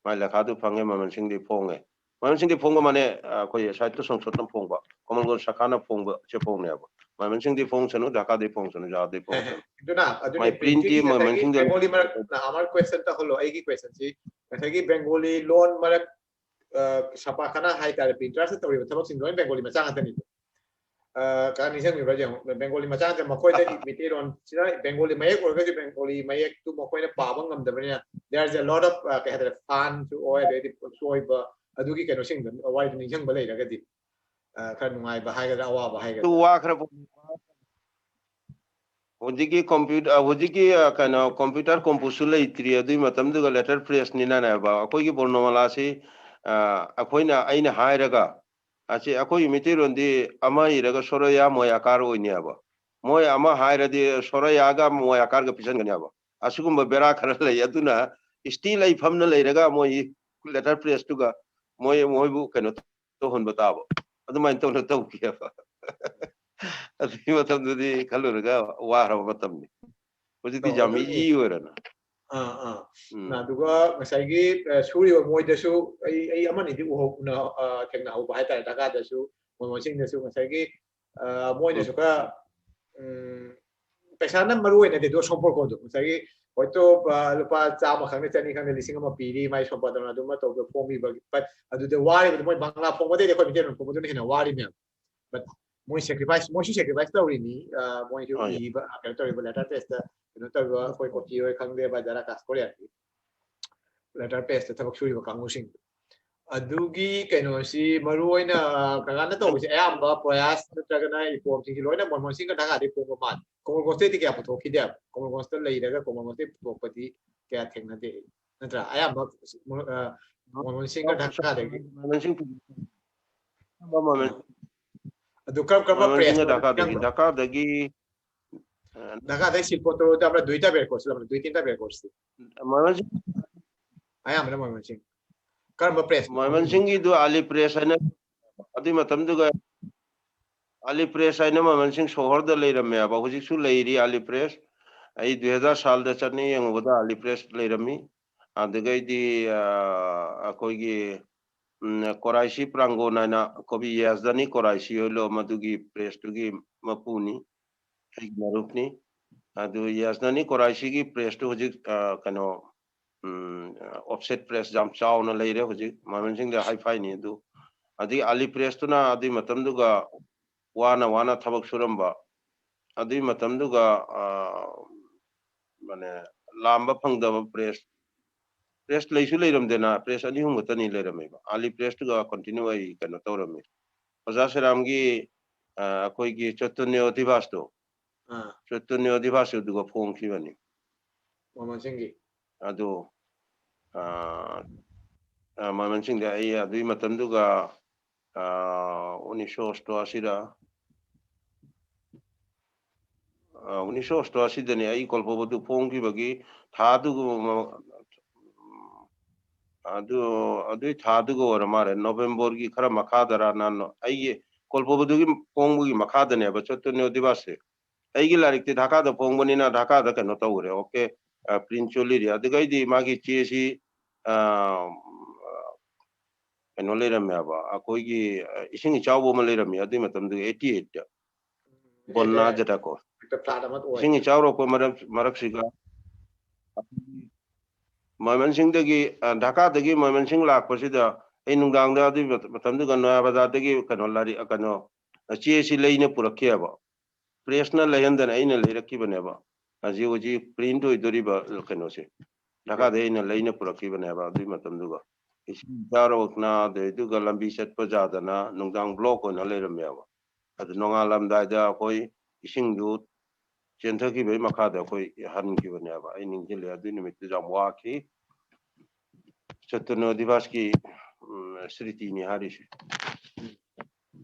ꯃꯥꯏ ꯂꯩꯈꯥꯗꯨ ꯐꯪꯉꯦ, ꯃꯃꯟꯁꯤꯡꯗꯤ ꯐꯣꯡꯉꯦ꯫ ꯃꯃꯟꯁꯤꯡꯗꯤ ꯐꯣꯡꯕ ꯃꯥꯅꯦ, ꯑ, ꯑꯩꯈꯣꯏ ꯁꯥꯍꯤꯇ꯭ꯌ ꯁꯪꯁꯠꯅ ꯐꯣꯡꯕ, ꯀꯃꯜꯒꯣꯟ ꯁꯥꯈꯥꯅ ꯐꯣꯡꯕ, ꯁꯦ ꯐꯣꯡꯅꯦꯕ꯫ ꯃꯃꯟꯁꯤꯡꯗꯤ ꯐꯣꯡꯁꯅꯨ, ꯙꯥꯀꯥꯗꯤ ꯐꯣꯡꯁꯅꯨ, ꯖꯥꯗꯤ ꯐꯣꯡꯁꯅꯨ꯫ ꯑꯗꯨꯅ, ꯑꯗꯨꯅ ꯃꯥꯏ printꯀꯤ printꯁꯦ ꯉꯁꯥꯏꯒꯤ ꯃꯃꯟꯁꯤꯡꯗꯣ Bengali ꯃꯔꯛ, ꯅꯍꯥꯟ ꯑꯃ question ꯇꯧꯍꯜꯂꯣ, ꯑꯩꯒꯤ questionꯁꯤ ꯉꯁꯥꯏꯒꯤ Bengali ꯂꯣꯟ ꯃꯔꯛ, ꯑ, ꯁꯄꯥꯈꯥꯅ ꯍꯥꯏꯇꯥꯔꯦ, printers ꯇꯧꯔꯤꯕ ꯊꯕꯛꯁꯤꯡꯗꯣ ꯂꯣꯏꯅ Bengali ꯃꯆꯥ ꯉꯥꯛꯇꯅꯤꯗꯣ꯫ ꯑ, ꯀ-, ꯅꯤꯡꯁꯤꯡꯕꯤꯕ꯭ꯔꯥ ꯌꯦꯡꯉꯣ, Bengali ꯃꯆꯥ ꯉꯥꯛꯇ, ꯃꯈꯣꯏꯗ ꯃꯩꯇꯩꯂꯣꯟꯁꯤꯅ Bengali ꯃꯌꯦꯛ ꯑꯣꯏꯔꯒꯁꯨ Bengali ꯃꯌꯦꯛꯇꯨ ꯃꯈꯣꯏꯅ ꯄꯥꯕ ꯉꯝꯗꯕꯅꯤꯅ, there is a lot of, ꯑ, ꯀꯩ ꯍꯥꯏꯇꯥꯔꯦ, ꯐꯥꯟꯁꯨ ꯑꯣꯏ, ꯑꯗꯩꯗꯤ ꯁꯣꯏꯕ, ꯑꯗꯨꯒꯤ ꯀꯩꯅꯣꯁꯤꯡꯗꯣ ꯋꯥꯔꯤꯗꯣ ꯅꯤꯡꯁꯤꯡꯕ ꯂꯩꯔꯒꯗꯤ, ꯑ, ꯈꯔ ꯅꯨꯡꯉꯥꯏꯕ ꯍꯥꯏꯒꯗ꯭ꯔꯥ, ꯑꯋꯥꯕ ꯍꯥꯏꯒꯗ꯭ꯔꯥ? ꯑꯗꯨ ꯋꯥꯈ꯭ꯔꯕ ꯍꯧꯖꯤꯛꯀꯤ computer, ꯍꯧꯖꯤꯛꯀꯤ, ꯑ, ꯀꯩꯅꯣ, computer ꯀꯣꯝꯄꯨꯁꯨ ꯂꯩꯇ꯭ꯔꯤ, ꯑꯗꯨꯒꯤ ꯃꯇꯝꯗꯨꯒ letter pressꯅꯤꯅꯅꯦꯕ꯫ ꯑꯩꯈꯣꯏꯒꯤ ꯕꯣꯔꯅꯣꯃꯥꯂꯥꯁꯤ, ꯑ, ꯑꯩꯈꯣꯏꯅ, ꯑꯩꯅ ꯍꯥꯏꯔꯒ, ꯑꯁꯤ ꯑꯩꯈꯣꯏꯒꯤ ꯃꯩꯇꯩꯂꯣꯟꯗꯤ ꯑꯃ ꯏꯔꯒ ꯁꯣꯔꯣꯌꯥ ꯃꯣꯏ ꯑꯀꯥꯔ ꯑꯣꯏꯅꯦꯕ꯫ ꯃꯣꯏ ꯑꯃ ꯍꯥꯏꯔꯗꯤ ꯁꯣꯔꯣꯌꯥꯒ ꯃꯣꯏ ꯑꯀꯥꯔꯒ ꯄꯤꯁꯟꯒꯅꯦꯕ꯫ ꯑꯁꯤꯒꯨꯝꯕ ꯕꯦꯔꯥ ꯈꯔ ꯂꯩ꯫ ꯑꯗꯨꯅ still ꯑꯩ ꯐꯝꯅ ꯂꯩꯔꯒ ꯃꯣꯏ letter pressꯇꯨꯒ ꯃꯣꯏ, ꯃꯣꯏꯕꯨ ꯀꯩꯅꯣ ꯇꯧꯍꯟꯕ ꯇꯥꯕ꯫ ꯑꯗꯨꯃꯥꯏꯅ ꯇꯧꯅ ꯇꯧꯈꯤꯑꯕ꯫ ꯑꯗꯨꯒꯤ ꯃꯇꯝꯗꯨꯗꯤ ꯈꯜꯂꯨꯔꯒ ꯋꯥꯔꯕ ꯃꯇꯝꯅꯤ꯫ ꯍꯧꯖꯤꯛꯇꯤ ꯑꯣ, ꯌꯥꯝ ꯑꯗꯨꯅꯤ꯫ Easy ꯑꯣꯏꯔꯦꯅ꯫ ꯑꯥ ꯑꯥ꯫ ꯎꯝ꯫ ꯑꯗꯨꯒ ꯉꯁꯥꯏꯒꯤ, ꯑ, ꯁꯨꯔꯤꯕ ꯃꯣꯏꯗꯁꯨ ꯑꯩ, ꯑꯩ ꯑꯃꯅꯤꯗꯤ ꯎꯍꯧ-, ꯎꯅ-, ꯑ, ꯊꯦꯡꯅꯍꯧꯕ ꯍꯥꯏꯇꯥꯔꯦ, ꯙꯥꯀꯥꯗꯁꯨ, ꯃꯣꯏ ꯃꯣꯏꯁꯤꯡꯗꯁꯨ ꯉꯁꯥꯏꯒꯤ, ꯑ, ꯃꯣꯏꯅꯁꯨ ꯎꯝ꯫ ꯈꯔ, ꯎꯝ, ꯄꯩꯁꯥꯅ ꯃꯔꯨ ꯑꯣꯏꯅꯗꯤ ꯑꯗꯨ ꯁꯣꯝꯄꯣꯔꯀꯣꯗꯣ ꯉꯁꯥꯏꯒꯤ ꯍꯣꯏꯇꯣ, ꯑ, ꯂꯨꯄꯥ ꯆꯥꯝꯃ ꯈꯪꯗꯦ, ꯆꯅꯤ ꯈꯪꯗꯦ, ꯂꯤꯁꯤꯡ ꯑꯃ ꯄꯤꯔꯤ, ꯃꯥꯏ ꯁꯣꯝꯄꯥꯗꯅ ꯑꯗꯨꯃ ꯇꯧꯗ ꯐꯣꯡꯕꯤꯕ, but ꯑꯗꯨꯗ ꯋꯥꯔꯤꯕꯗꯤ ꯃꯣꯏ ꯕꯪꯒ꯭ꯂꯥ ꯐꯣꯡꯕꯗꯩꯗꯤ ꯑꯩꯈꯣꯏ ꯃꯤꯇꯩꯂꯣꯟ ꯐꯣꯡꯕꯗꯨꯅ ꯍꯦꯟꯅ ꯋꯥꯔꯤꯃꯦꯕ꯫ But ꯃꯣꯏ sacrifice, ꯃꯣꯏꯁꯨ sacrifice ꯇꯧꯔꯤꯅꯤ꯫ ꯑ, ꯃꯣꯏꯁꯨ ꯍꯣꯏ꯫ ꯏꯕ, ꯀꯩꯅꯣ ꯇꯧꯔꯤꯕ letter press ꯇ, ꯀꯩꯅꯣ ꯇꯧꯔꯤꯕ ꯑꯩꯈꯣꯏ ꯀꯣꯐꯤ ꯍꯣꯏ ꯈꯪꯗꯦ, ꯕꯖꯥꯔꯥ ꯀꯥꯁ ꯀꯣꯔꯤꯌꯥꯒꯤ letter press ꯇ ꯊꯕꯛ ꯁꯨꯔꯤꯕ ꯀꯥꯡꯕꯨꯁꯤꯡꯗꯣ꯫ ꯑꯗꯨꯒꯤ ꯀꯩꯅꯣꯁꯤ ꯃꯔꯨ ꯑꯣꯏꯅ, ꯑ, ꯀꯀꯥꯅ ꯇꯧꯕꯁꯦ ꯑꯌꯥꯝꯕ ꯄ꯭ꯔꯌꯥꯁ ꯅꯠꯇ꯭ꯔꯒꯅ ꯏꯄꯣꯝꯁꯤꯡꯁꯤ ꯂꯣꯏꯅ ꯃꯣꯟꯃꯣꯟ ꯁꯤꯡꯒ ꯙꯥꯀꯥꯗꯒꯤ ꯐꯣꯡꯕ ꯃꯥꯜꯂꯦ꯫ ꯀꯣꯃꯜꯒꯣꯟꯖꯇꯩꯗꯤ ꯀꯌꯥ ꯄꯨꯊꯣꯛꯈꯤꯗꯦꯕ꯫ ꯀꯣꯃꯜꯒꯣꯟꯖꯇ ꯂꯩꯔꯒ ꯀꯣꯃꯜꯒꯣꯟꯖꯇꯩ ꯄꯨꯊꯣꯛꯄꯗꯤ ꯀꯌꯥ ꯊꯦꯡꯅꯗꯦ ꯑꯩ꯫ ꯅꯠꯇ꯭ꯔꯥ? ꯑꯌꯥꯝꯕ, ꯑ, ꯃꯣꯟꯃꯣꯟ ꯁꯤꯡꯒ ꯙꯥꯀꯥꯗꯒꯤ꯫ ꯃꯣꯟꯃꯣꯟ ꯁꯤꯡ ꯄꯨ-, ꯑ꯫ ꯑꯗꯨ ꯀꯔꯝ ꯀꯔꯝꯕ ꯃꯣꯟꯃꯣꯟ ꯁꯤꯡꯒ press ꯅꯣ? ꯙꯥꯀꯥꯗꯒꯤ, ꯙꯥꯀꯥꯗꯒꯤ, ꯑ, ꯙꯥꯀꯥꯗꯒꯤ ꯁꯤꯜꯄꯣ ꯇꯣꯔꯣꯗ ꯑꯃꯅ ꯗꯨꯏꯇꯥ ꯕꯦꯔꯀꯣꯁ ꯂꯝꯅ ꯗꯨꯏꯇꯤꯟꯇꯥ ꯕꯦꯔꯀꯣꯁ꯫ ꯃꯣꯟꯃꯣꯟ ꯁꯤꯡ ꯑꯌꯥꯝꯕꯅ ꯃꯣꯟꯃꯣꯟ ꯁꯤꯡ꯫ ꯀꯔꯝꯕ press ꯅꯣ? ꯃꯣꯟꯃꯣꯟ ꯁꯤꯡꯒꯤꯗꯨ ꯑꯥꯂꯤ press ꯍꯥꯏꯅ, ꯑꯗꯨꯏ ꯃꯇꯝꯗꯨꯒ ꯑꯥꯂꯤ press ꯍꯥꯏꯅ ꯃꯣꯟꯃꯣꯟ ꯁꯤꯡ ꯁꯣꯍꯔꯗ ꯂꯩꯔꯝꯃꯦꯕ, ꯍꯧꯖꯤꯛꯁꯨ ꯂꯩꯔꯤ ꯑꯥꯂꯤ press꯫ ꯑꯩ ꯗꯨꯏ ꯍꯖꯥꯔ ꯁꯥꯜꯗ ꯆꯠꯅꯤ ꯌꯦꯡꯉꯨꯕꯗ ꯑꯥꯂꯤ press ꯂꯩꯔꯝꯃꯤ꯫ ꯑꯗꯨꯗꯒꯤꯗꯤ, ꯑ, ꯑꯩꯈꯣꯏꯒꯤ, ꯎꯝ, ꯀꯣꯔꯥꯏꯁꯤ ꯄ꯭ꯔꯥꯡꯒꯣꯟ ꯍꯥꯏꯅ ꯀꯣꯕꯤ ꯌꯥꯖꯗꯥꯅꯤ ꯀꯣꯔꯥꯏꯁꯤ ꯍꯣꯏꯂꯣ ꯃꯗꯨꯒꯤ press ꯇꯨꯒꯤ ꯃꯄꯨꯅꯤ, ꯑꯩꯒꯤ ꯃꯔꯨꯞꯅꯤ꯫ ꯑꯗꯨ ꯌꯥꯖꯗꯥꯅꯤ ꯀꯣꯔꯥꯏꯁꯤꯒꯤ press ꯇꯨ ꯍꯧꯖꯤꯛ, ꯑ, ꯀꯩꯅꯣ, ꯎꯝ, offset press ꯌꯥꯝ ꯆꯥꯎꯅ ꯂꯩꯔꯦ ꯍꯧꯖꯤꯛ, ꯃꯣꯟꯃꯣꯟ ꯁꯤꯡꯗ ꯍꯥꯏ ꯐꯥꯏꯅꯤ ꯑꯗꯨ꯫ ꯑꯗꯒꯤ ꯑꯥꯂꯤ press ꯇꯨꯅ ꯑꯗꯨꯏ ꯃꯇꯝꯗꯨꯒ ꯋꯥꯅ ꯋꯥꯅ ꯊꯕꯛ ꯁꯨꯔꯝꯕ, ꯑꯗꯨꯏ ꯃꯇꯝꯗꯨꯒ, ꯑ, ꯃꯥꯅꯦ, ꯂꯥꯝꯕ ꯐꯪꯗꯕ press, press ꯂꯩꯁꯨ ꯂꯩꯔꯝꯗꯦꯅ, press ꯑꯅꯤ ꯑꯍꯨꯝ ꯈꯛꯇꯅꯤ ꯂꯩꯔꯝꯃꯦꯕ꯫ ꯑꯥꯂꯤ press ꯇꯨꯒ continue ꯑꯩ ꯀꯩꯅꯣ ꯇꯧꯔꯝꯃꯤ꯫ ꯑꯣꯖꯥ ꯁꯦꯔꯥꯝꯒꯤ, ꯑ, ꯑꯩꯈꯣꯏꯒꯤ ꯆꯩꯇꯟꯌ ꯗꯤꯚꯥꯁꯇꯣ, ꯑꯥ꯫ ꯆꯩꯇꯟꯌ ꯗꯤꯚꯥꯁꯁꯨ ꯑꯗꯨꯒ ꯐꯣꯡꯈꯤꯕꯅꯤ꯫ ꯃꯣꯟꯃꯣꯟ ꯁꯤꯡꯒꯤ? ꯑꯗꯨ, ꯑ, ꯑ, ꯃꯣꯟꯃꯣꯟ ꯁꯤꯡꯗ ꯑꯩ ꯑꯗꯨꯒꯤ ꯃꯇꯝꯗꯨꯒ, ꯑ, ꯎꯅꯤꯁꯁꯣ ꯑꯣꯁꯇꯣꯑꯥꯁꯤꯗ, ꯑ, ꯎꯅꯤꯁꯁꯣ ꯑꯣꯁꯇꯣꯑꯥꯁꯤꯗꯅꯤ ꯑꯩ ꯀꯣꯜꯄꯣꯕꯗꯨ ꯐꯣꯡꯈꯤꯕꯒꯤ ꯊꯥꯗꯨꯒ ꯃ-, ꯑꯗꯨ, ꯑꯗꯨꯏ ꯊꯥꯗꯨꯒ ꯑꯣꯏꯔ ꯃꯥꯜꯂꯦ, ꯅꯣꯕꯦꯝꯕꯔꯒꯤ ꯈꯔ ꯃꯈꯥꯗꯔ ꯅꯍꯥꯟ ꯑꯩꯒꯤ ꯀꯣꯜꯄꯣꯕꯗꯨꯒꯤ ꯐꯣꯡꯕꯒꯤ ꯃꯈꯥꯗꯅꯦꯕ ꯆꯩꯇꯟꯌ ꯗꯤꯚꯥꯁꯁꯦ꯫ ꯑꯩꯒꯤ ꯂꯥꯏꯔꯤꯛꯇꯤ ꯙꯥꯀꯥꯗ ꯐꯣꯡꯕꯅꯤꯅ ꯙꯥꯀꯥꯗ ꯀꯩꯅꯣ ꯇꯧꯈ꯭ꯔꯦ, okay꯫ ꯄ꯭ꯔꯤꯟꯁ ꯆꯣꯂꯤꯔꯤ꯫ ꯑꯗꯨꯒꯩꯗꯤ ꯃꯥꯒꯤ ꯆꯦꯁꯤ, ꯑ, ꯀꯩꯅꯣ ꯂꯩꯔꯝꯃꯦꯕ, ꯑꯩꯈꯣꯏꯒꯤ, ꯑ, ꯏꯁꯤꯡ ꯏꯆꯥꯎꯕ ꯑꯃ ꯂꯩꯔꯝꯃꯤ ꯑꯗꯨꯏ ꯃꯇꯝꯗꯨꯒꯤ, ꯑꯩꯠꯇꯤ ꯑꯩꯠꯇ꯫ ꯕꯣꯟꯅꯥ ꯖꯇꯀꯣ꯫ ꯏꯁꯤꯡ ꯏꯆꯥꯎꯔꯛꯄ ꯃꯔꯛ-, ꯃꯔꯛꯁꯤꯒ ꯃꯣꯏꯃꯟꯁꯤꯡꯗꯒꯤ, ꯑ, ꯙꯥꯀꯥꯗꯒꯤ ꯃꯣꯏꯃꯟꯁꯤꯡ ꯂꯥꯛꯄꯁꯤꯗ ꯑꯩ ꯅꯨꯡꯗꯥꯡꯗ ꯑꯗꯨꯒꯤ ꯃꯇꯝꯗꯨꯒ ꯅꯣꯌꯥ ꯕꯖꯥꯔꯗꯒꯤ ꯀꯩꯅꯣ ꯂꯥꯏꯔꯤꯛ, ꯑ, ꯀꯩꯅꯣ, ꯑ, ꯆꯦꯁꯤ ꯂꯩꯅ ꯄꯨꯔꯛꯈꯤꯑꯕ꯫ ꯄ꯭ꯔꯦꯁꯅ ꯂꯩꯍꯟꯗꯅ ꯑꯩꯅ ꯂꯩꯔꯛꯈꯤꯕꯅꯦꯕ꯫ ꯍꯧꯖꯤꯛ ꯍꯧꯖꯤꯛ ꯄ꯭ꯔꯤꯟꯠ ꯑꯣꯏꯗꯣꯔꯤꯕ ꯀꯩꯅꯣꯁꯦ ꯙꯥꯀꯥꯗꯩ ꯑꯩꯅ ꯂꯩꯅ ꯄꯨꯔꯛꯈꯤꯕꯅꯦꯕ꯫ ꯑꯗꯨꯒꯤ ꯃꯇꯝꯗꯨꯒ ꯏꯁꯤꯡ ꯆꯥꯎꯔꯛꯅ, ꯑꯗꯩꯗꯨꯒ ꯂꯝꯕꯤ ꯆꯠꯄ ꯌꯥꯗꯅ ꯅꯨꯡꯗꯥꯡ ꯕ꯭ꯂꯣꯛ ꯑꯣꯏꯅ ꯂꯩꯔꯝꯃꯦꯕ꯫ ꯑꯗꯨ ꯅꯣꯡꯉꯥꯜꯂꯝꯗꯥꯏꯗ ꯑꯩꯈꯣꯏ ꯏꯁꯤꯡꯗꯨ ꯆꯦꯟꯊꯈꯤꯕꯒꯤ ꯃꯈꯥꯗ ꯑꯩꯈꯣꯏ ꯍꯟꯈꯤꯕꯅꯦꯕ꯫ ꯑꯩ ꯅꯤꯡꯁꯤꯡꯂꯦ, ꯑꯗꯨꯏ ꯅꯨꯃꯤꯠꯇꯨ ꯌꯥꯝ ꯋꯥꯈꯤ꯫ ꯆꯇꯨꯔꯅꯣ ꯗꯤꯕꯁꯀꯤ, ꯎꯝ, ꯁ꯭ꯔꯤꯇꯤꯅꯤ ꯍꯥꯏꯔꯤꯁꯦ꯫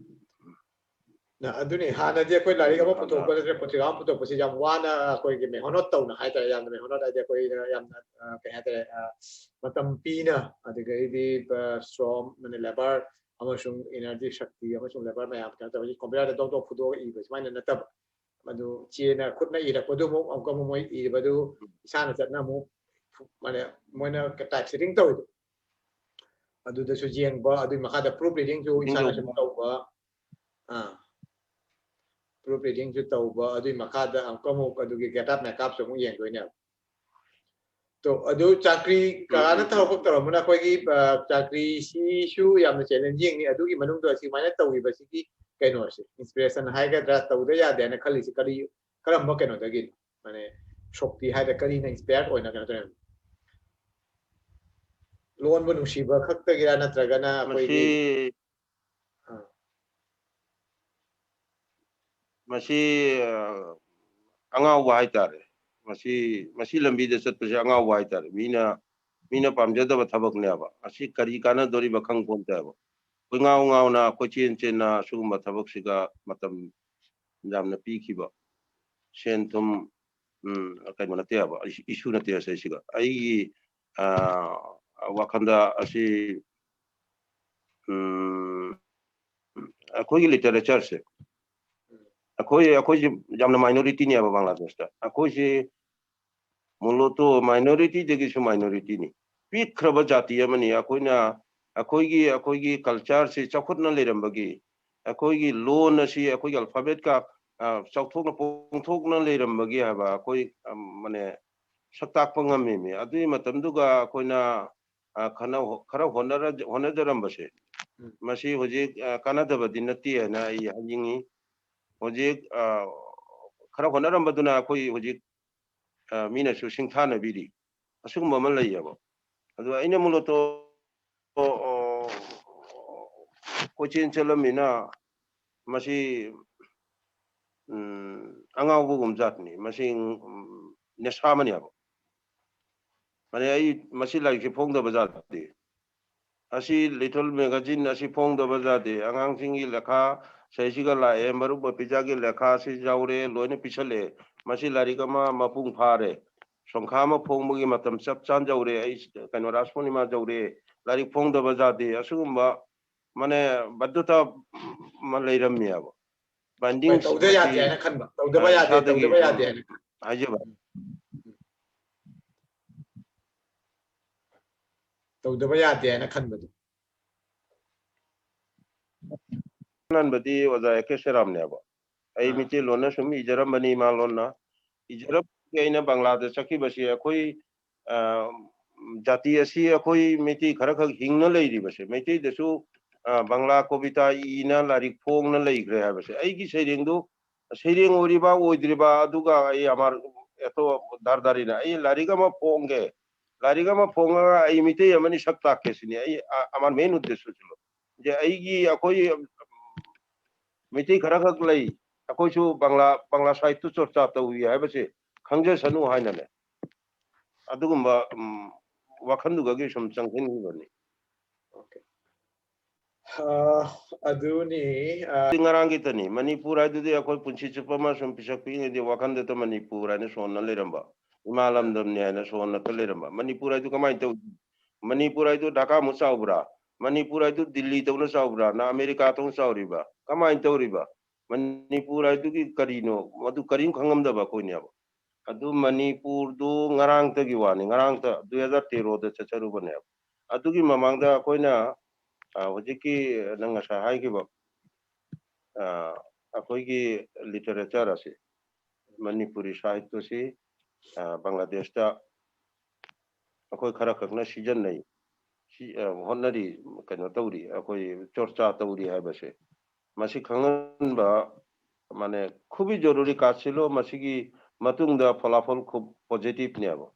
ꯑꯗꯨꯅꯤ, ꯍꯥꯟꯅꯗꯤ ꯑꯩꯈꯣꯏ ꯂꯥꯏꯔꯤꯛ ꯑꯃ ꯄꯨꯊꯣꯛꯄ ꯅꯠꯇ꯭ꯔꯒ ꯄꯨꯊꯣꯛꯄꯁꯤ ꯌꯥꯝ ꯋꯥꯅ, ꯑꯩꯈꯣꯏꯒꯤ ꯃꯦꯍꯣꯅꯠ ꯇꯧꯅ ꯍꯥꯏꯇꯥꯔꯦ꯫ ꯌꯥꯝꯅ ꯃꯦꯍꯣꯅꯠ ꯍꯥꯏꯗꯤ ꯑꯩꯈꯣꯏꯅ ꯌꯥꯝꯅ, ꯑ, ꯀꯩ ꯍꯥꯏꯇꯥꯔꯦ, ꯑ, ꯃꯇꯝ ꯄꯤꯅ, ꯑꯗꯨꯗꯒꯤꯗꯤ, ꯑ, ꯁ꯭ꯔꯣꯝ, ꯃꯅꯤ, ꯂꯦꯕꯔ ꯑꯃꯁꯨꯡ ꯏꯅꯔꯖꯤ, ꯁꯛꯇꯤ ꯑꯃꯁꯨꯡ ꯂꯦꯕꯔ ꯃꯌꯥꯝ ꯀꯩꯅꯣ ꯇꯧꯕ, ꯍꯧꯖꯤꯛ ꯀꯝꯄ꯭ꯌꯨꯇꯔꯗ ꯗꯣꯛ ꯗꯣꯛ ꯐꯨꯗꯣꯛꯑꯒ ꯏꯕ ꯁꯨꯃꯥꯏꯅ ꯅꯠꯇꯕ꯫ ꯑꯗꯨ ꯆꯦꯅ ꯈꯨꯠꯅ ꯏꯔꯛꯄꯗꯨ ꯑꯃꯨꯛ, ꯑꯃꯨꯛꯀ ꯑꯃꯨꯛ ꯃꯣꯏ ꯏꯕꯗꯨ ꯏꯁꯥꯅ ꯆꯠꯅ ꯑꯃꯨꯛ, ꯃꯥꯅꯦ, ꯃꯣꯏꯅ ꯇꯥꯏꯞ ꯁꯦꯇꯤꯡ ꯇꯧꯔꯤꯗꯣ, ꯑꯗꯨꯗꯁꯨ ꯌꯦꯡꯕ, ꯑꯗꯨꯒꯤ ꯃꯈꯥꯗ ꯄ꯭ꯔꯨꯐ ꯔꯤꯗꯤꯡꯁꯨ ꯏꯁꯥꯅ ꯁꯨꯝ ꯇꯧꯕ꯫ ꯑꯥ, ꯄ꯭ꯔꯨꯐ ꯔꯤꯗꯤꯡꯁꯨ ꯇꯧꯕ, ꯑꯗꯨꯒꯤ ꯃꯈꯥꯗ ꯑꯃꯨꯛꯀ ꯑꯃꯨꯛ ꯑꯗꯨꯒꯤ ꯒꯦꯠ ꯑꯣꯐ ꯃꯦꯀꯞꯁꯨ ꯑꯃꯨꯛ ꯌꯦꯡꯗꯣꯏꯅꯦꯕ꯫ ꯇꯣ, ꯑꯗꯨ ꯆꯥꯀ꯭ꯔꯤ ꯀꯅꯥꯅ ꯊꯕꯛ ꯇꯧꯔꯝꯕꯅ ꯑꯩꯈꯣꯏꯒꯤ, ꯑ, ꯆꯥꯀ꯭ꯔꯤꯁꯤꯁꯨ ꯌꯥꯝꯅ ꯆꯦꯂꯦꯟꯖꯤꯡꯅꯤ꯫ ꯑꯗꯨꯒꯤ ꯃꯅꯨꯡꯗ ꯑꯁꯨꯃꯥꯏꯅ ꯇꯧꯔꯤꯕꯁꯤꯒꯤ ꯀꯩꯅꯣꯁꯦ, ꯏꯟꯁꯄꯤꯔꯦꯁꯟ ꯍꯥꯏꯒꯗ꯭ꯔꯥ, ꯇꯧꯗ ꯌꯥꯗꯦ ꯍꯥꯏꯅ ꯈꯜꯂꯤꯁꯦ ꯀꯔꯤ, ꯀꯔꯝꯕ ꯀꯩꯅꯣꯗꯒꯤꯅꯣ? ꯃꯥꯅꯦ, ꯁꯣꯛꯇꯤ ꯍꯥꯏꯗ ꯀꯔꯤꯅ ꯏꯟꯁꯄꯤꯌꯔ ꯑꯣꯏꯅ ꯀꯩꯅꯣ ꯇꯧꯔꯤꯅꯣ? ꯂꯣꯟꯕꯨ ꯅꯨꯡꯁꯤꯕ ꯈꯛꯇꯒꯤꯔꯥ, ꯅꯠꯇ꯭ꯔꯒꯅ ꯑꯩꯈꯣꯏꯒꯤ, ꯃꯁꯤ, ꯑꯥ꯫ ꯃꯁꯤ, ꯑ, ꯑꯉꯥꯎꯕ ꯍꯥꯏꯇꯥꯔꯦ꯫ ꯃꯁꯤ, ꯃꯁꯤ ꯂꯝꯕꯤꯗ ꯆꯠꯄꯁꯦ ꯑꯉꯥꯎꯕ ꯍꯥꯏꯇꯥꯔꯦ꯫ ꯃꯤꯅ, ꯃꯤꯅ ꯄꯥꯝꯖꯗꯕ ꯊꯕꯛꯅꯦꯕ꯫ ꯑꯁꯤ ꯀꯔꯤ ꯀꯥꯟꯅꯗꯣꯔꯤꯕ ꯈꯪ ꯄꯣꯟꯇꯦꯕ꯫ ꯀꯣꯏꯉꯥꯎ ꯉꯥꯎꯅ, ꯀꯣꯏꯆꯦꯟ ꯆꯦꯟꯅ ꯁꯤꯒꯨꯝꯕ ꯊꯕꯛꯁꯤꯒ ꯃꯇꯝ ꯌꯥꯝꯅ ꯄꯤꯈꯤꯕ꯫ ꯁꯦꯟ ꯊꯨꯝ, ꯎꯝ, ꯀꯩꯅꯣ ꯅꯠꯇꯦꯕ, ꯏꯁꯨ ꯅꯠꯇꯦꯕ ꯁꯤꯒ꯫ ꯑꯩꯒꯤ, ꯑ, ꯋꯥꯈꯜꯗ ꯑꯁꯤ, ꯎꯝ, ꯑꯩꯈꯣꯏꯒꯤ ꯂꯤꯇꯔꯦꯆꯔꯁꯦ, ꯑꯩꯈꯣꯏ, ꯑꯩꯈꯣꯏꯁꯦ ꯌꯥꯝꯅ ꯃꯥꯏꯅꯣꯔꯤꯇꯤꯅꯦꯕ ꯕꯪꯒ꯭ꯂꯥꯗꯦꯁꯇ꯫ ꯑꯩꯈꯣꯏꯁꯦ ꯃꯨꯜꯂꯣꯠꯇꯣ ꯃꯥꯏꯅꯣꯔꯤꯇꯤꯗꯒꯤꯁꯨ ꯃꯥꯏꯅꯣꯔꯤꯇꯤꯅꯤ꯫ ꯄꯤꯛꯈ꯭ꯔꯕ ꯖꯥꯇꯤ ꯑꯃꯅꯤ꯫ ꯑꯩꯈꯣꯏꯅ, ꯑꯩꯈꯣꯏꯒꯤ, ꯑꯩꯈꯣꯏꯒꯤ ꯀꯜꯆꯔꯁꯤ ꯆꯥꯎꯈꯠꯅ ꯂꯩꯔꯝꯕꯒꯤ, ꯑꯩꯈꯣꯏꯒꯤ ꯂꯣꯟ ꯑꯁꯤ, ꯑꯩꯈꯣꯏꯒꯤ ꯑꯜꯐꯥꯕꯦꯠꯀ, ꯑ, ꯆꯥꯎꯊꯣꯛꯅ ꯄꯣꯡꯊꯣꯛꯅ ꯂꯩꯔꯝꯕꯒꯤ ꯍꯥꯏꯕ ꯑꯩꯈꯣꯏ, ꯑ, ꯃꯅꯦ, ꯁꯛ ꯇꯥꯛꯄ ꯉꯝꯃꯤꯃꯤ꯫ ꯑꯗꯨꯒꯤ ꯃꯇꯝꯗꯨꯒ ꯑꯩꯈꯣꯏꯅ, ꯑ, ꯈꯅ-, ꯈꯔ ꯍꯣꯠꯅꯔ-, ꯍꯣꯠꯅꯖꯔꯝꯕꯁꯦ, ꯎꯝ꯫ ꯃꯁꯤ ꯍꯧꯖꯤꯛ, ꯑ, ꯀꯥꯟꯅꯗꯕꯗꯤ ꯅꯠꯇꯦ ꯍꯥꯏꯅ ꯑꯩ ꯍꯥꯏꯅꯤꯡꯉꯤ꯫ ꯍꯧꯖꯤꯛ, ꯑ, ꯈꯔ ꯍꯣꯠꯅꯔꯝꯕꯗꯨꯅ ꯑꯩꯈꯣꯏ ꯍꯧꯖꯤꯛ, ꯑ, ꯃꯤꯅꯁꯨ ꯁꯤꯡꯊꯥꯅꯕꯤꯔꯤ꯫ ꯑꯁꯤꯒꯨꯝꯕ ꯑꯃ ꯂꯩꯌꯦꯕ꯫ ꯑꯗꯨ ꯑꯩꯅ ꯃꯨꯜꯂꯣꯠꯇꯣ, ꯑꯣ, ꯀꯣꯏꯆꯦꯟ ꯆꯠꯂꯝꯃꯤꯅ ꯃꯁꯤ, ꯎꯝ, ꯑꯉꯥꯎꯕꯒꯨꯝ ꯖꯥꯠꯅꯤ꯫ ꯃꯁꯤ, ꯎꯝ, ꯅꯦꯁꯥ ꯑꯃꯅꯦꯕ꯫ ꯃꯥꯅꯦ, ꯑꯩ ꯃꯁꯤ ꯂꯥꯏꯔꯤꯛꯁꯦ ꯐꯣꯡꯗꯕ ꯖꯥꯠꯇꯤ꯫ ꯑꯁꯤ ꯂꯤꯇꯜ ꯃꯦꯒꯥꯖꯤꯟ ꯑꯁꯤ ꯐꯣꯡꯗꯕ ꯖꯥꯠꯇꯤ꯫ ꯑꯉꯥꯡꯁꯤꯡꯒꯤ ꯂꯦꯈꯥ ꯁꯩꯁꯤꯒ ꯂꯥꯛꯑꯦ, ꯃꯔꯨꯞ ꯕꯄꯤꯖꯥꯒꯤ ꯂꯦꯈꯥꯁꯤ ꯌꯥꯎꯔꯦ, ꯂꯣꯏꯅ ꯄꯤꯁꯜꯂꯛꯑꯦ꯫ ꯃꯁꯤ ꯂꯥꯏꯔꯤꯛ ꯑꯃ ꯃꯄꯨꯡ ꯐꯥꯔꯦ꯫ ꯁꯣꯡꯈꯥ ꯑꯃ ꯐꯣꯡꯕꯒꯤ ꯃꯇꯝ ꯆꯞ ꯆꯥꯅ ꯌꯧꯔꯦ꯫ ꯑꯩ, ꯀꯩꯅꯣ, ꯔꯥꯁ ꯄꯨꯔꯅꯤꯃꯥ ꯌꯧꯔꯦ꯫ ꯂꯥꯏꯔꯤꯛ ꯐꯣꯡꯗꯕ ꯖꯥꯠꯇꯤ꯫ ꯑꯁꯤꯒꯨꯝꯕ, ꯃꯥꯅꯦ, ꯕꯗ꯭ꯙꯇ ꯑꯃ ꯂꯩꯔꯝꯃꯦꯕ꯫ ꯕꯥꯏꯟꯗꯤꯡ ꯇꯧꯗ ꯌꯥꯗꯦ ꯍꯥꯏꯅ ꯈꯟꯕ, ꯇꯧꯗꯕ ꯑ, ꯌꯥꯗꯦ, ꯏꯁꯥꯗꯒꯤ ꯇꯧꯗꯕ ꯌꯥꯗꯦ ꯍꯥꯏꯅ ꯈꯟꯕ꯫ ꯍꯥꯏꯖꯕ꯫ ꯇꯧꯗꯕ ꯌꯥꯗꯦ ꯍꯥꯏꯅ ꯈꯟꯕꯗꯣ꯫ ꯑꯍꯥꯟꯕꯗꯤ ꯑꯣꯖꯥ ꯑꯦ ꯀꯦ ꯁꯦꯔꯥꯝꯅꯦꯕ꯫ ꯑꯩ ꯑꯥ꯫ ꯃꯤꯇꯩꯂꯣꯟꯅ ꯁꯨꯝ ꯏꯖꯔꯝꯕꯅꯤ, ꯏꯃꯥ ꯂꯣꯟꯅ꯫ ꯏꯖꯔꯝꯕꯗꯒꯤ ꯑꯩꯅ ꯕꯪꯒ꯭ꯂꯥꯗ ꯆꯠꯈꯤꯕꯁꯤ ꯑꯩꯈꯣꯏ, ꯑ, ꯖꯥꯇꯤ ꯑꯁꯤ ꯑꯩꯈꯣꯏ ꯃꯩꯇꯩ ꯈꯔ ꯈꯛ ꯍꯤꯡꯅ ꯂꯩꯔꯤꯕꯁꯦ, ꯃꯩꯇꯩꯗꯁꯨ, ꯑ, ꯕꯪꯒ꯭ꯂꯥ ꯀꯣꯕꯤꯇꯥ ꯏꯅ ꯂꯥꯏꯔꯤꯛ ꯐꯣꯡꯅ ꯂꯩꯈ꯭ꯔꯦ ꯍꯥꯏꯕꯁꯦ ꯑꯩꯒꯤ ꯁꯩꯔꯦꯡꯗꯨ, ꯁꯩꯔꯦꯡ ꯑꯣꯏꯔꯤꯕ ꯑꯣꯏꯗ꯭ꯔꯤꯕ ꯑꯗꯨꯒ ꯑꯩ ꯑꯃꯥꯔ ꯑꯦꯇꯣ ꯗꯔꯗꯥꯔꯤꯅ ꯑꯩ ꯂꯥꯏꯔꯤꯛ ꯑꯃ ꯐꯣꯡꯒꯦ, ꯂꯥꯏꯔꯤꯛ ꯑꯃ ꯐꯣꯡꯉꯒ ꯑꯩ ꯃꯤꯇꯩ ꯑꯃꯅꯤ ꯁꯛ ꯇꯥꯛꯀꯦ ꯁꯤꯅꯤ꯫ ꯑꯩ, ꯑ-, ꯑꯃꯥꯔ ꯃꯦꯟ ꯎꯗꯦꯁ ꯁꯤꯂꯣ꯫ ꯏꯗꯦ ꯑꯩꯒꯤ, ꯑꯩꯈꯣꯏ ꯃꯤꯇꯩ ꯈꯔ ꯈꯛ ꯂꯩ, ꯑꯩꯈꯣꯏꯁꯨ ꯕꯪꯒ꯭ꯂꯥ, ꯕꯪꯒ꯭ꯂꯥ ꯁꯥꯍꯤꯠꯇꯨ ꯆꯣꯔꯆꯥ ꯇꯧꯏ ꯍꯥꯏꯕꯁꯦ ꯈꯪꯖꯁꯅꯨ ꯍꯥꯏꯅꯅꯦ꯫ ꯑꯗꯨꯒꯨꯝꯕ, ꯎꯝ, ꯋꯥꯈꯜꯗꯨꯒꯒꯤ ꯁꯨꯝ ꯆꯪꯁꯤꯟꯈꯤꯕꯅꯤ꯫ ꯑꯣꯀꯦ꯫ ꯑ, ꯑꯗꯨꯅꯤ, ꯑ, ꯉꯔꯥꯡꯒꯤꯇꯅꯤ꯫ ꯃꯅꯤꯄꯨꯔ ꯍꯥꯏꯗꯨꯗꯤ ꯑꯩꯈꯣꯏ ꯄꯨꯟꯁꯤ ꯆꯨꯞꯄ ꯑꯃ ꯁꯨꯝ ꯄꯤꯁꯛ ꯄꯤꯛꯏꯉꯩꯗꯤ ꯋꯥꯈꯜꯗꯇ ꯃꯅꯤꯄꯨꯔ ꯍꯥꯏꯅ ꯁꯣꯟꯅ ꯂꯩꯔꯝꯕ, ꯏꯃꯥ ꯂꯝꯗꯝꯅꯤ ꯍꯥꯏꯅ ꯁꯣꯟꯅꯇ ꯂꯩꯔꯝꯕ꯫ ꯃꯅꯤꯄꯨꯔ ꯍꯥꯏꯗꯨ ꯀꯃꯥꯏꯅ ꯇꯧ-, ꯃꯅꯤꯄꯨꯔ ꯍꯥꯏꯗꯨ ꯙꯥꯀꯥꯃꯨꯛ ꯆꯥꯎꯕ꯭ꯔꯥ? ꯃꯅꯤꯄꯨꯔ ꯍꯥꯏꯗꯨ ꯗꯤꯜꯂꯤꯗꯧꯅ ꯆꯥꯎꯕ꯭ꯔꯥ? ꯅ ꯑꯃꯦꯔꯤꯀꯥꯗꯧꯅ ꯆꯥꯎꯔꯤꯕ? ꯀꯃꯥꯏꯅ ꯇꯧꯔꯤꯕ? ꯃꯅꯤꯄꯨꯔ ꯍꯥꯏꯗꯨꯒꯤ ꯀꯔꯤꯅꯣ? ꯃꯗꯨ ꯀꯔꯤꯝ ꯈꯪꯉꯝꯗꯕ ꯑꯩꯈꯣꯏꯅꯦꯕ꯫ ꯑꯗꯨ ꯃꯅꯤꯄꯨꯔꯗꯨ ꯉꯔꯥꯡꯇꯒꯤ ꯋꯥꯅꯤ, ꯉꯔꯥꯡꯇ ꯗꯨꯏ ꯍꯖꯥꯔ ꯇꯦꯔꯣꯗ ꯆꯠꯆꯔꯨꯕꯅꯦꯕ꯫ ꯑꯗꯨꯒꯤ ꯃꯃꯥꯡꯗ ꯑꯩꯈꯣꯏꯅ, ꯑ, ꯍꯧꯖꯤꯛꯀꯤ ꯅꯪ ꯉꯁꯥꯏ ꯍꯥꯏꯈꯤꯕ, ꯑ, ꯑꯩꯈꯣꯏꯒꯤ ꯂꯤꯇꯔꯦꯆꯔ ꯑꯁꯤ, ꯃꯅꯤꯄꯨꯔꯤ ꯁꯥꯍꯤꯇ꯭ꯌꯁꯤ, ꯑ, ꯕꯪꯒ꯭ꯂꯥꯗꯦꯁꯇ ꯑꯩꯈꯣꯏ ꯈꯔ ꯈꯛꯅ ꯁꯤꯖꯤꯟꯅꯩ, ꯁꯤ, ꯑ, ꯍꯣꯠꯅꯔꯤ, ꯀꯩꯅꯣ ꯇꯧꯔꯤ, ꯑꯩꯈꯣꯏ ꯆꯣꯔꯆꯥ ꯇꯧꯔꯤ ꯍꯥꯏꯕꯁꯦ, ꯃꯁꯤ ꯈꯪꯍꯟꯕ, ꯃꯥꯅꯦ, ꯈꯨꯕꯤ ꯖꯔꯨꯔꯤ ꯀꯥꯁꯤꯂꯣ, ꯃꯁꯤꯒꯤ ꯃꯇꯨꯡꯗ ꯐꯣꯂꯥꯐꯣꯜ ꯈꯨ ꯄꯣꯖꯤꯇꯤꯚꯅꯦꯕ꯫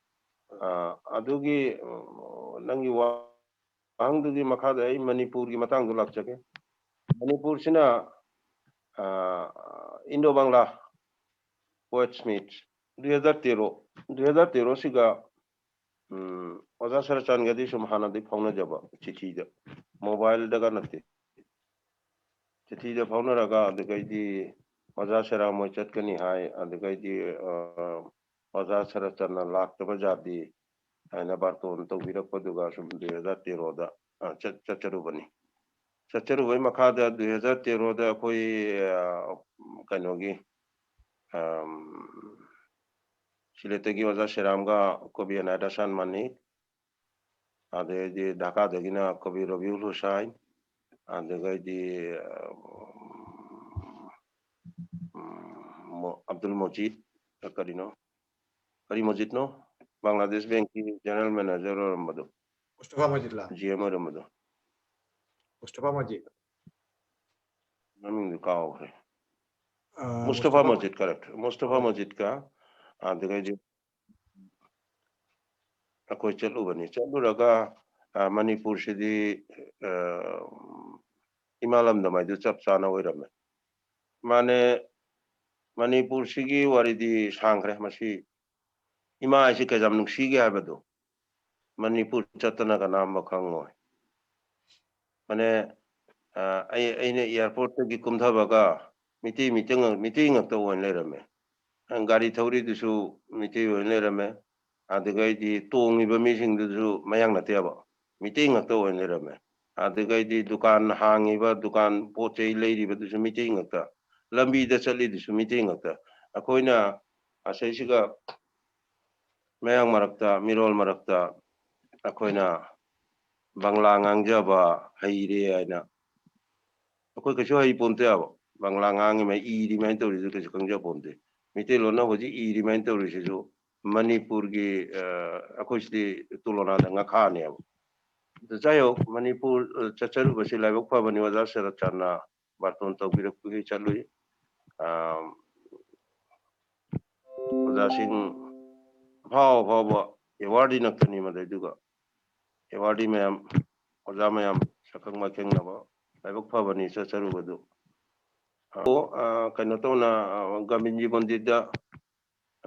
ꯑ, ꯑꯗꯨꯒꯤ, ꯎꯝ, ꯅꯪꯒꯤ ꯋꯥꯍꯪꯗꯨꯒꯤ ꯃꯈꯥꯗ ꯑꯩ ꯃꯅꯤꯄꯨꯔꯒꯤ ꯃꯇꯥꯡꯗ ꯂꯥꯛꯆꯒꯦ꯫ ꯃꯅꯤꯄꯨꯔꯁꯤꯅ, ꯑ, ꯏꯟꯗꯣ ꯕꯪꯂꯥ ꯄꯣꯏꯠ ꯁ꯭ꯃꯤꯠ ꯗꯨꯏ ꯍꯖꯥꯔ ꯇꯦꯔꯣ, ꯗꯨꯏ ꯍꯖꯥꯔ ꯇꯦꯔꯣꯁꯤꯒ, ꯎꯝ, ꯑꯣꯖꯥ ꯁꯔꯆꯥꯟꯒꯗꯤ ꯁꯨꯝ ꯍꯥꯟꯅꯗꯤ ꯐꯥꯎꯅꯖꯕ, ꯆꯤꯊꯤꯗ, ꯃꯣꯕꯥꯏꯜꯗꯒ ꯅꯠꯇꯦ, ꯆꯤꯊꯤꯗ ꯐꯥꯎꯅꯔꯒ, ꯑꯗꯨꯗꯒꯤꯗꯤ ꯑꯣꯖꯥ ꯁꯦꯔꯥ ꯃꯣꯏ ꯆꯠꯀꯅꯤ ꯍꯥꯏ, ꯑꯗꯨꯗꯒꯤꯗꯤ, ꯑ, ꯑꯣꯖꯥ ꯁꯔꯆꯟꯅ ꯂꯥꯛꯇꯕ ꯌꯥꯗꯦ ꯍꯥꯏꯅ ꯕꯥꯔꯇꯣꯟ ꯇꯧꯕꯤꯔꯛꯄꯗꯨꯒ ꯁꯨꯝ ꯗꯨꯏ ꯍꯖꯥꯔ ꯇꯦꯔꯣꯗ, ꯑ, ꯆꯠ-, ꯆꯠꯆꯔꯨꯕꯅꯤ꯫ ꯆꯠꯆꯔꯨꯕꯩ ꯃꯈꯥꯗ ꯗꯨꯏ ꯍꯖꯥꯔ ꯇꯦꯔꯣꯗ ꯑꯩꯈꯣꯏ, ꯑ, ꯀꯩꯅꯣꯒꯤ, ꯑꯝ, ꯁꯤꯂꯦꯠꯇꯒꯤ ꯑꯣꯖꯥ ꯁꯦꯔꯥꯝꯒ ꯀꯣꯕꯤ ꯑꯅꯥꯌꯇ ꯁꯥꯟꯃꯥꯅꯤ, ꯑꯗꯩꯗꯤ ꯙꯥꯀꯥꯗꯒꯤꯅ ꯀꯣꯕꯤ ꯔꯣꯕꯤꯎꯜ ꯍꯨꯁꯥꯏꯟ, ꯑꯗꯨꯗꯒꯤꯗꯤ, ꯑꯝ, ꯃꯣ-, ꯑꯕꯗꯨꯜ ꯃꯣꯖꯤꯗ, ꯀꯔꯤꯅꯣ? ꯀꯔꯤ ꯃꯣꯖꯤꯗꯅꯣ? ꯕꯪꯒ꯭ꯂꯥꯗꯦꯁ ꯕꯦꯡꯛꯀꯤ ꯖꯦꯅꯔꯦꯜ ꯃꯦꯅꯦꯖꯔ ꯑꯣꯏꯔꯝꯕꯗꯣ꯫ ꯃꯨꯁꯇꯐꯥ ꯃꯣꯖꯤꯗꯂꯥ? ꯖꯤ ꯑꯦꯝ ꯑꯣꯏꯔꯝꯕꯗꯣ꯫ ꯃꯨꯁꯇꯐꯥ ꯃꯣꯖꯤꯗ꯫ ꯃꯃꯤꯡꯗꯨ ꯀꯥꯎꯈ꯭ꯔꯦ꯫ ꯑ, ꯃꯨꯁꯇꯐꯥ ꯃꯨꯁꯇꯐꯥ ꯃꯣꯖꯤꯗ, ꯀꯔꯦꯛ꯫ ꯃꯨꯁꯇꯐꯥ ꯍꯣꯏ꯫ ꯃꯣꯖꯤꯗꯀ, ꯑꯗꯨꯗꯒꯤꯗꯤ ꯑꯩꯈꯣꯏ ꯆꯠꯂꯨꯕꯅꯤ꯫ ꯆꯠꯂꯨꯔꯒ, ꯑ, ꯃꯅꯤꯄꯨꯔꯁꯤꯗꯤ, ꯑ, ꯏꯃꯥ ꯂꯝꯗꯝ ꯍꯥꯏꯗꯨ ꯆꯞ ꯆꯥꯅ ꯑꯣꯏꯔꯝꯃꯦ꯫ ꯃꯥꯅꯦ, ꯃꯅꯤꯄꯨꯔꯁꯤꯒꯤ ꯋꯥꯔꯤꯗꯤ ꯁꯥꯡꯈ꯭ꯔꯦ꯫ ꯃꯁꯤ ꯏꯃꯥ ꯍꯥꯏꯁꯤ ꯀꯌꯥꯝ ꯅꯨꯡꯁꯤꯒꯦ ꯍꯥꯏꯕꯗꯣ ꯃꯅꯤꯄꯨꯔ ꯆꯠꯇꯅ ꯀꯅꯥꯝꯕ ꯈꯪꯉꯣꯏ꯫ ꯃꯥꯅꯦ, ꯑ, ꯑꯩ, ꯑꯩꯅ ꯑꯦꯌꯥꯔꯄꯣꯔꯠꯇꯒꯤ ꯀꯨꯝꯊꯕꯒ ꯃꯤꯇꯩ, ꯃꯤꯇꯩ ꯉꯥꯛ-, ꯃꯤꯇꯩ ꯉꯥꯛꯇ ꯑꯣꯏꯅ ꯂꯩꯔꯝꯃꯦ꯫ ꯒꯥꯔꯤ ꯊꯧꯔꯤꯗꯨꯁꯨ ꯃꯤꯇꯩ ꯑꯣꯏꯅ ꯂꯩꯔꯝꯃꯦ꯫ ꯑꯗꯨꯗꯒꯤꯗꯤ ꯇꯣꯡꯉꯤꯕ ꯃꯤꯁꯤꯡꯗꯨꯁꯨ ꯃꯌꯥꯡ ꯅꯠꯇꯦꯕ, ꯃꯤꯇꯩ ꯉꯥꯛꯇ ꯑꯣꯏꯅ ꯂꯩꯔꯝꯃꯦ꯫ ꯑꯗꯨꯗꯒꯤꯗꯤ ꯗꯨꯀꯥꯟ ꯍꯥꯡꯉꯤꯕ, ꯗꯨꯀꯥꯟ ꯄꯣꯠ ꯆꯩ ꯂꯩꯔꯤꯕꯗꯨꯁꯨ ꯃꯤꯇꯩ ꯉꯥꯛꯇ, ꯂꯝꯕꯤꯗ ꯆꯠꯂꯤꯗꯨꯁꯨ ꯃꯤꯇꯩ ꯉꯥꯛꯇ꯫ ꯑꯩꯈꯣꯏꯅ ꯑꯁꯤꯁꯤꯒ ꯃꯌꯥꯡ ꯃꯔꯛꯇ, ꯃꯤꯔꯣꯜ ꯃꯔꯛꯇ ꯑꯩꯈꯣꯏꯅ ꯕꯪꯂꯥ ꯉꯥꯡꯖꯕ ꯍꯩꯔꯦ ꯍꯥꯏꯅ ꯑꯩꯈꯣꯏ ꯀꯩꯁꯨ ꯍꯩ ꯄꯣꯟꯇꯦꯕ꯫ ꯕꯪꯂꯥ ꯉꯥꯡꯉꯤ ꯃꯥꯏ ꯏꯔꯤ ꯃꯥꯏꯅ ꯇꯧꯔꯤꯁꯨ ꯀꯩꯁꯨ ꯈꯪꯖ ꯄꯣꯟꯇꯦ꯫ ꯃꯩꯇꯩꯂꯣꯟꯅ ꯍꯧꯖꯤꯛ ꯏꯔꯤ ꯃꯥꯏꯅ ꯇꯧꯔꯤꯁꯤꯁꯨ ꯃꯅꯤꯄꯨꯔꯒꯤ, ꯑ, ꯑꯩꯈꯣꯏꯁꯤꯗꯤ ꯇꯨꯂꯣꯅꯥꯗ ꯉꯥꯈꯥꯅꯦꯕ꯫ ꯑꯗꯨ ꯆꯥꯏꯍꯧ ꯃꯅꯤꯄꯨꯔ, ꯑ, ꯆꯠꯆꯔꯨꯕꯁꯤ ꯂꯥꯏꯕꯛ ꯐꯕꯅꯤ꯫ ꯑꯣꯖꯥ ꯁꯔꯠꯆꯥꯟꯅ ꯕꯥꯔꯇꯣꯟ ꯇꯧꯕꯤꯔꯛꯄꯒꯤ ꯆꯠꯂꯨꯏ꯫ ꯑ, ꯑꯣꯖꯥꯁꯤꯡ ꯑꯐꯥꯎ ꯑꯐꯥꯎꯕ ꯑꯦꯋꯥꯔꯗꯤ ꯉꯥꯛꯇꯅꯤ ꯃꯗꯩꯗꯨꯒ꯫ ꯑꯦꯋꯥꯔꯗꯤ ꯃꯌꯥꯝ, ꯑꯣꯖꯥ ꯃꯌꯥꯝ ꯁꯛꯈꯪ ꯃꯥꯏꯈꯪꯅꯕ ꯂꯥꯏꯕꯛ ꯐꯕꯅꯤ ꯆꯠꯆꯔꯨꯕꯗꯨ꯫ ꯑꯣ, ꯑ, ꯀꯩꯅꯣ ꯇꯧꯅ, ꯑ, ꯒꯣꯕꯤꯟꯖꯤ ꯃꯟꯗꯤꯔꯗ,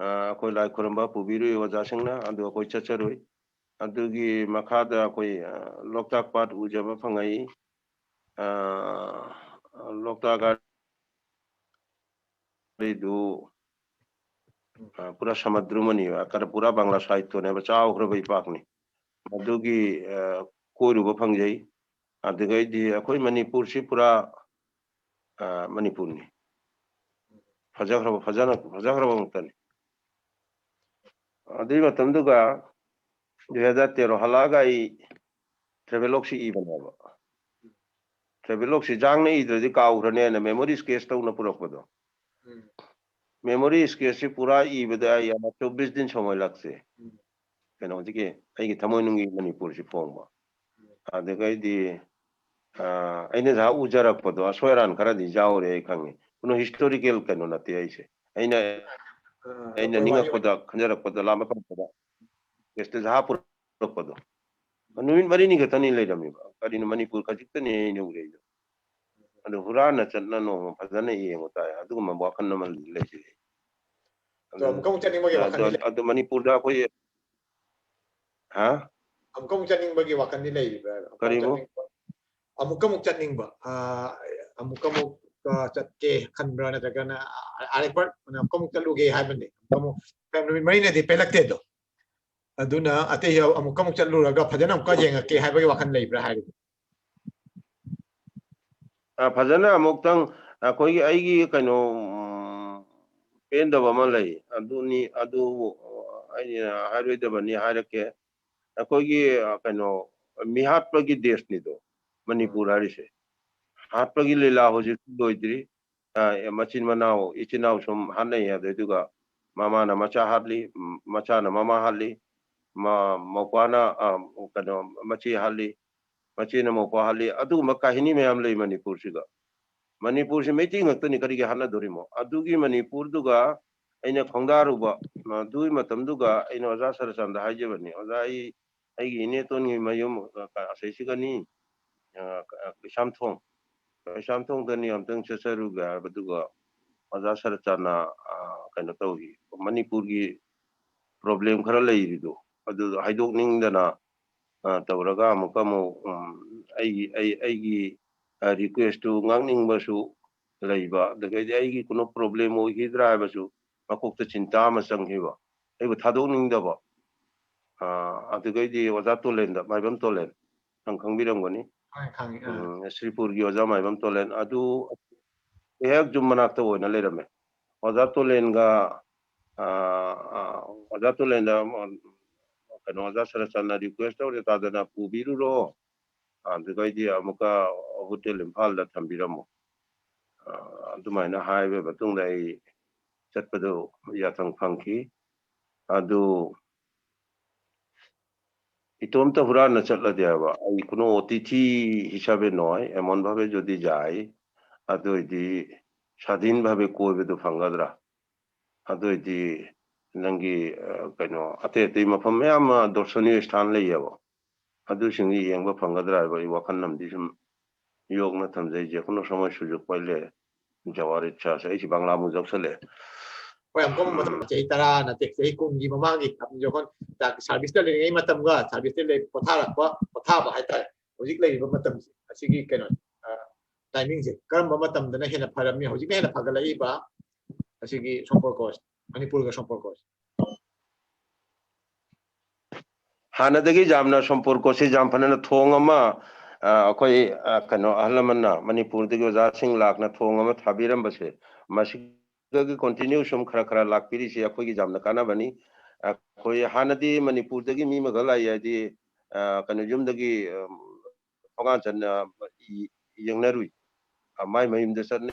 ꯑ, ꯑꯩꯈꯣꯏ ꯂꯥꯏ ꯈꯨꯔꯨꯝꯕ ꯄꯨꯕꯤꯔꯨꯏ ꯑꯣꯖꯥꯁꯤꯡꯅ, ꯑꯗꯨ ꯑꯩꯈꯣꯏ ꯆꯠꯆꯔꯨꯏ꯫ ꯑꯗꯨꯒꯤ ꯃꯈꯥꯗ ꯑꯩꯈꯣꯏ, ꯑ, ꯂꯣꯛꯇꯥꯛ ꯄꯥꯠ ꯎꯖꯕ ꯐꯪꯉꯛꯏ꯫ ꯑ, ꯂꯣꯛꯇꯥꯛ ꯒꯥꯔꯗꯦꯟꯗꯨ, ꯑ, ꯄꯨꯔꯥ ꯁꯃꯨꯗ꯭ꯔ ꯑꯃꯅꯤ, ꯑ, ꯀꯔ-, ꯄꯨꯔꯥ ꯕꯪꯂꯥ ꯁꯥꯍꯤꯇ꯭ꯌꯅꯦꯕ, ꯆꯥꯎꯈ꯭ꯔꯕ ꯏꯄꯥꯛꯅꯤ꯫ ꯃꯗꯨꯒꯤ, ꯑ, ꯀꯣꯏꯔꯨꯕ ꯐꯪꯖꯩ꯫ ꯑꯗꯨꯗꯒꯤꯗꯤ ꯑꯩꯈꯣꯏ ꯃꯅꯤꯄꯨꯔꯁꯤ ꯄꯨꯔꯥ, ꯑ, ꯃꯅꯤꯄꯨꯔꯅꯤ꯫ ꯐꯖꯈ꯭ꯔꯕ, ꯐꯖꯅ, ꯐꯖꯈ꯭ꯔꯕ ꯉꯥꯛꯇꯅꯤ꯫ ꯑꯗꯨꯒꯤ ꯃꯇꯝꯗꯨꯒ ꯗꯨꯏ ꯍꯖꯥꯔ ꯇꯦꯔꯣ ꯍꯜꯂꯛꯑꯒ ꯑꯩ ꯇ꯭ꯔꯦꯚꯦꯂꯣꯛꯁꯤ ꯏꯕꯅꯦꯕ꯫ ꯇ꯭ꯔꯦꯚꯦꯂꯣꯛꯁꯤ ꯖꯥꯡꯅ ꯏꯗ꯭ꯔꯗꯤ ꯀꯥꯎꯈ꯭ꯔꯅꯦꯅ memory sketch ꯇꯧꯅ ꯄꯨꯔꯛꯄꯗꯣ꯫ ꯎꯝ꯫ Memory sketchꯁꯤ ꯄꯨꯔꯥ ꯏꯕꯗ ꯑꯩ ꯑꯃ ꯆꯧꯕꯤꯁ ꯗꯤꯟ ꯁꯣꯃꯣꯏ ꯂꯥꯛꯁꯦ꯫ ꯎꯝ꯫ ꯀꯩꯅꯣ ꯍꯧꯖꯤꯛꯀꯤ ꯑꯩꯒꯤ ꯊꯃꯣꯏꯅꯨꯡꯒꯤ ꯃꯅꯤꯄꯨꯔꯁꯤ ꯐꯣꯡꯕ꯫ ꯎꯝ꯫ ꯑꯗꯨꯗꯒꯤꯗꯤ, ꯑ, ꯑꯩꯅ ꯉꯁꯥꯏ ꯎꯖꯔꯛꯄꯗꯣ ꯑꯁꯣꯏ ꯑꯔꯥꯟ ꯈꯔꯗꯤ ꯌꯥꯎꯔꯦ, ꯑꯩ ꯈꯪꯉꯤ꯫ ꯀꯩꯅꯣ historical ꯀꯩꯅꯣ ꯅꯠꯇꯦ ꯑꯩꯁꯦ꯫ ꯑꯩꯅ, ꯑ, ꯑꯩꯅ ꯑꯩꯈꯣꯏ ꯋꯥꯔꯤ ꯅꯤꯡꯉꯛꯄꯗ, ꯈꯟꯖꯔꯛꯄꯗ, ꯂꯥꯝꯕ ꯐꯪꯉꯛꯄꯗ ꯁ꯭ꯇꯦꯖꯇ ꯍꯥꯞꯄꯨꯔꯛꯄꯗꯣ꯫ ꯅꯨꯃꯤꯠ ꯃꯔꯤꯅꯤ ꯈꯛꯇꯅꯤ ꯂꯩꯔꯝꯃꯤꯕ꯫ ꯀꯔꯤꯅꯣ ꯃꯅꯤꯄꯨꯔ ꯈꯖꯤꯛꯇꯅꯤ ꯑꯩꯅ ꯎꯔꯛꯏꯗꯣ꯫ ꯑꯗꯨ ꯍꯨꯔꯥꯟꯅ ꯆꯠꯅ ꯅꯣꯡꯃ ꯐꯖꯅ ꯌꯦꯡꯉꯨ ꯇꯥꯏ꯫ ꯑꯗꯨꯒꯨꯝꯕ ꯋꯥꯈꯜ ꯑꯃ ꯂꯩꯖꯩ꯫ ꯑꯗꯣ ꯑꯗꯨ, ꯑꯃꯨꯛꯀ ꯑꯃꯨꯛ ꯆꯠꯅꯤꯡꯕꯒꯤ ꯑꯗꯨ, ꯋꯥꯈꯜꯗꯤ ꯂꯩ-, ꯑꯗꯨ ꯃꯅꯤꯄꯨꯔꯗ ꯑꯩꯈꯣꯏ, ꯍꯥ? ꯑꯃꯨꯛꯀ ꯑꯃꯨꯛ ꯆꯠꯅꯤꯡꯕꯒꯤ ꯋꯥꯈꯜꯗꯤ ꯂꯩꯔꯤꯕ꯭ꯔꯥ? ꯑꯃꯨꯛꯀ ꯑꯃꯨꯛ ꯀꯔꯤꯕꯨ? ꯆꯠꯅꯤꯡꯕ, ꯑꯃꯨꯛꯀ ꯑꯃꯨꯛ ꯆꯠꯅꯤꯡꯕ, ꯑ, ꯑꯃꯨꯛꯀ ꯑꯃꯨꯛ, ꯑ, ꯆꯠꯀꯦ ꯈꯟꯕ꯭ꯔꯥ? ꯅꯠꯇ꯭ꯔꯒꯅ, ꯑ, ꯑꯔꯦꯞꯄ ꯑꯃꯨꯛꯀ ꯑꯃꯨꯛ ꯆꯠꯂꯨꯒꯦ ꯍꯥꯏꯕꯅꯤ? ꯑꯃꯨꯛꯀ ꯑꯃꯨꯛ ꯅꯨꯃꯤꯠ ꯃꯔꯤꯅꯗꯤ ꯄꯦꯜꯂꯛꯇꯦꯗꯣ꯫ ꯑꯗꯨꯅ ꯑꯇꯩ ꯑꯃꯨꯛꯀ ꯑꯃꯨꯛ ꯆꯠꯂꯨꯔꯒ ꯐꯖꯅ ꯑꯃꯨꯛꯀ ꯌꯦꯡꯉꯛꯀꯦ ꯍꯥꯏꯕꯒꯤ ꯋꯥꯈꯜ ꯂꯩꯕ꯭ꯔꯥ ꯍꯥꯏꯕꯗꯤ? ꯑ, ꯐꯖꯅ ꯑꯃꯨꯛꯇꯪ ꯑꯩꯈꯣꯏꯒꯤ, ꯑꯩꯒꯤ ꯀꯩꯅꯣ, ꯎꯝ, ꯄꯦꯟꯗꯕ ꯑꯃ ꯂꯩ꯫ ꯑꯗꯨꯅꯤ, ꯑꯗꯨꯕꯨ ꯑꯩꯅ ꯍꯥꯏꯔꯣꯏꯗꯕꯅꯤ, ꯍꯥꯏꯔꯛꯀꯦ꯫ ꯑꯩꯈꯣꯏꯒꯤ, ꯑ, ꯀꯩꯅꯣ, ꯃꯤꯍꯥꯠꯄꯒꯤ ꯗꯦꯁꯅꯤꯗꯣ ꯃꯅꯤꯄꯨꯔ ꯍꯥꯏꯔꯤꯁꯦ꯫ ꯍꯥꯠꯄꯒꯤ ꯂꯤꯂꯥ ꯍꯧꯖꯤꯛ ꯂꯣꯏꯗ꯭ꯔꯤ꯫ ꯑ, ꯃꯆꯤꯟ ꯃꯅꯥꯎ, ꯏꯆꯤꯟ ꯏꯅꯥꯎ ꯁꯨꯝ ꯍꯥꯠꯅꯩ꯫ ꯑꯗꯨꯗꯨꯒ ꯃꯃꯥꯅ ꯃꯆꯥ ꯍꯥꯠꯂꯤ, ꯃꯆꯥꯅ ꯃꯃꯥ ꯍꯥꯠꯂꯤ, ꯃ-, ꯃꯧꯄꯥꯅ, ꯑ, ꯀꯩꯅꯣ, ꯃꯆꯦ ꯍꯥꯠꯂꯤ, ꯃꯆꯦꯅ ꯃꯧꯄꯥ ꯍꯥꯠꯂꯤ꯫ ꯑꯗꯨꯒꯨꯝꯕ ꯀꯥꯍꯤꯅꯤ ꯃꯌꯥꯝ ꯂꯩ ꯃꯅꯤꯄꯨꯔꯁꯤꯒ꯫ ꯃꯅꯤꯄꯨꯔꯁꯤ ꯃꯩꯇꯩ ꯉꯥꯛꯇꯅꯤ, ꯀꯔꯤꯒꯤ ꯍꯥꯠꯅꯗꯣꯔꯤꯃꯣ? ꯑꯗꯨꯒꯤ ꯃꯅꯤꯄꯨꯔꯗꯨꯒ ꯑꯩꯅ ꯈꯣꯡꯗꯥꯔꯨꯕ, ꯑꯗꯨꯒꯤ ꯃꯇꯝꯗꯨꯒ ꯑꯩꯅ ꯑꯣꯖꯥ ꯁꯔꯆꯟꯗ ꯍꯥꯏꯖꯕꯅꯤ, "ꯑꯣꯖꯥ, ꯑꯩ, ꯑꯩꯒꯤ ꯏꯅꯦꯇꯣꯟꯒꯤ ꯃꯌꯨꯝ, ꯑ, ꯑꯁꯤꯁꯤꯒꯅꯤ, ꯑ, ꯑ, ꯀꯩꯁꯥꯝꯊꯣꯡ, ꯀꯩꯁꯥꯝꯊꯣꯡꯗꯅꯤ, ꯑꯝꯇꯪ ꯆꯠꯆꯔꯨꯒꯦ" ꯍꯥꯏꯕꯗꯨꯒ ꯑꯣꯖꯥ ꯁꯔꯆꯟꯅ, ꯑ, ꯀꯩꯅꯣ ꯇꯧꯏ, ꯃꯅꯤꯄꯨꯔꯒꯤ ꯄ꯭ꯔꯣꯕ꯭ꯂꯦꯝ ꯈꯔ ꯂꯩꯔꯤꯗꯣ ꯑꯗꯨ ꯍꯥꯏꯗꯣꯛꯅꯤꯡꯗꯅ, ꯑ, ꯇꯧꯔꯒ ꯑꯃꯨꯛꯀ ꯑꯃꯨꯛ, ꯎꯝ, ꯑꯩꯒꯤ, ꯑꯩ, ꯑꯩꯒꯤ, ꯑ, ꯔꯤꯀ꯭ꯋꯦꯁꯇꯨ ꯉꯥꯡꯅꯤꯡꯕꯁꯨ ꯂꯩꯕ, ꯑꯗꯨꯗꯒꯤꯗꯤ ꯑꯩꯒꯤ ꯀꯩꯅꯣ ꯄ꯭ꯔꯣꯕ꯭ꯂꯦꯝ ꯑꯣꯏꯈꯤꯗ꯭ꯔꯥ ꯍꯥꯏꯕꯁꯨ ꯃꯀꯣꯛꯇ ꯆꯤꯟꯇꯥ ꯑꯃ ꯆꯪꯈꯤꯕ, ꯑꯩꯕꯨ ꯊꯥꯗꯣꯛꯅꯤꯡꯗꯕ꯫ ꯑ, ꯑꯗꯨꯗꯒꯤꯗꯤ ꯑꯣꯖꯥ ꯇꯣꯂꯦꯟꯗ, ꯃꯥꯏꯕꯝ ꯇꯣꯂꯦꯟ, ꯅꯪ ꯈꯪꯕꯤꯔꯝꯒꯅꯤ꯫ ꯈꯪꯉꯦ, ꯈꯪꯉꯦ, ꯑꯥ꯫ ꯎꯝ, ꯁ꯭ꯔꯤꯄꯨꯔꯒꯤ ꯑꯣꯖꯥ ꯃꯥꯏꯕꯝ ꯇꯣꯂꯦꯟ ꯑꯗꯨ ꯑꯩꯍꯥꯛ ꯌꯨꯝ ꯃꯅꯥꯛꯇ ꯑꯣꯏꯅ ꯂꯩꯔꯝꯃꯦ꯫ ꯑꯣꯖꯥ ꯇꯣꯂꯦꯟꯒ, ꯑ, ꯑ, ꯑꯣꯖꯥ ꯇꯣꯂꯦꯟꯗ, ꯑ, ꯀꯩꯅꯣ, ꯑꯣꯖꯥ ꯁꯔꯆꯟꯅ ꯔꯤꯀ꯭ꯋꯦꯁ ꯇꯧꯔꯦ, "ꯇꯥꯗꯅ ꯄꯨꯕꯤꯔꯨꯔꯣ, ꯑꯗꯨꯗꯩꯗꯤ ꯑꯃꯨꯛꯀ ꯍꯣꯇꯦꯜ ꯏꯝꯐꯥꯜꯗ ꯊꯝꯕꯤꯔꯝꯃꯣ"꯫ ꯑ, ꯑꯗꯨꯃꯥꯏꯅ ꯍꯥꯏꯕ ꯃꯇꯨꯡꯗ ꯑꯩ ꯆꯠꯄꯗꯨ ꯌꯥꯊꯪ ꯐꯪꯈꯤ꯫ ꯑꯗꯨ ꯏꯇꯣꯝꯇ ꯍꯨꯔꯥꯟꯅ ꯆꯠꯂꯗꯤ ꯍꯥꯏꯕ, ꯑꯩ ꯀꯨꯅꯣ ꯑꯣꯇꯤꯊꯤ ꯍꯤꯁꯥꯕꯦ ꯅꯣꯏ, ꯑꯦꯃꯣꯟ ꯚꯥꯕꯦ ꯖꯣꯗꯤ ꯖꯥꯏ, ꯑꯗꯨ ꯑꯣꯏꯗꯤ ꯁꯥꯗꯤꯟ ꯚꯥꯕꯦ ꯀꯣꯏꯕꯗꯨ ꯐꯪꯒꯗ꯭ꯔꯥ? ꯑꯗꯨ ꯑꯣꯏꯗꯤ ꯅꯪꯒꯤ, ꯑ, ꯀꯩꯅꯣ, ꯑꯇꯩ ꯑꯇꯩ ꯃꯐꯝ ꯃꯌꯥꯝ ꯑꯃ ꯗꯣꯔꯁꯅꯤꯌ ꯁ꯭ꯊꯥꯟ ꯂꯩꯌꯦꯕ, ꯑꯗꯨꯁꯤꯡꯗꯤ ꯌꯦꯡꯕ ꯐꯪꯒꯗ꯭ꯔꯥ ꯍꯥꯏꯕ ꯑꯩ ꯋꯥꯈꯜ ꯑꯃꯗꯤ ꯁꯨꯝ ꯌꯣꯛꯅ ꯊꯝꯖꯩ꯫ ꯖꯦ ꯀꯨꯅꯣ ꯁꯃꯣꯏ ꯁꯨꯖꯨꯛ ꯄꯥꯏꯂꯦ, ꯖꯋꯥꯔꯤꯠ ꯁꯥꯁꯦ꯫ ꯑꯩꯁꯤ ꯕꯪꯒ꯭ꯂꯥꯃꯨꯛ ꯌꯥꯎꯁꯜꯂꯛꯑꯦ꯫ ꯍꯣꯏ, ꯑꯃꯨꯛꯀ ꯑꯃꯨꯛ ꯃꯇꯝ ꯎꯝ꯫ ꯆꯍꯤ ꯇꯔꯥ ꯅꯠꯇꯦ, ꯆꯍꯤ ꯀꯨꯟꯒꯤ ꯃꯃꯥꯡꯒꯤ ꯌꯣꯛꯈꯣꯟ ꯁꯥꯔꯚꯤꯁꯇ ꯂꯩꯔꯤꯉꯩ ꯃꯇꯝꯒ ꯁꯥꯔꯚꯤꯁꯇ ꯂꯩ ꯄꯣꯊꯥꯔꯛꯄ, ꯄꯣꯊꯥꯕ ꯍꯥꯏꯇꯥꯔꯦ꯫ ꯍꯧꯖꯤꯛ ꯂꯩꯔꯤꯕ ꯃꯇꯝꯁꯦ, ꯑꯁꯤꯒꯤ ꯀꯩꯅꯣ, ꯑ, ꯇꯥꯏꯃꯤꯡꯁꯦ ꯀꯔꯝꯕ ꯃꯇꯝꯗꯅ ꯍꯦꯟꯅ ꯐꯔꯝꯃꯤ? ꯍꯧꯖꯤꯛꯅ ꯍꯦꯟꯅ ꯐꯒꯠꯂꯛꯏꯕ ꯑꯁꯤꯒꯤ ꯁꯣꯝꯄꯣꯔ ꯀꯣꯔꯁ, ꯃꯅꯤꯄꯨꯔꯒ ꯁꯣꯝꯄꯣꯔ ꯀꯣꯔꯁ? ꯍꯥꯟꯅꯗꯒꯤ ꯌꯥꯝꯅ ꯁꯣꯝꯄꯣꯔ ꯀꯣꯔꯁꯁꯤ ꯌꯥꯝ ꯐꯅꯅ ꯊꯣꯡ ꯑꯃ, ꯑ, ꯑꯩꯈꯣꯏ, ꯑ, ꯀꯩꯅꯣ, ꯑꯍꯜ ꯂꯃꯟꯅ ꯃꯅꯤꯄꯨꯔꯗꯒꯤ ꯑꯣꯖꯥꯁꯤꯡ ꯂꯥꯛꯅ ꯊꯣꯡ ꯑꯃ ꯊꯥꯕꯤꯔꯝꯕꯁꯦ, ꯃꯁꯤ ꯗꯒꯤ ꯀꯟꯇꯤꯅ꯭ꯌꯨ ꯁꯨꯝ ꯈꯔ ꯈꯔ ꯂꯥꯛꯄꯤꯔꯤꯁꯤ ꯑꯩꯈꯣꯏꯒꯤ ꯌꯥꯝꯅ ꯀꯥꯟꯅꯕꯅꯤ꯫ ꯑꯩꯈꯣꯏ ꯍꯥꯟꯅꯗꯤ ꯃꯅꯤꯄꯨꯔꯗꯒꯤ ꯃꯤ ꯑꯃꯈꯛ ꯂꯥꯛꯏ ꯍꯥꯏꯗꯤ, ꯑ, ꯀꯩꯅꯣ, ꯌꯨꯝꯗꯒꯤ, ꯑꯝ, ꯊꯣꯡꯒꯥꯟ ꯆꯠꯅ ꯌꯦꯡꯅꯔꯨꯏ꯫ ꯑ, ꯃꯥꯏ ꯃꯌꯨꯝꯗ ꯆꯠꯅ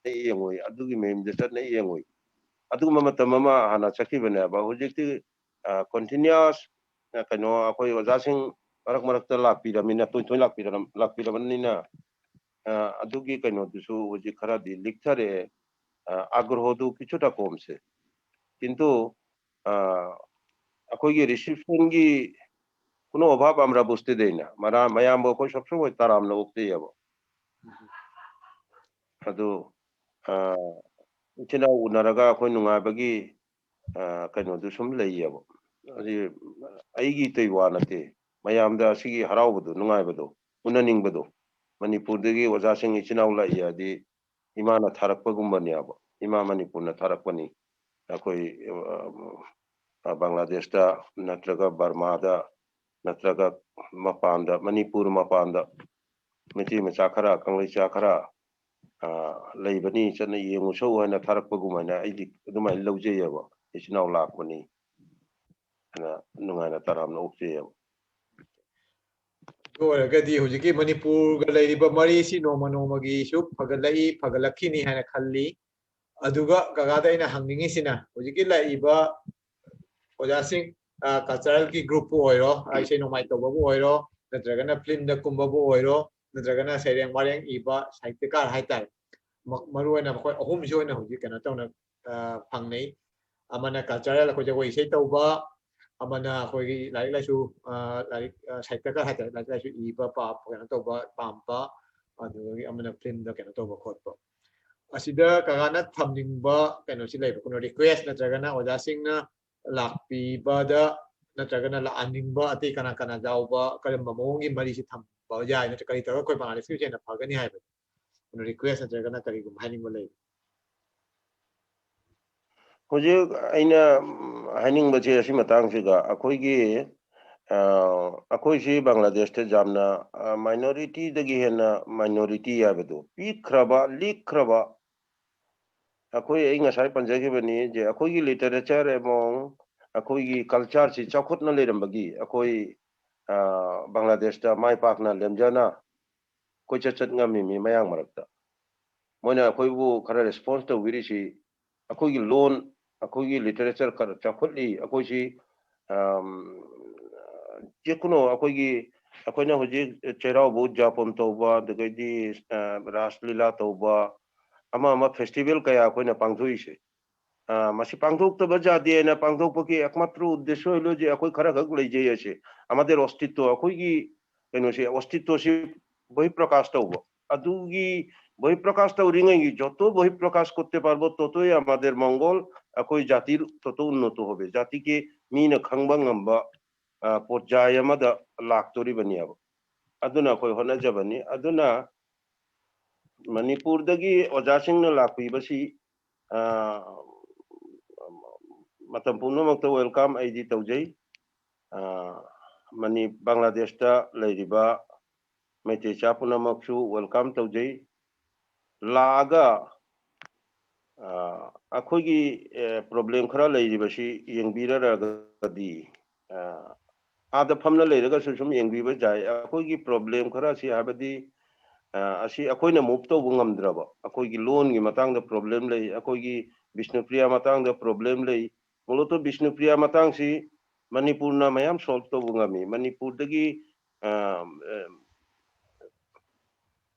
ꯌꯦꯡꯉꯨꯏ, ꯑꯗꯨꯒꯤ ꯃꯌꯨꯝꯗ ꯆꯠꯅ ꯌꯦꯡꯉꯨꯏ꯫ ꯑꯗꯨꯒꯨꯝꯕ ꯃꯇꯝ ꯑꯃ ꯍꯥꯟꯅ ꯆꯠꯈꯤꯕꯅꯦꯕ꯫ ꯍꯧꯖꯤꯛꯇꯤ, ꯑ, ꯀꯟꯇꯤꯅ꯭ꯌꯨꯁ, ꯑ, ꯀꯩꯅꯣ, ꯑꯩꯈꯣꯏ ꯑꯣꯖꯥꯁꯤꯡ ꯃꯔꯛ ꯃꯔꯛꯇ ꯂꯥꯛꯄꯤꯔꯕꯅꯤꯅ, ꯇꯣꯏ ꯇꯣꯏ ꯂꯥꯛꯄꯤꯔꯝ-, ꯂꯥꯛꯄꯤꯔꯕꯅꯤꯅ, ꯑ, ꯑꯗꯨꯒꯤ ꯀꯩꯅꯣꯗꯨꯁꯨ ꯍꯧꯖꯤꯛ ꯈꯔꯗꯤ ꯂꯤꯛꯊꯔꯛꯑꯦ꯫ ꯑ, আগ্রহꯗꯨ কিছুটা কমছে। কিন্তু, ꯑ, ꯑꯩꯈꯣꯏꯒꯤ ꯔꯤꯁꯤꯞꯁꯟꯒꯤ কোনো অভাব আমরা বুঝতে দেই না। ꯃꯔꯥ-, ꯃꯌꯥꯝꯕꯨ ꯑꯩꯈꯣꯏ ꯁꯕꯁꯃꯣꯏ ꯇꯔꯥꯝꯅ ꯑꯣꯛꯆꯩꯑꯕ꯫ ꯑꯗꯨ, ꯑ, ꯏꯆꯤꯟ ꯏꯅꯥꯎ ꯎꯅꯔꯒ ꯑꯩꯈꯣꯏ ꯅꯨꯡꯉꯥꯏꯕꯒꯤ, ꯑ, ꯀꯩꯅꯣꯗꯨ ꯁꯨꯝ ꯂꯩꯌꯦꯕ꯫ ꯑꯁꯤ ꯑꯩꯒꯤ ꯏꯇꯩ ꯋꯥ ꯅꯠꯇꯦ꯫ ꯃꯌꯥꯝꯗ ꯑꯁꯤꯒꯤ ꯍꯔꯥꯎꯕꯗꯣ, ꯅꯨꯡꯉꯥꯏꯕꯗꯣ, ꯎꯅꯅꯤꯡꯕꯗꯣ꯫ ꯃꯅꯤꯄꯨꯔꯗꯒꯤ ꯑꯣꯖꯥꯁꯤꯡ ꯏꯆꯤꯟ ꯏꯅꯥꯎ ꯂꯥꯛꯏ ꯍꯥꯏꯗꯤ ꯏꯃꯥꯅ ꯊꯥꯔꯛꯄꯒꯨꯝꯕꯅꯦꯕ꯫ ꯏꯃꯥ ꯃꯅꯤꯄꯨꯔꯅ ꯊꯥꯔꯛꯄꯅꯤ꯫ ꯑꯩꯈꯣꯏ, ꯑ, ꯑ, ꯕꯪꯒ꯭ꯂꯥꯗꯦꯁꯇ ꯅꯠꯇ꯭ꯔꯒ ꯕꯔꯃꯥꯗ ꯅꯠꯇ꯭ꯔꯒ ꯃꯄꯥꯟꯗ, ꯃꯅꯤꯄꯨꯔ ꯃꯄꯥꯟꯗ ꯃꯩꯇꯩ ꯃꯆꯥ ꯈꯔ, ꯀꯪꯂꯩꯆꯥ ꯈꯔ, ꯑ, ꯂꯩꯕꯅꯤ, ꯆꯠꯅ ꯌꯦꯡꯉꯨꯆꯣ ꯍꯥꯏꯅ ꯊꯥꯔꯛꯄꯒꯨꯝ ꯍꯥꯏꯅ ꯑꯩꯗꯤ ꯑꯗꯨꯃꯥꯏꯅ ꯂꯧꯖꯩꯑꯕ꯫ ꯏꯆꯤꯟ ꯏꯅꯥꯎ ꯂꯥꯛꯄꯅꯤ ꯍꯥꯏꯅ ꯅꯨꯡꯉꯥꯏꯅ ꯇꯔꯥꯝꯅ ꯑꯣꯛꯆꯩꯑꯕ꯫ ꯑꯗꯨ ꯑꯣꯏꯔꯒꯗꯤ ꯍꯧꯖꯤꯛꯀꯤ ꯃꯅꯤꯄꯨꯔꯒ ꯂꯩꯔꯤꯕ ꯃꯔꯤꯁꯤ ꯅꯣꯡꯃ ꯅꯣꯡꯃꯒꯤ ꯁꯨꯝ ꯐꯒꯠꯂꯛꯏ, ꯐꯒꯠꯂꯛꯈꯤꯅꯤ ꯍꯥꯏꯅ ꯈꯜꯂꯤ꯫ ꯑꯗꯨꯒ ꯀꯀꯥꯗ ꯑꯩꯅ ꯍꯪꯅꯤꯡꯉꯤꯁꯤꯅ, ꯍꯧꯖꯤꯛꯀꯤ ꯂꯥꯛꯏꯕ ꯑꯣꯖꯥꯁꯤꯡ, ꯑ, ꯀꯜꯆꯔꯦꯜꯒꯤ ꯒ꯭ꯔꯨꯞꯄꯨ ꯑꯣꯏꯔꯣ, ꯑ, ꯏꯁꯩ ꯅꯣꯡꯃꯥꯏ ꯇꯧꯕꯕꯨ ꯑꯣꯏꯔꯣ, ꯅꯠꯇ꯭ꯔꯒꯅ ꯐꯤꯂꯝꯗ ꯀꯨꯝꯕꯕꯨ ꯑꯣꯏꯔꯣ, ꯅꯠꯇ꯭ꯔꯒꯅ ꯁꯩꯔꯦꯡ ꯋꯥꯔꯦꯡ ꯏꯕ ꯁꯥꯍꯤꯇ꯭ꯌꯀꯥꯔ ꯍꯥꯏꯇꯥꯔꯦ, ꯃ-, ꯃꯔꯨꯑꯣꯏꯅ ꯃꯈꯣꯏ ꯑꯍꯨꯝꯁꯤ ꯑꯣꯏꯅ ꯍꯧꯖꯤꯛ ꯀꯩꯅꯣ ꯇꯧꯅ, ꯑ, ꯐꯪꯅꯩ꯫ ꯑꯃꯅ ꯀꯜꯆꯔꯦꯜ, ꯑꯩꯈꯣꯏ ꯖꯒꯣꯏ ꯏꯁꯩ ꯇꯧꯕ, ꯑꯃꯅ ꯑꯩꯈꯣꯏꯒꯤ ꯂꯥꯏꯔꯤꯛ ꯂꯥꯏꯁꯨ, ꯑ, ꯂꯥꯏꯔꯤꯛ, ꯑ, ꯁꯥꯍꯤꯇ꯭ꯌꯀꯥꯔ ꯍꯥꯏꯇꯥꯔꯦ, ꯂꯥꯏꯔꯤꯛ ꯂꯥꯏꯁꯨ ꯏꯕ, ꯄꯥ-, ꯀꯩꯅꯣ ꯇꯧꯕ ꯄꯥꯝꯕ, ꯑꯗꯨꯗꯒꯤ ꯑꯃꯅ ꯐꯤꯂꯝꯗ ꯀꯩꯅꯣ ꯇꯧꯕ ꯈꯣꯠꯄ꯫ ꯑꯁꯤꯗ ꯀꯀꯥꯅ ꯊꯝꯅꯤꯡꯕ ꯀꯩꯅꯣꯁꯤ ꯂꯩꯕ꯭ꯔꯥ? ꯀꯩꯅꯣ, ꯔꯤꯀ꯭ꯋꯦꯁ ꯅꯠꯇ꯭ꯔꯒꯅ ꯑꯣꯖꯥꯁꯤꯡꯅ ꯂꯥꯛꯄꯤꯕꯗ ꯅꯠꯇ꯭ꯔꯒꯅ ꯂꯥꯛꯍꯟꯅꯤꯡꯕ ꯑꯇꯩ ꯀꯅꯥ ꯀꯅꯥ ꯌꯥꯎꯕ, ꯀꯔꯝꯕ ꯃꯑꯣꯡꯒꯤ ꯃꯔꯤꯁꯤ ꯊꯝꯕ ꯌꯥꯏ, ꯅꯠꯇ꯭ꯔꯒ ꯀꯔꯤ ꯇꯧꯔꯒ ꯑꯩꯈꯣꯏ ꯕꯪꯒ꯭ꯂꯥꯗꯦꯁꯀꯤ ꯑꯣꯏꯅ ꯐꯒꯅꯤ ꯍꯥꯏꯕꯗꯣ? ꯀꯩꯅꯣ, ꯔꯤꯀ꯭ꯋꯦꯁ ꯅꯠꯇ꯭ꯔꯒꯅ ꯀꯔꯤꯒꯨꯝꯕ ꯍꯥꯏꯅꯤꯡꯕ ꯂꯩ? ꯍꯧꯖꯤꯛ ꯑꯩꯅ, ꯎꯝ, ꯍꯥꯏꯅꯤꯡꯕꯁꯦ ꯑꯁꯤ ꯃꯇꯥꯡꯁꯤꯗ ꯑꯩꯈꯣꯏꯒꯤ, ꯑ, ꯑꯩꯈꯣꯏꯁꯤ ꯕꯪꯒ꯭ꯂꯥꯗꯦꯁꯇ ꯌꯥꯝꯅ, ꯑ, ꯃꯥꯏꯅꯣꯔꯤꯇꯤꯗꯒꯤ ꯍꯦꯟꯅ ꯃꯥꯏꯅꯣꯔꯤꯇꯤ ꯍꯥꯏꯕꯗꯨ ꯄꯤꯛꯈ꯭ꯔꯕ, ꯂꯤꯛꯈ꯭ꯔꯕ, ꯑꯩꯈꯣꯏ, ꯑꯩ ꯉꯁꯥꯏ ꯄꯟꯖꯈꯤꯕꯅꯤ, ꯖꯦ, ꯑꯩꯈꯣꯏꯒꯤ literature among ꯑꯩꯈꯣꯏꯒꯤ culture ꯁꯤ ꯆꯥꯎꯈꯠꯅ ꯂꯩꯔꯝꯕꯒꯤ ꯑꯩꯈꯣꯏ, ꯑ, ꯕꯪꯒ꯭ꯂꯥꯗꯦꯁꯇ ꯃꯥꯏ ꯄꯥꯛꯅ ꯂꯦꯝꯖꯅ ꯀꯣꯏꯆꯠ ꯆꯠ ꯉꯝꯃꯤꯃꯤ ꯃꯌꯥꯝ ꯃꯔꯛꯇ꯫ ꯃꯣꯏꯅ ꯑꯩꯈꯣꯏꯕꯨ ꯈꯔ response ꯇꯧꯕꯤꯔꯤꯁꯤ, ꯑꯩꯈꯣꯏꯒꯤ ꯂꯣꯟ, ꯑꯩꯈꯣꯏꯒꯤ literature ꯈꯔ ꯆꯥꯎꯈꯠꯂꯤ, ꯑꯩꯈꯣꯏꯁꯤ, ꯑꯝ, ꯆꯦꯛꯀꯨꯅꯣ, ꯑꯩꯈꯣꯏꯒꯤ, ꯑꯩꯈꯣꯏꯅ ꯍꯧꯖꯤꯛ ꯆꯩꯔꯥꯎꯕ ꯎꯗ꯭ꯌꯥꯄꯟ ꯇꯧꯕ, ꯑꯗꯨꯗꯒꯤꯗꯤ, ꯑ, ꯔꯥꯁ ꯂꯤꯂꯥ ꯇꯧꯕ, ꯑꯃ ꯑꯃ festival ꯀꯌꯥ ꯑꯩꯈꯣꯏꯅ ꯄꯥꯡꯊꯣꯛꯏꯁꯦ, ꯑ, ꯃꯁꯤ ꯄꯥꯡꯊꯣꯛꯇꯕ ꯌꯥꯗꯦ ꯍꯥꯏꯅ ꯄꯥꯡꯊꯣꯛꯄꯒꯤ ꯑꯦꯛꯃꯥꯇ꯭ꯔ ꯎꯗꯦꯁꯣ ꯍꯥꯏꯂꯣꯁꯦ ꯑꯩꯈꯣꯏ ꯈꯔꯈꯛ ꯂꯩꯖꯩ ꯑꯁꯦ꯫ ꯑꯃꯗꯤ ꯑꯣꯁꯇꯤꯠꯇꯣ, ꯑꯩꯈꯣꯏꯒꯤ ꯀꯩꯅꯣꯁꯦ, ꯑꯣꯁꯇꯤꯠꯇꯣꯁꯤ ꯕꯍꯤꯄ꯭ꯔꯀꯥꯁ ꯇꯧꯕ꯫ ꯑꯗꯨꯒꯤ ꯕꯍꯤꯄ꯭ꯔꯀꯥꯁ ꯇꯧꯔꯤꯉꯩꯒꯤ ꯖꯣꯇꯣ ꯕꯍꯤꯄ꯭ꯔꯀꯥꯁ ꯀꯣꯠꯇꯦ ꯄꯥꯔꯕꯣ ꯇꯣꯇꯣ ꯌꯥ ꯑꯃꯗꯦꯔ ꯃꯪꯒꯣꯜ, ꯑꯩꯈꯣꯏ ꯖꯥꯇꯤ ꯇꯣꯇꯣ ꯎꯟꯅꯣꯇꯣ ꯍꯣꯕꯦ꯫ ꯖꯥꯇꯤꯒꯤ ꯃꯤꯅ ꯈꯪꯕ ꯉꯝꯕ, ꯑ, ꯄꯣꯠꯖꯥꯏ ꯑꯃꯗ ꯂꯥꯛꯇꯣꯔꯤꯕꯅꯦꯕ꯫ ꯑꯗꯨꯅ ꯑꯩꯈꯣꯏ ꯍꯣꯠꯅꯖꯕꯅꯤ꯫ ꯑꯗꯨꯅ ꯃꯅꯤꯄꯨꯔꯗꯒꯤ ꯑꯣꯖꯥꯁꯤꯡꯅ ꯂꯥꯛꯄꯤꯕꯁꯤ, ꯑ, ꯃꯇꯝ ꯄꯨꯝꯅꯃꯛꯇ welcome ꯑꯩꯗꯤ ꯇꯧꯖꯩ꯫ ꯑ, ꯃꯅꯤ-, ꯕꯪꯒ꯭ꯂꯥꯗꯦꯁꯇ ꯂꯩꯔꯤꯕ ꯃꯩꯇꯩ ꯏꯆꯥ ꯄꯨꯝꯅꯃꯛꯁꯨ welcome ꯇꯧꯖꯩ꯫ ꯂꯥꯛꯑꯒ, ꯑ, ꯑꯩꯈꯣꯏꯒꯤ, ꯑ, problem ꯈꯔ ꯂꯩꯔꯤꯕꯁꯤ ꯌꯦꯡꯕꯤꯔꯔꯒꯗꯤ, ꯑ, ꯑꯥꯗ ꯐꯝꯅ ꯂꯩꯔꯒꯁꯨ ꯁꯨꯝ ꯌꯦꯡꯕꯤꯕ ꯌꯥꯏ꯫ ꯑꯩꯈꯣꯏꯒꯤ problem ꯈꯔꯁꯤ ꯍꯥꯏꯕꯗꯤ, ꯑ, ꯑꯁꯤ ꯑꯩꯈꯣꯏꯅ move ꯇꯧꯕ ꯉꯝꯗ꯭ꯔꯕ, ꯑꯩꯈꯣꯏꯒꯤ ꯂꯣꯟꯒꯤ ꯃꯇꯥꯡꯗ problem ꯂꯩ, ꯑꯩꯈꯣꯏꯒꯤ ꯕꯤꯁꯅꯨꯄ꯭ꯔꯤꯌꯥ ꯃꯇꯥꯡꯗ problem ꯂꯩ꯫ ꯃꯨꯂꯇ ꯕꯤꯁꯅꯨꯄ꯭ꯔꯤꯌꯥ ꯃꯇꯥꯡꯁꯤ ꯃꯅꯤꯄꯨꯔꯅ ꯃꯌꯥꯝ solve ꯇꯧꯕ ꯉꯝꯃꯤ꯫ ꯃꯅꯤꯄꯨꯔꯗꯒꯤ, ꯑ, ꯑ,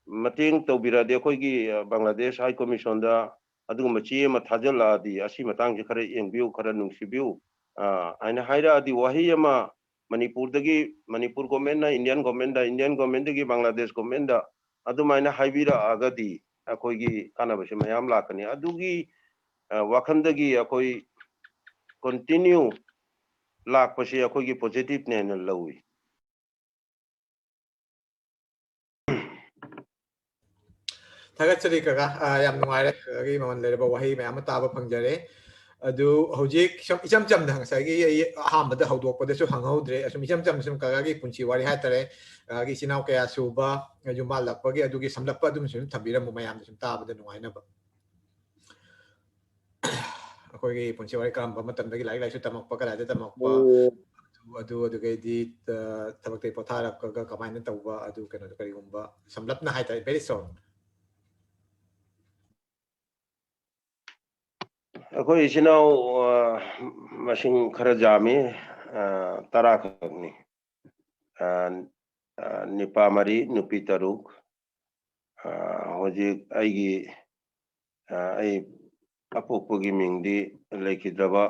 ꯃꯇꯦꯡ ꯇꯧꯕꯤꯔꯛꯑꯗꯤ, ꯑꯩꯈꯣꯏꯒꯤ, ꯑ, ꯕꯪꯒ꯭ꯂꯥꯗꯦꯁ High Commissionꯗ ꯑꯗꯨꯒꯨꯝꯕ ꯆꯦ ꯑꯃ ꯊꯥꯖꯤꯜꯂꯛꯑꯗꯤ, "ꯑꯁꯤ ꯃꯇꯥꯡꯁꯤ ꯈꯔ ꯌꯦꯡꯕꯤꯌꯨ, ꯈꯔ ꯅꯨꯡꯁꯤꯕꯤꯌꯨ," ꯑ, ꯍꯥꯏꯅ ꯍꯥꯏꯔꯛꯑꯗꯤ, ꯋꯥꯍꯩ ꯑꯃ ꯃꯅꯤꯄꯨꯔꯗꯒꯤ, ꯃꯅꯤꯄꯨꯔ governmentꯅ Indian governmentꯗ, Indian governmentꯗꯒꯤ ꯕꯪꯒ꯭ꯂꯥꯗꯦꯁ governmentꯗ ꯑꯗꯨꯃꯥꯏꯅ ꯍꯥꯏꯕꯤꯔꯛꯑꯒꯗꯤ ꯑꯩꯈꯣꯏꯒꯤ ꯀꯥꯟꯅꯕꯁꯦ ꯃꯌꯥꯝ ꯂꯥꯛꯀꯅꯤ꯫ ꯑꯗꯨꯒꯤ, ꯑ, ꯋꯥꯈꯜꯗꯒꯤ ꯑꯩꯈꯣꯏ continue ꯂꯥꯛꯄꯁꯤ ꯑꯩꯈꯣꯏꯒꯤ positiveꯅꯦꯅ ꯂꯧꯏ꯫ ꯊꯥꯒꯠꯆꯔꯤ ꯀꯀꯥ꯫ ꯑ, ꯌꯥꯝ ꯅꯨꯡꯉꯥꯏꯔꯦ꯫ ꯀꯀꯥꯒꯤ ꯃꯃꯜ ꯂꯩꯔꯕ ꯋꯥꯍꯩ ꯃꯌꯥꯝ ꯑꯃ ꯇꯥꯕ ꯐꯪꯖꯔꯦ꯫ ꯑꯗꯨ ꯍꯧꯖꯤꯛ ꯁꯨꯝ ꯏꯆꯝ ꯆꯝꯅ ꯉꯁꯥꯏꯒꯤ ꯑꯩ ꯑꯍꯥꯟꯕꯗ ꯍꯧꯗꯣꯛꯄꯗꯁꯨ ꯍꯪꯍꯧꯗ꯭ꯔꯦ꯫ ꯑꯁꯨꯝ ꯏꯆꯝ ꯆꯝꯅ ꯁꯨꯝ ꯀꯀꯥꯒꯤ ꯄꯨꯟꯁꯤ ꯋꯥꯔꯤ ꯍꯥꯏꯇꯥꯔꯦ, ꯀꯀꯥꯒꯤ ꯏꯆꯤꯟ ꯏꯅꯥꯎ ꯀꯌꯥ ꯁꯨꯕ, ꯌꯨꯝ ꯄꯥꯜꯂꯛꯄꯒꯤ ꯑꯗꯨꯒꯤ ꯁꯝꯂꯞꯄ ꯑꯗꯨꯝ ꯁꯨꯝ ꯊꯝꯕꯤꯔꯝꯃꯨ ꯃꯌꯥꯝꯅ ꯁꯨꯝ ꯇꯥꯕꯗ ꯅꯨꯡꯉꯥꯏꯅꯕ꯫ ꯑꯩꯈꯣꯏꯒꯤ ꯄꯨꯟꯁꯤ ꯋꯥꯔꯤ ꯀꯔꯝꯕ ꯃꯇꯝꯗꯒꯤ ꯂꯥꯏꯔꯤꯛ ꯂꯥꯏꯁꯨ ꯇꯝꯃꯛꯄ, ꯀꯗꯥꯏꯗ ꯇꯝꯃꯛꯄ, ꯑꯗꯨ, ꯑꯗꯨ ꯑꯗꯨꯒꯩꯗꯤ, ꯑ, ꯊꯕꯛꯇꯒꯤ ꯄꯣꯊꯥꯔꯛꯄꯒ ꯀꯃꯥꯏꯅ ꯇꯧꯕ, ꯑꯗꯨ ꯀꯩꯅꯣꯗꯣ ꯀꯔꯤꯒꯨꯝꯕ ꯁꯝꯂꯞꯅ ꯍꯥꯏꯇꯥꯔꯦ, very short. ꯑꯩꯈꯣꯏ ꯏꯆꯤꯟ ꯏꯅꯥꯎ, ꯑ, ꯃꯁꯤꯡ ꯈꯔ ꯌꯥꯝꯃꯤ, ꯑ, ꯇꯔꯥ ꯈꯛꯅꯤ꯫ ꯑ, ꯑ, ꯅꯨꯄꯥ ꯃꯔꯤ, ꯅꯨꯄꯤ ꯇꯔꯨꯛ꯫ ꯑ, ꯍꯧꯖꯤꯛ ꯑꯩꯒꯤ, ꯑ, ꯑꯩ ꯑꯄꯣꯛꯄꯒꯤ ꯃꯤꯡꯗꯤ ꯂꯩꯈꯤꯗ꯭ꯔꯕ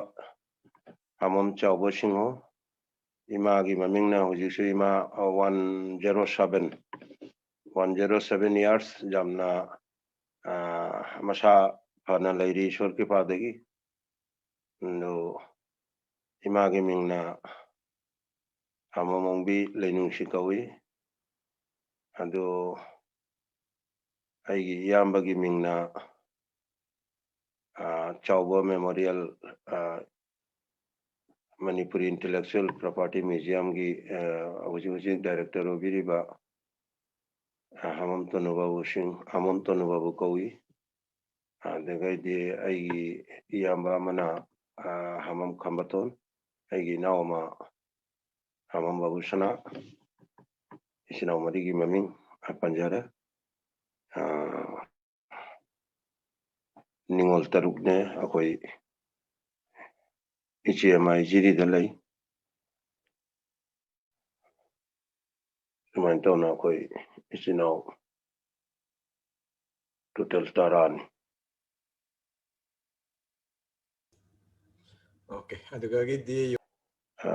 ꯍꯥꯃꯝ ꯆꯥꯎꯕ ꯁꯤꯡꯍꯣ꯫ ꯏꯃꯥꯒꯤ ꯃꯃꯤꯡꯅ ꯍꯧꯖꯤꯛꯁꯨ ꯏꯃꯥ, ꯑ, one zero seven, one zero seven years, ꯌꯥꯝꯅ, ꯑ, ꯃꯁꯥ ꯐꯅ ꯂꯩꯔꯤ ꯏꯁꯣꯔ ꯀ꯭ꯔꯤꯄꯥꯗꯒꯤ꯫ ꯑꯗꯨ ꯏꯃꯥꯒꯤ ꯃꯤꯡꯅ ꯍꯥꯃꯝ ꯑꯣꯡꯕꯤ ꯂꯩꯅꯨꯡꯁꯤ ꯀꯧꯏ꯫ ꯑꯗꯨ ꯑꯩꯒꯤ ꯏꯌꯥꯝꯕꯒꯤ ꯃꯤꯡꯅ, ꯑ, ꯆꯥꯎꯕ ꯃꯦꯃꯣꯔꯤꯌꯦꯜ, ꯑ, ꯃꯅꯤꯄꯨꯔꯤ ꯏꯟꯇꯦꯂꯦꯛꯆꯨꯋꯦꯜ ꯄ꯭ꯔꯣꯄꯔꯇꯤ ꯃ꯭ꯌꯨꯖꯤꯌꯝꯒꯤ, ꯑ, ꯍꯧꯖꯤꯛ ꯍꯧꯖꯤꯛ ꯗꯥꯏꯔꯦꯛꯇꯔ ꯑꯣꯏꯕꯤꯔꯤꯕ, ꯑ, ꯍꯥꯃꯝ ꯇꯣꯅꯨꯕꯥꯕꯨ ꯁꯤꯡ, ꯍꯥꯃꯝ ꯇꯣꯅꯨꯕꯥꯕꯨ ꯀꯧꯏ꯫ ꯑꯗꯨꯗꯒꯤꯗꯤ ꯑꯩꯒꯤ ꯏꯌꯥꯝꯕ ꯑꯃꯅ, ꯑ, ꯍꯥꯃꯝ ꯈꯝꯕꯇꯣꯟ, ꯑꯩꯒꯤ ꯏꯅꯥꯎ ꯑꯃ ꯍꯥꯃꯝ ꯕꯥꯕꯨꯁꯅꯥ, ꯏꯆꯤꯟ ꯏꯅꯥꯎ ꯃꯔꯤꯒꯤ ꯃꯃꯤꯡ ꯄꯟꯖꯔꯦ꯫ ꯑ, ꯅꯤꯉꯣꯜ ꯇꯔꯨꯛꯅꯦ ꯑꯩꯈꯣꯏ꯫ ꯏꯆꯦ ꯑꯃ ꯖꯤꯔꯤꯗ ꯂꯩ꯫ ꯁꯨꯃꯥꯏꯅ ꯇꯧꯅ ꯑꯩꯈꯣꯏ ꯏꯆꯤꯟ ꯏꯅꯥꯎ total ꯇꯔꯥꯅꯤ꯫ Okay, ꯑꯗꯨꯗꯒꯤꯗꯤ ꯑ,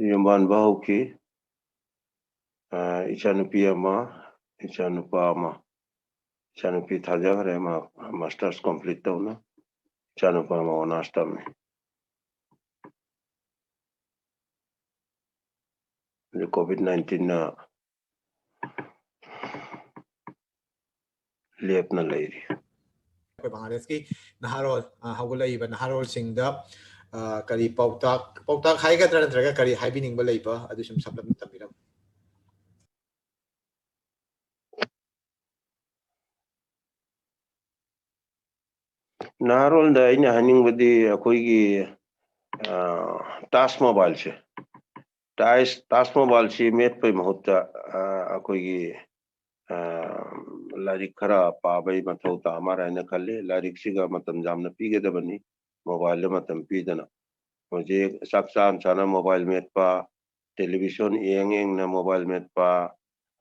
ꯌꯨꯝꯕꯥꯟꯕ ꯍꯧꯈꯤ꯫ ꯑ, ꯏꯆꯥꯅꯨꯄꯤ ꯑꯃ, ꯏꯆꯥꯅꯨꯄꯥ ꯑꯃ꯫ ꯏꯆꯥꯅꯨꯄꯤ ꯊꯥꯖꯈ꯭ꯔꯦ, ꯃꯥ masters complete ꯇꯧꯅ꯫ ꯏꯆꯥꯅꯨꯄꯥ ꯑꯃ honours ꯇꯝꯃꯤ꯫ ꯑꯗꯨ COVID nineteenꯅ ꯂꯦꯞꯅ ꯂꯩꯔꯤ꯫ ꯑꯩꯈꯣꯏ ꯕꯪꯒ꯭ꯂꯥꯗꯦꯁꯀꯤ ꯅꯍꯥꯔꯣꯜ, ꯑ, ꯍꯧꯒꯠꯂꯛꯏꯕ ꯅꯍꯥꯔꯣꯜꯁꯤꯡꯗ, ꯑ, ꯀꯔꯤ ꯄꯥꯎꯇꯥꯛ, ꯄꯥꯎꯇꯥꯛ ꯍꯥꯏꯒꯗ꯭ꯔꯥ ꯅꯠꯇ꯭ꯔꯒ ꯀꯔꯤ ꯍꯥꯏꯕꯤꯅꯤꯡꯕ ꯂꯩꯕ, ꯑꯗꯨ ꯁꯨꯝ ꯁꯝꯂꯞꯅ ꯊꯝꯕꯤꯔꯝꯃꯨ꯫ ꯅꯍꯥꯔꯣꯜꯗ ꯑꯩꯅ ꯍꯥꯏꯅꯤꯡꯕꯗꯤ ꯑꯩꯈꯣꯏꯒꯤ, ꯑ, ꯇꯥꯖ ꯃꯣꯕꯥꯏꯜꯁꯦ, ꯇꯥꯖ, ꯇꯥꯖ ꯃꯣꯕꯥꯏꯜꯁꯤ ꯃꯦꯠꯄꯩ ꯃꯍꯨꯠꯇ, ꯑ, ꯑꯩꯈꯣꯏꯒꯤ, ꯑ, ꯂꯥꯏꯔꯤꯛ ꯈꯔ ꯄꯥꯕꯩ ꯃꯊꯧ ꯇꯥ ꯃꯥꯜꯂꯦ ꯍꯥꯏꯅ ꯈꯜꯂꯤ꯫ ꯂꯥꯏꯔꯤꯛꯁꯤꯒ ꯃꯇꯝ ꯌꯥꯝꯅ ꯄꯤꯒꯗꯕꯅꯤ, ꯃꯣꯕꯥꯏꯜꯗ ꯃꯇꯝ ꯄꯤꯗꯅ꯫ ꯍꯧꯖꯤꯛ ꯆꯥꯛ ꯆꯥꯅ ꯆꯥꯅ ꯃꯣꯕꯥꯏꯜ ꯃꯦꯠꯄ, ꯇꯦꯂꯤꯚꯤꯖꯟ ꯌꯦꯡ ꯌꯦꯡꯅ ꯃꯣꯕꯥꯏꯜ ꯃꯦꯠꯄ,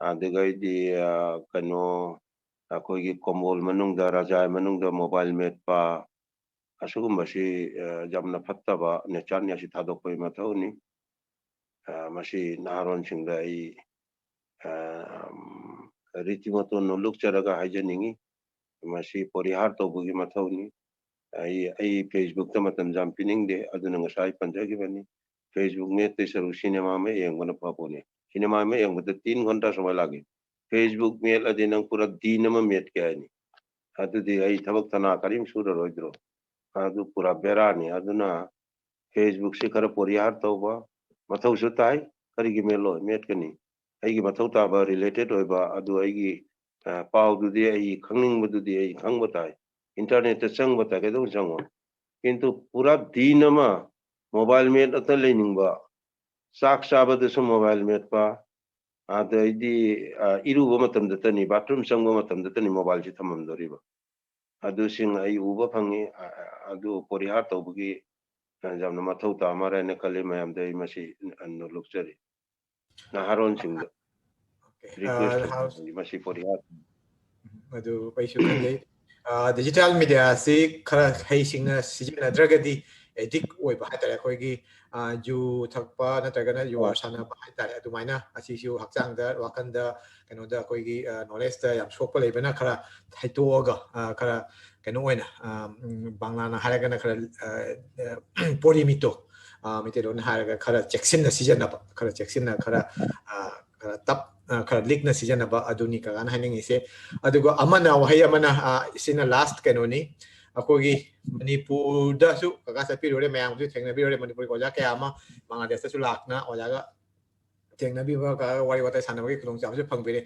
ꯑꯗꯨꯒꯩꯗꯤ, ꯑ, ꯀꯩꯅꯣ, ꯑꯩꯈꯣꯏꯒꯤ ꯀꯣꯝꯕꯣꯜ ꯃꯅꯨꯡꯗ, ꯔꯖꯥꯏ ꯃꯅꯨꯡꯗ ꯃꯣꯕꯥꯏꯜ ꯃꯦꯠꯄ, ꯑꯁꯤꯒꯨꯝꯕꯁꯤ, ꯑ, ꯌꯥꯝꯅ ꯐꯠꯇꯕ ꯅꯦꯆꯔꯅꯤ, ꯑꯁꯤ ꯊꯥꯗꯣꯛꯄꯒꯤ ꯃꯊꯧꯅꯤ꯫ ꯑ, ꯃꯁꯤ ꯅꯍꯥꯔꯣꯟꯁꯤꯡꯗ ꯑꯩ, ꯑ, ꯔꯤꯇꯤꯃꯇꯣꯟ ꯅꯣꯜꯂꯨꯛꯆꯔꯒ ꯍꯥꯏꯖꯅꯤꯡꯉꯤ꯫ ꯃꯁꯤ ꯄꯣꯔꯤꯍꯥꯔ ꯇꯧꯕꯒꯤ ꯃꯊꯧꯅꯤ꯫ ꯑꯩ, ꯑꯩ Facebook ꯇ ꯃꯇꯝ ꯌꯥꯝ ꯄꯤꯅꯤꯡꯗꯦ, ꯑꯗꯨꯅ ꯉꯁꯥꯏ ꯄꯟꯖꯈꯤꯕꯅꯤ꯫ Facebook ꯃꯦꯠꯇꯣꯏ ꯁꯔꯨꯛ ꯁꯤꯅꯦꯃꯥ ꯑꯃ ꯌꯦꯡꯕꯅ ꯐꯄꯣꯠꯅꯤ꯫ ꯁꯤꯅꯦꯃꯥ ꯑꯃ ꯌꯦꯡꯕꯗ ꯇꯤꯟ ꯘꯟꯇꯥ ꯁꯨꯃꯥꯏ ꯂꯥꯛꯏ꯫ Facebook ꯃꯦꯠꯂꯗꯤ ꯅꯪ ꯄꯨꯔꯥ ꯗꯤꯟ ꯑꯃ ꯃꯦꯠꯀꯦ ꯍꯥꯏꯅꯤ꯫ ꯑꯗꯨꯗꯤ ꯑꯩ ꯊꯕꯛ ꯊꯅꯥ ꯀꯔꯤꯝ ꯁꯨꯔꯔꯣꯏꯗ꯭ꯔꯣ? ꯑꯗꯨ ꯄꯨꯔꯥ ꯕꯦꯔꯥꯅꯤ꯫ ꯑꯗꯨꯅ Facebook ꯁꯤ ꯈꯔ ꯄꯣꯔꯤꯍꯥꯔ ꯇꯧꯕ ꯃꯊꯧꯁꯨ ꯇꯥꯏ꯫ ꯀꯔꯤꯒꯤ ꯃꯦꯠꯂꯣꯏ? ꯃꯦꯠꯀꯅꯤ꯫ ꯑꯩꯒꯤ ꯃꯊꯧ ꯇꯥꯕ, related ꯑꯣꯏꯕ, ꯑꯗꯨ ꯑꯩꯒꯤ, ꯑ, ꯄꯥꯎꯗꯨꯗꯤ, ꯑꯩ ꯈꯪꯅꯤꯡꯕꯗꯨꯗꯤ ꯑꯩ ꯈꯪꯕ ꯇꯥꯏ꯫ Internet ꯇ ꯆꯪꯕ ꯇꯥꯏ, ꯀꯩꯗꯧ ꯆꯪꯉꯣꯏ? ꯀꯤꯟꯇꯨ ꯄꯨꯔꯥ ꯗꯤꯟ ꯑꯃ ꯃꯣꯕꯥꯏꯜ ꯃꯦꯠ ꯑꯇ ꯂꯩꯅꯤꯡꯕ, ꯆꯥꯛ ꯆꯥꯕꯗꯁꯨ ꯃꯣꯕꯥꯏꯜ ꯃꯦꯠꯄ, ꯑꯗꯩꯗꯤ, ꯑ, ꯏꯔꯨꯕ ꯃꯇꯝꯗꯇꯅꯤ, ꯕꯥꯊꯔꯨꯝ ꯆꯪꯕ ꯃꯇꯝꯗꯇꯅꯤ ꯃꯣꯕꯥꯏꯜꯁꯤ ꯊꯝꯃꯝꯗꯣꯔꯤꯕ꯫ ꯑꯗꯨꯁꯤꯡ ꯑꯩ ꯎꯕ ꯐꯪꯉꯤ꯫ ꯑ, ꯑ, ꯑꯗꯨ ꯄꯣꯔꯤꯍꯥꯔ ꯇꯧꯕꯒꯤ, ꯑ, ꯌꯥꯝꯅ ꯃꯊꯧ ꯇꯥ ꯃꯥꯜꯂꯦ ꯍꯥꯏꯅ ꯈꯜꯂꯤ꯫ ꯃꯌꯥꯝꯗ ꯑꯩ ꯃꯁꯤ ꯅ-, ꯅꯣꯜꯂꯨꯛꯆꯔꯤ꯫ ꯅꯍꯥꯔꯣꯟꯁꯤꯡꯗ Okay. ꯑ, request ꯅꯍꯥꯔꯣꯟ-, ꯇꯧꯕꯅꯤ, ꯃꯁꯤ ꯄꯣꯔꯤꯍꯥꯔ꯫ ꯎꯝ, ꯑꯗꯨ ꯑꯩꯁꯨ ꯈꯟꯖꯩ꯫ ꯑ, digital media ꯁꯤ ꯈꯔ ꯍꯩꯁꯤꯡꯅ ꯁꯤꯖꯤꯟꯅꯗ꯭ꯔꯒꯗꯤ addict ꯑꯣꯏꯕ ꯍꯥꯏꯇꯥꯔꯦ꯫ ꯑꯩꯈꯣꯏꯒꯤ, ꯑ, ꯖꯨ ꯊꯛꯄ ꯅꯠꯇ꯭ꯔꯒꯅ ꯖꯨꯋꯥꯔ ꯑꯣ꯫ ꯁꯥꯟꯅꯕ ꯍꯥꯏꯇꯥꯔꯦ, ꯑꯗꯨꯃꯥꯏꯅ ꯑꯁꯤꯁꯨ ꯍꯛꯆꯥꯡꯗ, ꯋꯥꯈꯜꯗ, ꯀꯩꯅꯣꯗ, ꯑꯩꯈꯣꯏꯒꯤ, ꯑ, knowledge ꯇ ꯌꯥꯝ ꯁꯣꯛꯄ ꯂꯩꯕꯅ ꯈꯔ ꯊꯩꯇꯣꯛꯑꯒ, ꯑ, ꯈꯔ ꯀꯩꯅꯣ ꯑꯣꯏꯅ, ꯑ, ꯎꯝ, ꯕꯪꯂꯥꯅ ꯍꯥꯏꯔꯒꯅ ꯈꯔ, ꯑ, ꯑ, ꯄꯣꯔꯤꯃꯤꯠꯇꯣ, ꯑ, ꯃꯩꯇꯩꯂꯣꯟ ꯍꯥꯏꯔꯒ ꯈꯔ ꯆꯦꯛꯁꯤꯟꯅ ꯁꯤꯖꯤꯟꯅꯕ, ꯈꯔ ꯆꯦꯛꯁꯤꯟꯅ, ꯈꯔ, ꯑ, ꯈꯔ ꯇꯞ-, ꯑ, ꯈꯔ ꯂꯤꯛꯅ ꯁꯤꯖꯤꯟꯅꯕ, ꯑꯗꯨꯅꯤ ꯀꯀꯥꯅ ꯍꯥꯏꯅꯤꯡꯉꯤꯁꯦ꯫ ꯑꯗꯨꯒ ꯑꯃꯅ, ꯋꯥꯍꯩ ꯑꯃꯅ, ꯑ, ꯁꯤꯅ last ꯀꯩꯅꯣꯅꯤ, ꯑꯩꯈꯣꯏꯒꯤ ꯃꯅꯤꯄꯨꯔꯗꯁꯨ ꯀꯀꯥ ꯆꯠꯄꯤꯔꯨꯔꯦ, ꯃꯌꯥꯝꯁꯨ ꯊꯦꯡꯅꯕꯤꯔꯨꯔꯦ, ꯃꯅꯤꯄꯨꯔꯒꯤ ꯑꯣꯖꯥ ꯀꯌꯥ ꯑꯃ ꯕꯪꯒ꯭ꯂꯥꯗꯦꯁꯇꯁꯨ ꯂꯥꯛꯇꯅ ꯑꯣꯖꯥꯒ ꯊꯦꯡꯅꯕꯤꯕ, ꯀꯀꯥꯒ ꯋꯥꯔꯤ ꯋꯥꯇꯥꯏ ꯁꯥꯟꯅꯕꯒꯤ ꯈꯨꯗꯣꯡꯆꯥꯕꯁꯨ ꯐꯪꯕꯤꯔꯦ꯫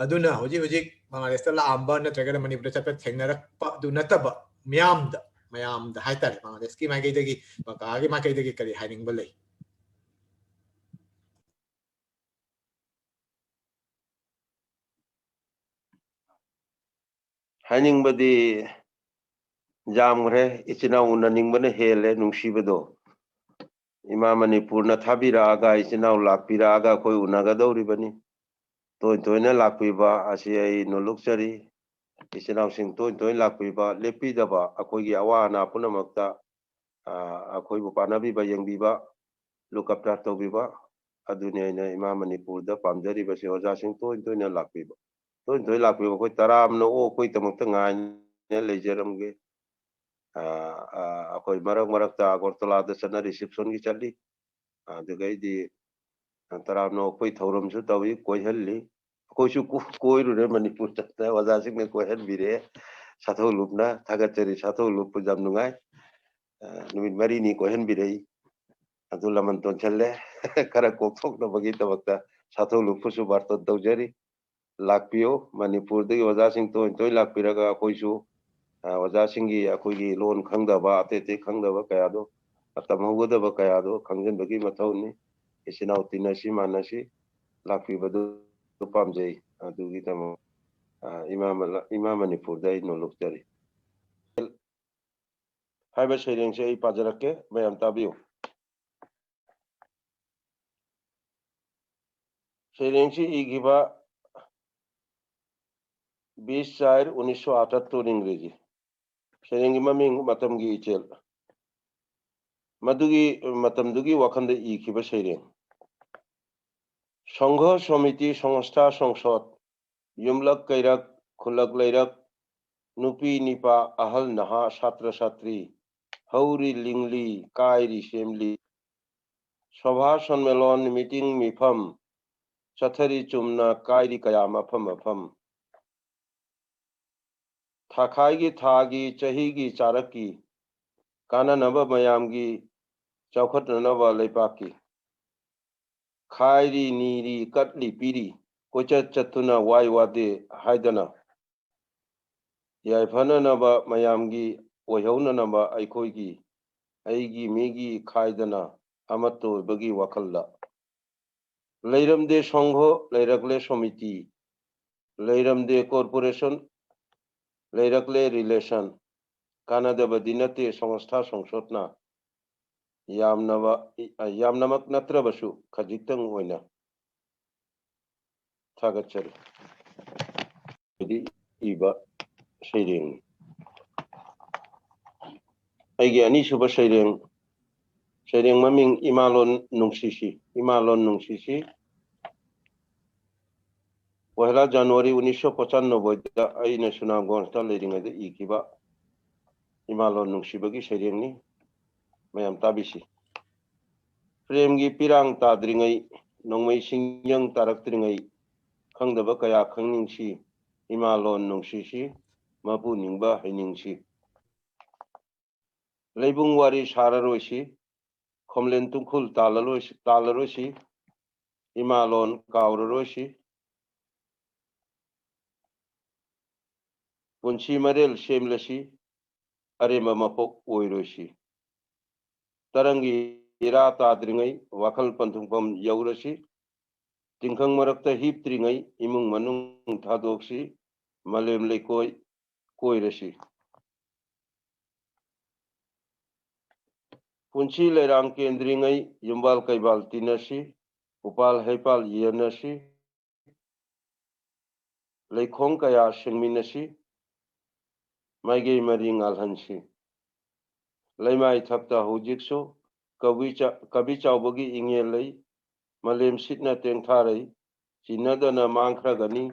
ꯑꯗꯨꯅ ꯍꯧꯖꯤꯛ ꯍꯧꯖꯤꯛ ꯕꯪꯒ꯭ꯂꯥꯗꯦꯁꯇ ꯂꯥꯛꯑꯝꯕ ꯅꯠꯇ꯭ꯔꯒꯅ ꯃꯅꯤꯄꯨꯔꯗ ꯆꯠꯄ ꯊꯦꯡꯅꯔꯛꯄ ꯑꯗꯨ ꯅꯠꯇꯕ, ꯃꯤꯌꯥꯝꯗ, ꯃꯌꯥꯝꯗ ꯍꯥꯏꯇꯥꯔꯦ, ꯕꯪꯒ꯭ꯂꯥꯗꯦꯁꯀꯤ ꯃꯥꯏꯀꯩꯗꯒꯤ, ꯀꯀꯥꯒꯤ ꯃꯥꯏꯀꯩꯗꯒꯤ ꯀꯔꯤ ꯍꯥꯏꯅꯤꯡꯕ ꯂꯩ? ꯍꯥꯏꯅꯤꯡꯕꯗꯤ ꯌꯥꯝꯈ꯭ꯔꯦ꯫ ꯏꯆꯤꯟ ꯏꯅꯥꯎ ꯎꯅꯅꯤꯡꯕꯅ ꯍꯦꯜꯂꯦ ꯅꯨꯡꯁꯤꯕꯗꯣ꯫ ꯏꯃꯥ ꯃꯅꯤꯄꯨꯔꯅ ꯊꯥꯕꯤꯔꯛꯑꯒ, ꯏꯆꯤꯟ ꯏꯅꯥꯎ ꯂꯥꯛꯄꯤꯔꯛꯑꯒ ꯑꯩꯈꯣꯏ ꯎꯅꯒꯗꯧꯔꯤꯕꯅꯤ꯫ ꯇꯣꯏ ꯇꯣꯏꯅ ꯂꯥꯛꯄꯤꯕ ꯑꯁꯤ ꯑꯩ ꯅꯣꯂꯨꯛꯆꯔꯤ꯫ ꯏꯆꯤꯟ ꯏꯅꯥꯎꯁꯤꯡ ꯇꯣꯏ ꯇꯣꯏꯅ ꯂꯥꯛꯄꯤꯕ, ꯂꯦꯞꯄꯤꯗꯕ ꯑꯩꯈꯣꯏꯒꯤ ꯑꯋꯥ ꯑꯅꯥ ꯄꯨꯝꯅꯃꯛꯇ, ꯑ, ꯑꯩꯈꯣꯏꯕꯨ ꯄꯥꯟꯅꯕꯤꯕ, ꯌꯦꯡꯕꯤꯕ, look after ꯇꯧꯕꯤꯕ, ꯑꯗꯨꯅꯤ ꯑꯩꯅ ꯏꯃꯥ ꯃꯅꯤꯄꯨꯔꯗ ꯄꯥꯝꯖꯔꯤꯕꯁꯦ꯫ ꯑꯣꯖꯥꯁꯤꯡ ꯇꯣꯏ ꯇꯣꯏꯅ ꯂꯥꯛꯄꯤꯕ, ꯇꯣꯏ ꯇꯣꯏꯅ ꯂꯥꯛꯄꯤꯕ꯫ ꯑꯩꯈꯣꯏ ꯇꯔꯥꯝꯅ ꯑꯣꯛꯄꯒꯤꯗꯃꯛꯇ ꯉꯥꯏꯅ ꯂꯩꯖꯔꯝꯒꯦ꯫ ꯑ, ꯑ, ꯑꯩꯈꯣꯏ ꯃꯔꯛ ꯃꯔꯛꯇ ꯑꯒꯔꯇꯂꯥꯗ ꯆꯠꯅ receptionꯒꯤ ꯆꯠꯂꯤ꯫ ꯑꯗꯨꯗꯒꯤꯗꯤ ꯇꯔꯥꯝꯅ ꯑꯣꯛꯄꯒꯤ ꯊꯧꯔꯝꯁꯨ ꯇꯧꯏ, ꯀꯣꯏꯍꯜꯂꯤ꯫ ꯑꯩꯈꯣꯏꯁꯨ ꯀꯣ-, ꯀꯣꯏꯔꯨꯔꯦ ꯃꯅꯤꯄꯨꯔꯗ, ꯑꯣꯖꯥꯁꯤꯡꯅ ꯀꯣꯏꯍꯟꯕꯤꯔꯛꯑꯦ꯫ ꯁꯥꯊꯧ ꯂꯨꯞꯅ ꯊꯥꯒꯠꯆꯔꯤ, ꯁꯥꯊꯧ ꯂꯨꯞꯄ ꯌꯥꯝ ꯅꯨꯡꯉꯥꯏ꯫ ꯑ, ꯅꯨꯃꯤꯠ ꯃꯔꯤꯅꯤ ꯀꯣꯏꯍꯟꯕꯤꯔꯛꯏ꯫ ꯑꯗꯨ ꯂꯃꯟ ꯇꯣꯟꯁꯜꯂꯦ꯫ ꯈꯔ ꯀꯣꯛꯊꯣꯛꯅꯕꯒꯤꯗꯃꯛꯇ ꯁꯥꯊꯧ ꯂꯨꯞꯄꯁꯨ ꯕꯥꯔꯇꯣꯟ ꯇꯧꯖꯔꯤ꯫ ꯂꯥꯛꯄꯤꯌꯨ꯫ ꯃꯅꯤꯄꯨꯔꯗꯒꯤ ꯑꯣꯖꯥꯁꯤꯡ ꯇꯣꯏ ꯇꯣꯏ ꯂꯥꯛꯄꯤꯔꯒ ꯑꯩꯈꯣꯏꯁꯨ, ꯑ, ꯑꯣꯖꯥꯁꯤꯡꯒꯤ, ꯑꯩꯈꯣꯏꯒꯤ ꯂꯣꯟ ꯈꯪꯗꯕ, ꯑꯇꯩ ꯑꯇꯩ ꯈꯪꯗꯕ ꯀꯌꯥꯗꯣ, ꯇꯝꯍꯧꯒꯗꯕ ꯀꯌꯥꯗꯣ ꯈꯪꯖꯤꯟꯕꯒꯤ ꯃꯊꯧꯅꯤ꯫ ꯏꯆꯤꯟ ꯏꯅꯥꯎ ꯇꯤꯟꯅꯁꯤ, ꯃꯥꯟꯅꯁꯤ, ꯂꯥꯛꯄꯤꯕꯗꯨ ꯄꯥꯝꯖꯩ꯫ ꯑꯗꯨꯒꯤꯗꯃꯛ, ꯑ, ꯏꯃꯥ ꯃ-, ꯏꯃꯥ ꯃꯅꯤꯄꯨꯔꯗ ꯑꯩ ꯅꯣꯂꯨꯛꯆꯔꯤ꯫ ꯍꯥꯏꯕ ꯁꯩꯔꯦꯡꯁꯦ ꯑꯩ ꯄꯥꯖꯔꯛꯀꯦ, ꯃꯌꯥꯝ ꯇꯥꯕꯤꯌꯨ꯫ ꯁꯩꯔꯦꯡꯁꯤ ꯏꯈꯤꯕ ꯕꯤꯁ ꯆꯥꯔ ꯎꯅꯤꯁ ꯁꯣ ꯑꯥꯇꯠꯇꯨꯔ ꯏꯪꯒ꯭ꯔꯦꯖꯤ꯫ ꯁꯩꯔꯦꯡꯒꯤ ꯃꯃꯤꯡ ꯃꯇꯝꯒꯤ ꯏꯆꯦꯜ꯫ ꯃꯗꯨꯒꯤ ꯃꯇꯝꯗꯨꯒꯤ ꯋꯥꯈꯜꯗ ꯏꯈꯤꯕ ꯁꯩꯔꯦꯡ꯫ ꯁꯪꯘ, ꯁꯣꯃꯤꯇꯤ, ꯁꯪꯁꯊꯥ, ꯁꯪꯁꯣꯠ, ꯌꯨꯝꯂꯛ ꯀꯩꯔꯛ, ꯈꯨꯜꯂꯛ ꯂꯩꯔꯛ, ꯅꯨꯄꯤ ꯅꯤꯄꯥ, ꯑꯍꯜ ꯅꯍꯥ, ꯁꯥꯇ꯭ꯔ ꯁꯥꯇ꯭ꯔꯤ, ꯍꯧꯔꯤ ꯂꯤꯡꯂꯤ, ꯀꯥꯏꯔꯤ ꯁꯦꯝꯂꯤ, ꯁꯚꯥ ꯁꯟꯃꯦꯂꯣꯟ, ꯃꯤꯇꯤꯡ ꯃꯤꯐꯝ, ꯆꯠꯊꯔꯤ ꯆꯨꯝꯅ, ꯀꯥꯏꯔꯤ ꯀꯌꯥ ꯃꯐꯝ ꯃꯐꯝ꯫ ꯊꯥꯈꯥꯏꯒꯤ, ꯊꯥꯒꯤ, ꯆꯍꯤꯒꯤ, ꯆꯥꯔꯛꯀꯤ, ꯀꯥꯟꯅꯅꯕ ꯃꯌꯥꯝꯒꯤ, ꯆꯥꯎꯈꯠꯅꯅꯕ ꯂꯩꯕꯥꯛꯀꯤ꯫ ꯈꯥꯏꯔꯤ, ꯅꯤꯔꯤ, ꯀꯠꯂꯤ, ꯄꯤꯔꯤ, ꯀꯣꯏꯆꯠ ꯆꯠꯇꯨꯅ ꯋꯥꯏ ꯋꯥꯗꯦ ꯍꯥꯏꯗꯅ꯫ ꯌꯥꯏꯐꯅꯅꯕ, ꯃꯌꯥꯝꯒꯤ ꯑꯣꯏꯍꯧꯅꯅꯕ, ꯑꯩꯈꯣꯏꯒꯤ, ꯑꯩꯒꯤ ꯃꯤꯒꯤ ꯈꯥꯏꯗꯅ ꯑꯃꯠꯇ ꯑꯣꯏꯕꯒꯤ ꯋꯥꯈꯜꯗ ꯂꯩꯔꯝꯗꯦ ꯁꯪꯘ, ꯂꯩꯔꯛꯂꯦ ꯁꯣꯃꯤꯇꯤ, ꯂꯩꯔꯝꯗꯦ corporation, ꯂꯩꯔꯛꯂꯦ relation, ꯀꯥꯟꯅꯗꯕꯗꯤ ꯅꯠꯇꯦ ꯁꯪꯁꯊꯥ ꯁꯪꯁꯣꯠꯅ꯫ ꯌꯥꯝꯅꯕ, ꯌꯥꯝꯅꯃꯛ ꯅꯠꯇ꯭ꯔꯕꯁꯨ ꯈꯖꯤꯛꯇꯪ ꯑꯣꯏꯅ ꯊꯥꯒꯠꯆꯔꯤ꯫ ꯍꯥꯏꯗꯤ ꯏꯕ ꯁꯩꯔꯦꯡꯅꯤ꯫ ꯑꯩꯒꯤ ꯑꯅꯤꯁꯨꯕ ꯁꯩꯔꯦꯡ, ꯁꯩꯔꯦꯡ ꯃꯃꯤꯡ ꯏꯃꯥꯂꯣꯟ ꯅꯨꯡꯁꯤꯁꯤ꯫ ꯏꯃꯥꯂꯣꯟ ꯅꯨꯡꯁꯤꯁꯤ꯫ ꯄꯣꯍꯦꯂꯥ ꯖꯅꯋꯥꯔꯤ ꯎꯅꯤꯁ ꯁꯣ ꯄꯆꯥꯟꯅꯕꯣꯏꯗ ꯑꯩꯅ ꯁꯨꯅꯥꯝꯒꯣꯟꯁꯇ ꯂꯩꯔꯤꯉꯩꯗ ꯏꯈꯤꯕ ꯏꯃꯥꯂꯣꯟ ꯅꯨꯡꯁꯤꯕꯒꯤ ꯁꯩꯔꯦꯡꯅꯤ꯫ ꯃꯌꯥꯝ ꯇꯥꯕꯤꯁꯤ꯫ ꯄ꯭ꯔꯦꯝꯒꯤ ꯄꯤꯔꯥꯡ ꯇꯥꯗ꯭ꯔꯤꯉꯩ, ꯅꯣꯡꯃꯩ ꯁꯤꯡꯌꯪ ꯇꯥꯔꯛꯇ꯭ꯔꯤꯉꯩ, ꯈꯪꯗꯕ ꯀꯌꯥ ꯈꯪꯅꯤꯡꯁꯤ, ꯏꯃꯥꯂꯣꯟ ꯅꯨꯡꯁꯤꯁꯤ, ꯃꯄꯨ ꯅꯤꯡꯕ ꯍꯩꯅꯤꯡꯁꯤ꯫ ꯂꯩꯕꯨꯡ ꯋꯥꯔꯤ ꯁꯥꯔꯔꯣꯏꯁꯤ, ꯈꯣꯝꯂꯦꯟ ꯇꯨꯡꯈꯨꯜ ꯇꯥꯜꯂꯔꯣꯏꯁꯤ, ꯇꯥꯜꯂꯔꯣꯏꯁꯤ, ꯏꯃꯥꯂꯣꯟ ꯀꯥꯎꯔꯔꯣꯏꯁꯤ꯫ ꯄꯨꯟꯁꯤ ꯃꯔꯦꯜ ꯁꯦꯝꯂꯁꯤ, ꯑꯔꯦꯝꯕ ꯃꯄꯣꯛ ꯑꯣꯏꯔꯣꯏꯁꯤ꯫ ꯇꯔꯪꯒꯤ ꯏꯔꯥ ꯇꯥꯗ꯭ꯔꯤꯉꯩ ꯋꯥꯈꯜ ꯄꯟꯊꯨꯡꯐꯝ ꯌꯧꯔꯁꯤ꯫ ꯇꯤꯡꯈꯪ ꯃꯔꯛꯇ ꯍꯤꯞꯇ꯭ꯔꯤꯉꯩ ꯏꯃꯨꯡ ꯃꯅꯨꯡ ꯊꯥꯗꯣꯛꯁꯤ꯫ ꯃꯥꯂꯦꯝ ꯂꯩꯀꯣꯏ ꯀꯣꯏꯔꯁꯤ꯫ ꯄꯨꯟꯁꯤ ꯂꯩꯔꯥꯡ ꯀꯦꯟꯗ꯭ꯔꯤꯉꯩ ꯌꯨꯝꯕꯥꯜ ꯀꯩꯕꯥꯜ ꯇꯤꯟꯅꯁꯤ, ꯎꯄꯥꯜ ꯍꯩꯄꯥꯜ ꯌꯦꯟꯅꯁꯤ, ꯂꯩꯈꯣꯡ ꯀꯌꯥ ꯁꯦꯡꯃꯤꯟꯅꯁꯤ, ꯃꯥꯏꯒꯩ ꯃꯔꯤ ꯉꯥꯜꯍꯟꯁꯤ꯫ ꯂꯩꯃꯥꯏ ꯊꯛꯇ ꯍꯧꯖꯤꯛꯁꯨ ꯀꯕꯤ ꯆ-, ꯀꯕꯤ ꯆꯥꯎꯕꯒꯤ ꯏꯉꯦꯜ ꯂꯩ, ꯃꯥꯂꯦꯝ ꯁꯤꯠꯅ ꯇꯦꯡꯊꯥꯔꯩ, ꯆꯤꯟꯅꯗꯅ ꯃꯥꯡꯈ꯭ꯔꯒꯅꯤ,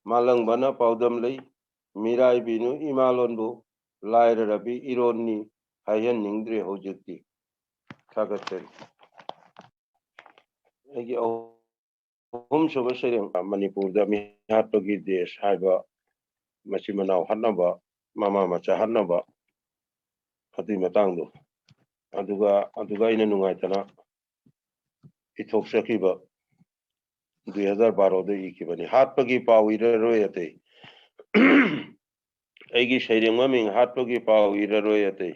ꯃꯥꯂꯪꯕꯅ ꯄꯥꯎꯗꯝ ꯂꯩ, ꯃꯤꯔꯥꯏꯕꯤꯅꯨ ꯏꯃꯥꯂꯣꯟꯕꯨ, ꯂꯥꯏꯔꯔꯕꯤ ꯏꯔꯣꯟꯅꯤ, ꯍꯥꯏꯍꯟꯅꯤꯡꯗ꯭ꯔꯦ ꯍꯧꯖꯤꯛꯇꯤ꯫ ꯊꯥꯒꯠꯆꯔꯤ꯫ ꯑꯩꯒꯤ ꯑꯍꯨꯝꯁꯨꯕ ꯁꯩꯔꯦꯡ, ꯃꯅꯤꯄꯨꯔꯗ ꯃꯤꯍꯥꯠꯄꯒꯤ ꯗꯦꯁ ꯍꯥꯏꯕ ꯃꯆꯤꯟ ꯃꯅꯥꯎ ꯍꯥꯠꯅꯕ, ꯃꯃꯥ ꯃꯆꯥ ꯍꯥꯠꯅꯕ, ꯑꯗꯨꯒꯤ ꯃꯇꯥꯡꯗꯣ, ꯑꯗꯨꯒ, ꯑꯗꯨꯒ ꯑꯩꯅ ꯅꯨꯡꯉꯥꯏꯇꯅ ꯏꯊꯣꯛꯆꯈꯤꯕ, ꯗꯨꯏ ꯍꯖꯥꯔ ꯕꯥꯔꯣꯗ ꯏꯈꯤꯕꯅꯤ꯫ ꯍꯥꯠꯄꯒꯤ ꯄꯥꯎ ꯏꯔꯔꯣꯏ ꯑꯇꯩ꯫ ꯑꯩꯒꯤ ꯁꯩꯔꯦꯡ ꯃꯃꯤꯡ ꯍꯥꯠꯄꯒꯤ ꯄꯥꯎ ꯏꯔꯔꯣꯏ ꯑꯇꯩ꯫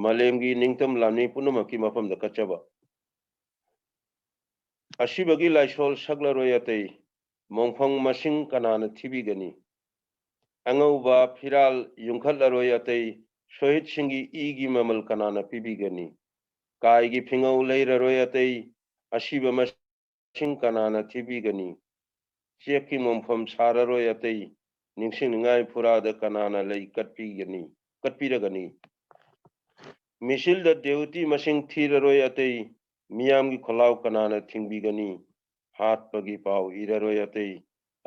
ꯃꯥꯂꯦꯝꯒꯤ ꯅꯤꯡꯇꯝ ꯂꯥꯟꯃꯤ ꯄꯨꯝꯅꯃꯛꯀꯤ ꯃꯐꯝꯗ ꯀꯠꯆꯕ꯫ ꯑꯁꯤꯕꯒꯤ ꯂꯥꯏꯁꯣꯜ ꯁꯛꯂꯔꯣꯏ ꯑꯇꯩ꯫ ꯃꯣꯡꯐꯪ ꯃꯁꯤꯡ ꯀꯅꯥꯅ ꯊꯤꯕꯤꯒꯅꯤ? ꯑꯉꯧꯕ ꯐꯤꯔꯥꯜ ꯌꯨꯡꯈꯠꯂꯔꯣꯏ ꯑꯇꯩ꯫ ꯁꯣꯍꯤꯠꯁꯤꯡꯒꯤ ꯏꯒꯤ ꯃꯃꯜ ꯀꯅꯥꯅ ꯄꯤꯕꯤꯒꯅꯤ? ꯀꯥꯏꯒꯤ ꯐꯤꯉꯧ ꯂꯩꯔꯔꯣꯏ ꯑꯇꯩ꯫ ꯑꯁꯤꯕ ꯃꯁꯤꯡ ꯀꯅꯥꯅ ꯊꯤꯕꯤꯒꯅꯤ? ꯆꯦꯛꯀꯤ ꯃꯣꯡꯐꯝ ꯁꯥꯔꯔꯣꯏ ꯑꯇꯩ꯫ ꯅꯤꯡꯁꯤꯡꯅꯤꯡꯉꯥꯏ ꯐꯨꯔꯥꯗ ꯀꯅꯥꯅ ꯂꯩ ꯀꯠꯄꯤꯒꯅꯤ, ꯀꯠꯄꯤꯔꯒꯅꯤ? ꯃꯤꯁꯤꯜꯗ ꯗꯦꯎꯇꯤ ꯃꯁꯤꯡ ꯊꯤꯔꯔꯣꯏ ꯑꯇꯩ꯫ ꯃꯤꯌꯥꯝꯒꯤ ꯈꯣꯜꯂꯥꯎ ꯀꯅꯥꯅ ꯊꯤꯡꯕꯤꯒꯅꯤ? ꯍꯥꯠꯄꯒꯤ ꯄꯥꯎ ꯏꯔꯔꯣꯏ ꯑꯇꯩ꯫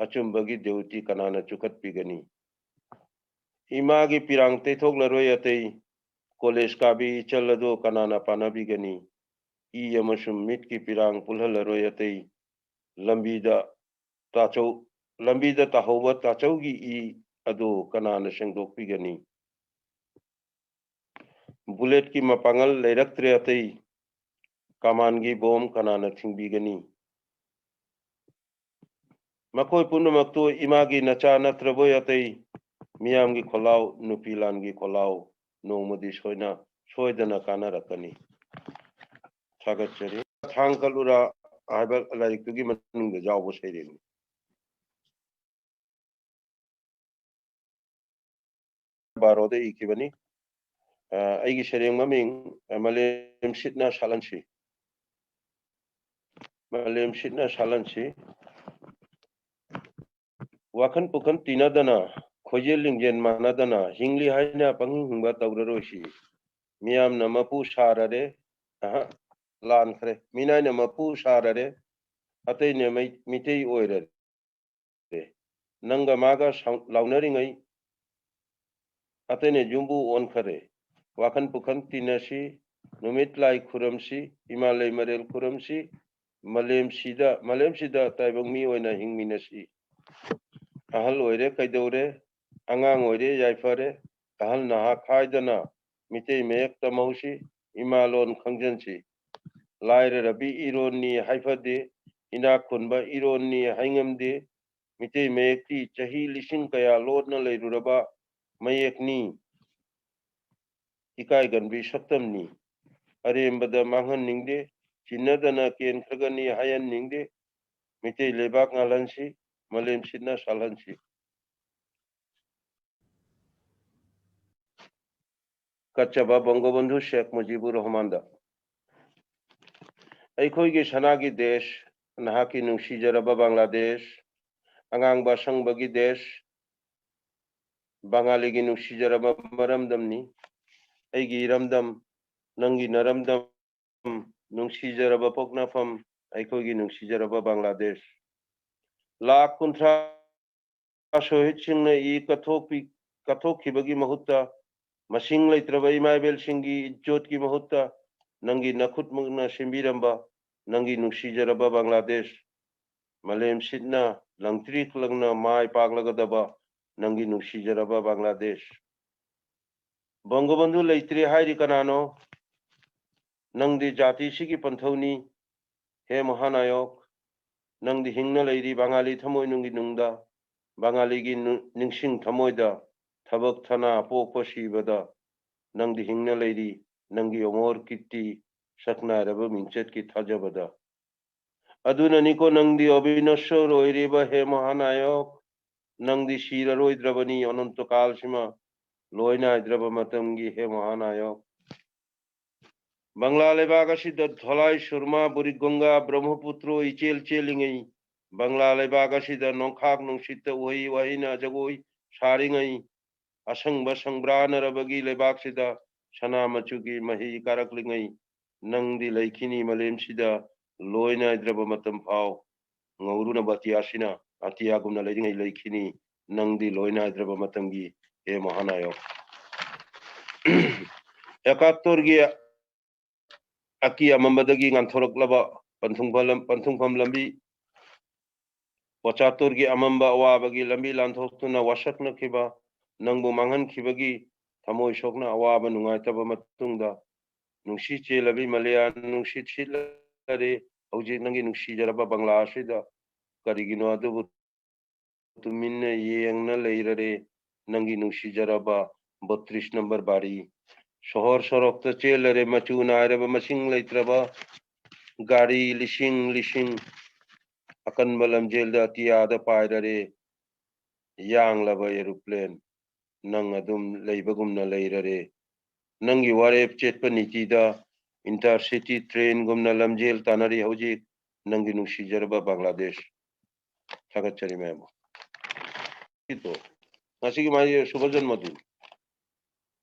ꯑꯆꯨꯝꯕꯒꯤ ꯗꯦꯎꯇꯤ ꯀꯅꯥꯅ ꯆꯨꯈꯠꯄꯤꯒꯅꯤ? ꯏꯃꯥꯒꯤ ꯄꯤꯔꯥꯡ ꯇꯩꯊꯣꯛꯂꯔꯣꯏ ꯑꯇꯩ꯫ ꯀꯣꯂꯦꯖ ꯀꯥꯕꯤ ꯏꯆꯜ ꯑꯗꯨ ꯀꯅꯥꯅ ꯄꯥꯟꯅꯕꯤꯒꯅꯤ? ꯏ ꯑꯃꯁꯨꯡ ꯃꯤꯠꯀꯤ ꯄꯤꯔꯥꯡ ꯄꯨꯜꯍꯜꯂꯔꯣꯏ ꯑꯇꯩ꯫ ꯂꯝꯕꯤꯗ ꯇꯥꯆꯧ, ꯂꯝꯕꯤꯗ ꯇꯥꯍꯧꯕ ꯇꯥꯆꯧꯒꯤ ꯏ ꯑꯗꯨ ꯀꯅꯥꯅ ꯁꯦꯡꯗꯣꯛꯄꯤꯒꯅꯤ? ꯕꯨꯂꯦꯠꯀꯤ ꯃꯄꯥꯡꯒꯜ ꯂꯩꯔꯛꯇ꯭ꯔꯦ ꯑꯇꯩ꯫ ꯀꯃꯥꯟꯒꯤ ꯕꯣꯝ ꯀꯅꯥꯅ ꯊꯤꯡꯕꯤꯒꯅꯤ? ꯃꯈꯣꯏ ꯄꯨꯝꯅꯃꯛꯇꯨ ꯏꯃꯥꯒꯤ ꯅꯆꯥ ꯅꯠꯇ꯭ꯔꯕꯣꯏ ꯑꯇꯩ? ꯃꯤꯌꯥꯝꯒꯤ ꯈꯣꯜꯂꯥꯎ, ꯅꯨꯄꯤ ꯂꯥꯟꯒꯤ ꯈꯣꯜꯂꯥꯎ ꯅꯣꯡꯃꯗꯤ ꯁꯣꯏꯅ, ꯁꯣꯏꯗꯅ ꯀꯥꯟꯅꯔꯛꯀꯅꯤ꯫ ꯊꯥꯒꯠꯆꯔꯤ꯫ ꯊꯥꯡ ꯀꯠꯂꯨꯔꯥ ꯍꯥꯏꯕ ꯂꯥꯏꯔꯤꯛꯇꯨꯒꯤ ꯃꯅꯨꯡꯗ ꯌꯥꯎꯕ ꯁꯩꯔꯦꯡꯅꯤ꯫ ꯕꯥꯔꯣꯗ ꯏꯈꯤꯕꯅꯤ꯫ ꯑ, ꯑꯩꯒꯤ ꯁꯩꯔꯦꯡ ꯃꯃꯤꯡ, ꯑ, ꯃꯥꯂꯦꯝ ꯁꯤꯠꯅ ꯁꯥꯠꯍꯟꯁꯤ꯫ ꯃꯥꯂꯦꯝ ꯁꯤꯠꯅ ꯁꯥꯠꯍꯟꯁꯤ꯫ ꯋꯥꯈꯜ ꯄꯨꯈꯜ ꯇꯤꯟꯅꯗꯅ, ꯈꯣꯏꯖꯦꯜ ꯂꯤꯡꯖꯦꯜ ꯃꯥꯟꯅꯗꯅ, ꯍꯤꯡꯂꯤ ꯍꯥꯏꯅ ꯄꯪꯍꯤꯡ ꯍꯤꯡꯕ ꯇꯧꯔꯔꯣꯏꯁꯤ꯫ ꯃꯤꯌꯥꯝꯅ ꯃꯄꯨ ꯁꯥꯔꯔꯦ, ꯑꯍ, ꯂꯥꯟꯈ꯭ꯔꯦ꯫ ꯃꯤꯅꯥꯏꯅ ꯃꯄꯨ ꯁꯥꯔꯔꯦ, ꯑꯇꯩꯅ ꯃꯩ-, ꯃꯤꯇꯩ ꯑꯣꯏꯔꯔꯦ꯫ ꯅꯪꯒ ꯃꯥꯒ ꯁꯥꯎ-, ꯂꯥꯎꯅꯔꯤꯉꯩ ꯑꯇꯩꯅ ꯌꯨꯝꯕꯨ ꯑꯣꯟꯈꯔꯦ꯫ ꯋꯥꯈꯜ ꯄꯨꯈꯜ ꯇꯤꯟꯅꯁꯤ, ꯅꯨꯃꯤꯠ ꯂꯥꯏ ꯈꯨꯔꯝꯁꯤ, ꯏꯃꯥ ꯂꯩꯃꯔꯦꯜ ꯈꯨꯔꯝꯁꯤ, ꯃꯥꯂꯦꯝꯁꯤꯗ, ꯃꯥꯂꯦꯝꯁꯤꯗ ꯇꯥꯏꯕꯪ ꯃꯤ ꯑꯣꯏꯅ ꯍꯤꯡꯃꯤꯟꯅꯁꯤ꯫ ꯑꯍꯜ ꯑꯣꯏꯔꯦ ꯀꯩꯗꯧꯔꯦ, ꯑꯉꯥꯡ ꯑꯣꯏꯔꯦ ꯌꯥꯏꯐꯔꯦ, ꯑꯍꯜ ꯅꯍꯥ ꯈꯥꯏꯗꯅ ꯃꯤꯇꯩ ꯃꯌꯦꯛ ꯇꯝꯍꯧꯁꯤ, ꯏꯃꯥ ꯂꯣꯟ ꯈꯪꯖꯟꯁꯤ꯫ ꯂꯥꯏꯔꯔꯕꯤ ꯏꯔꯣꯟꯅꯤ ꯍꯥꯏꯐꯗꯦ, ꯏꯅꯥꯛ ꯈꯨꯟꯕ ꯏꯔꯣꯟꯅꯤ ꯍꯥꯏꯉꯝꯗꯦ꯫ ꯃꯤꯇꯩ ꯃꯌꯦꯛꯇꯤ ꯆꯍꯤ ꯂꯤꯁꯤꯡ ꯀꯌꯥ ꯂꯣꯟꯅ ꯂꯩꯔꯨꯔꯕ ꯃꯌꯦꯛꯅꯤ, ꯏꯀꯥꯏꯒꯟꯕꯤ ꯁꯛꯇꯝꯅꯤ꯫ ꯑꯔꯦꯝꯕꯗ ꯃꯥꯡꯍꯟꯅꯤꯡꯗꯦ, ꯆꯤꯟꯅꯗꯅ ꯀꯦꯟꯈ꯭ꯔꯒꯅꯤ ꯍꯥꯏꯍꯟꯅꯤꯡꯗꯦ꯫ ꯃꯤꯇꯩ ꯂꯩꯕꯥꯛ ꯉꯥꯜꯍꯟꯁꯤ, ꯃꯥꯂꯦꯝ ꯁꯤꯠꯅ ꯁꯥꯜꯍꯟꯁꯤ꯫ ꯀꯠꯆꯕ ꯕꯪꯒꯕꯟꯙꯨ ꯁꯦꯈ ꯃꯨꯖꯤꯕꯨꯔ ꯔꯍꯃꯥꯟꯗ꯫ ꯑꯩꯈꯣꯏꯒꯤ ꯁꯅꯥꯒꯤ ꯗꯦꯁ, ꯅꯍꯥꯛꯀꯤ ꯅꯨꯡꯁꯤꯖꯔꯕ ꯕꯪꯒ꯭ꯂꯥꯗꯦꯁ, ꯑꯉꯥꯡꯕ ꯑꯁꯪꯕꯒꯤ ꯗꯦꯁ, ꯕꯪꯒꯥꯂꯤꯒꯤ ꯅꯨꯡꯁꯤꯖꯔꯕ ꯃꯔꯝꯗꯝꯅꯤ꯫ ꯑꯩꯒꯤ ꯏꯔꯝꯗꯝ, ꯅꯪꯒꯤ ꯅꯔꯝꯗꯝ, ꯅꯨꯡꯁꯤꯖꯔꯕ ꯄꯣꯛꯅꯐꯝ, ꯑꯩꯈꯣꯏꯒꯤ ꯅꯨꯡꯁꯤꯖꯔꯕ ꯕꯪꯒ꯭ꯂꯥꯗꯦꯁ꯫ ꯂꯥꯈ ꯀꯨꯟꯊ꯭ꯔꯥ ꯁꯣꯍꯤꯠꯁꯤꯡꯅ ꯏ ꯀꯠꯊꯣꯛꯄꯤ-, ꯀꯠꯊꯣꯛꯈꯤꯕꯒꯤ ꯃꯍꯨꯠꯇ, ꯃꯁꯤꯡ ꯂꯩꯇ꯭ꯔꯕ ꯏꯃꯥ ꯏꯕꯦꯜꯁꯤꯡꯒꯤ ꯏꯖꯣꯠꯀꯤ ꯃꯍꯨꯠꯇ, ꯅꯪꯒꯤ ꯅꯈꯨꯠꯃꯛꯅ ꯁꯦꯝꯕꯤꯔꯝꯕ ꯅꯪꯒꯤ ꯅꯨꯡꯁꯤꯖꯔꯕ ꯕꯪꯒ꯭ꯂꯥꯗꯦꯁ, ꯃꯥꯂꯦꯝ ꯁꯤꯠꯅ ꯂꯪꯇ꯭ꯔꯤꯛ ꯂꯪꯅ ꯃꯥꯏ ꯄꯥꯛꯂꯒꯗꯕ ꯅꯪꯒꯤ ꯅꯨꯡꯁꯤꯖꯔꯕ ꯕꯪꯒ꯭ꯂꯥꯗꯦꯁ꯫ ꯕꯪꯒꯕꯟꯙꯨ ꯂꯩꯇ꯭ꯔꯦ ꯍꯥꯏꯔꯤ ꯀꯅꯥꯅꯣ? ꯅꯪꯗꯤ ꯖꯥꯇꯤꯁꯤꯒꯤ ꯄꯟꯊꯧꯅꯤ꯫ ꯍꯦ ꯃꯍꯥꯅꯥꯌꯣꯛ, ꯅꯪꯗꯤ ꯍꯤꯡꯅ ꯂꯩꯔꯤ ꯕꯪꯒꯥꯂꯤ ꯊꯃꯣꯏꯅꯨꯡꯒꯤ ꯅꯨꯡꯗ, ꯕꯪꯒꯥꯂꯤꯒꯤ ꯅꯨ-, ꯅꯤꯡꯁꯤꯡ ꯊꯃꯣꯏꯗ, ꯊꯕꯛ ꯊꯅꯥ ꯄꯣꯛꯄ ꯁꯤꯕꯗ ꯅꯪꯗꯤ ꯍꯤꯡꯅ ꯂꯩꯔꯤ, ꯅꯪꯒꯤ ꯑꯃꯣꯔ ꯀꯤꯔꯇꯤ, ꯁꯛꯅꯥꯏꯔꯕ ꯃꯤꯡꯆꯠꯀꯤ ꯊꯥꯖꯕꯗ꯫ ꯑꯗꯨꯅꯅꯤꯀꯣ ꯅꯪꯗꯤ ꯑꯕꯤꯅꯁ꯭ꯋꯔ ꯑꯣꯏꯔꯤꯕ ꯍꯦ ꯃꯍꯥꯅꯥꯌꯣꯛ, ꯅꯪꯗꯤ ꯁꯤꯔꯔꯣꯏꯗ꯭ꯔꯕꯅꯤ ꯑꯅꯟꯇ ꯀꯥꯜꯁꯤꯃ, ꯂꯣꯏ ꯅꯥꯏꯗ꯭ꯔꯕ ꯃꯇꯝꯒꯤ ꯍꯦ ꯃꯍꯥꯅꯥꯌꯣꯛ꯫ ꯕꯪꯒ꯭ꯂꯥ ꯂꯩꯕꯥꯛ ꯑꯁꯤꯗ ꯙꯣꯂꯥꯏ ꯁꯨꯔꯃꯥ, ꯕꯨꯔꯤ ꯒꯪꯒꯥ, ꯕ꯭ꯔꯍ꯭ꯃꯄꯨꯇ꯭ꯔ ꯏꯆꯦꯜ ꯆꯦꯜꯂꯤꯉꯩ, ꯕꯪꯒ꯭ꯂꯥ ꯂꯩꯕꯥꯛ ꯑꯁꯤꯗ ꯅꯣꯡꯈꯥꯛ ꯅꯨꯡꯁꯤꯠꯇ ꯎꯍꯩ ꯋꯥꯍꯩꯅ ꯖꯒꯣꯏ ꯁꯥꯔꯤꯉꯩ, ꯑꯁꯪꯕ ꯁꯪꯕ꯭ꯔꯥꯅꯔꯕꯒꯤ ꯂꯩꯕꯥꯛꯁꯤꯗ ꯁꯅꯥ ꯃꯆꯨꯒꯤ ꯃꯍꯩ ꯀꯥꯔꯛꯂꯤꯉꯩ, ꯅꯪꯗꯤ ꯂꯩꯈꯤꯅꯤ ꯃꯥꯂꯦꯝꯁꯤꯗ ꯂꯣꯏ ꯅꯥꯏꯗ꯭ꯔꯕ ꯃꯇꯝ ꯐꯥꯎ꯫ ꯉꯧꯔꯨꯅꯕ ꯑꯇꯤꯌꯥꯁꯤꯅ ꯑꯇꯤꯌꯥꯒꯨꯝꯅ ꯂꯩꯔꯤꯉꯩ ꯂꯩꯈꯤꯅꯤ ꯅꯪꯗꯤ ꯂꯣꯏ ꯅꯥꯏꯗ꯭ꯔꯕ ꯃꯇꯝꯒꯤ ꯍꯦ ꯃꯍꯥꯅꯥꯌꯣꯛ꯫ ꯑꯦꯀꯥꯠꯇꯣꯔꯒꯤ ꯑꯀꯤ ꯑꯃꯝꯕꯗꯒꯤ ꯉꯥꯟꯊꯣꯔꯛꯂꯕ ꯄꯟꯊꯨꯡꯐꯝ ꯂꯝ-, ꯄꯟꯊꯨꯡꯐꯝ ꯂꯝꯕꯤ, ꯄꯣꯆꯥꯇꯨꯔꯒꯤ ꯑꯃꯝꯕ ꯑꯋꯥꯕꯒꯤ ꯂꯝꯕꯤ ꯂꯥꯟꯊꯣꯛꯇꯨꯅ ꯋꯥꯁꯛꯅꯈꯤꯕ ꯅꯪꯕꯨ ꯃꯥꯡꯍꯟꯈꯤꯕꯒꯤ ꯊꯃꯣꯏ ꯁꯣꯛꯅ ꯑꯋꯥꯕ ꯅꯨꯡꯉꯥꯏꯇꯕ ꯃꯇꯨꯡꯗ, ꯅꯨꯡꯁꯤ ꯆꯦꯜꯂꯕꯤ ꯃꯂꯌꯥ ꯅꯨꯡꯁꯤꯠ ꯁꯤꯠꯂꯔꯦ꯫ ꯍꯧꯖꯤꯛ ꯅꯪꯒꯤ ꯅꯨꯡꯁꯤꯖꯔꯕ ꯕꯪꯒ꯭ꯂꯥ ꯑꯁꯤꯗ ꯀꯔꯤꯒꯤꯅꯣ ꯑꯗꯨꯕꯨ ꯇꯨꯃꯤꯟꯅ ꯌꯦꯡꯅ ꯂꯩꯔꯔꯦ꯫ ꯅꯪꯒꯤ ꯅꯨꯡꯁꯤꯖꯔꯕ ꯕꯇ꯭ꯔꯤꯁ ꯅꯝꯕꯔ ꯕꯥꯔꯤ꯫ ꯁꯣꯍꯣꯔ ꯁꯣꯔꯣꯛꯇ ꯆꯦꯜꯂꯔꯦ ꯃꯆꯨ ꯅꯥꯏꯔꯕ ꯃꯁꯤꯡ ꯂꯩꯇ꯭ꯔꯕ ꯒꯥꯔꯤ ꯂꯤꯁꯤꯡ ꯂꯤꯁꯤꯡ꯫ ꯑꯀꯟꯕ ꯂꯝꯖꯦꯜꯗ ꯑꯇꯤꯌꯥꯗ ꯄꯥꯏꯔꯔꯦ ꯌꯥꯡꯂꯕ ꯑꯦꯔꯣꯄ꯭ꯂꯦꯟ꯫ ꯅꯪ ꯑꯗꯨꯝ ꯂꯩꯕꯒꯨꯝꯅ ꯂꯩꯔꯔꯦ꯫ ꯅꯪꯒꯤ ꯋꯥꯔꯦꯞ ꯆꯦꯠꯄ ꯅꯤꯇꯤꯗ ꯏꯟꯇꯔꯁꯤꯇꯤ ꯇ꯭ꯔꯦꯟꯒꯨꯝꯅ ꯂꯝꯖꯦꯜ ꯇꯥꯟꯅꯔꯤ ꯍꯧꯖꯤꯛ ꯅꯪꯒꯤ ꯅꯨꯡꯁꯤꯖꯔꯕ ꯕꯪꯒ꯭ꯂꯥꯗꯦꯁ꯫ ꯊꯥꯒꯠꯆꯔꯤ ꯃꯌꯥꯝꯕꯨ꯫ ꯁꯤꯗꯣ ꯉꯁꯤꯒꯤ ꯃꯥꯒꯤ ꯁꯨꯚ ꯖꯟꯃꯗꯤꯟ꯫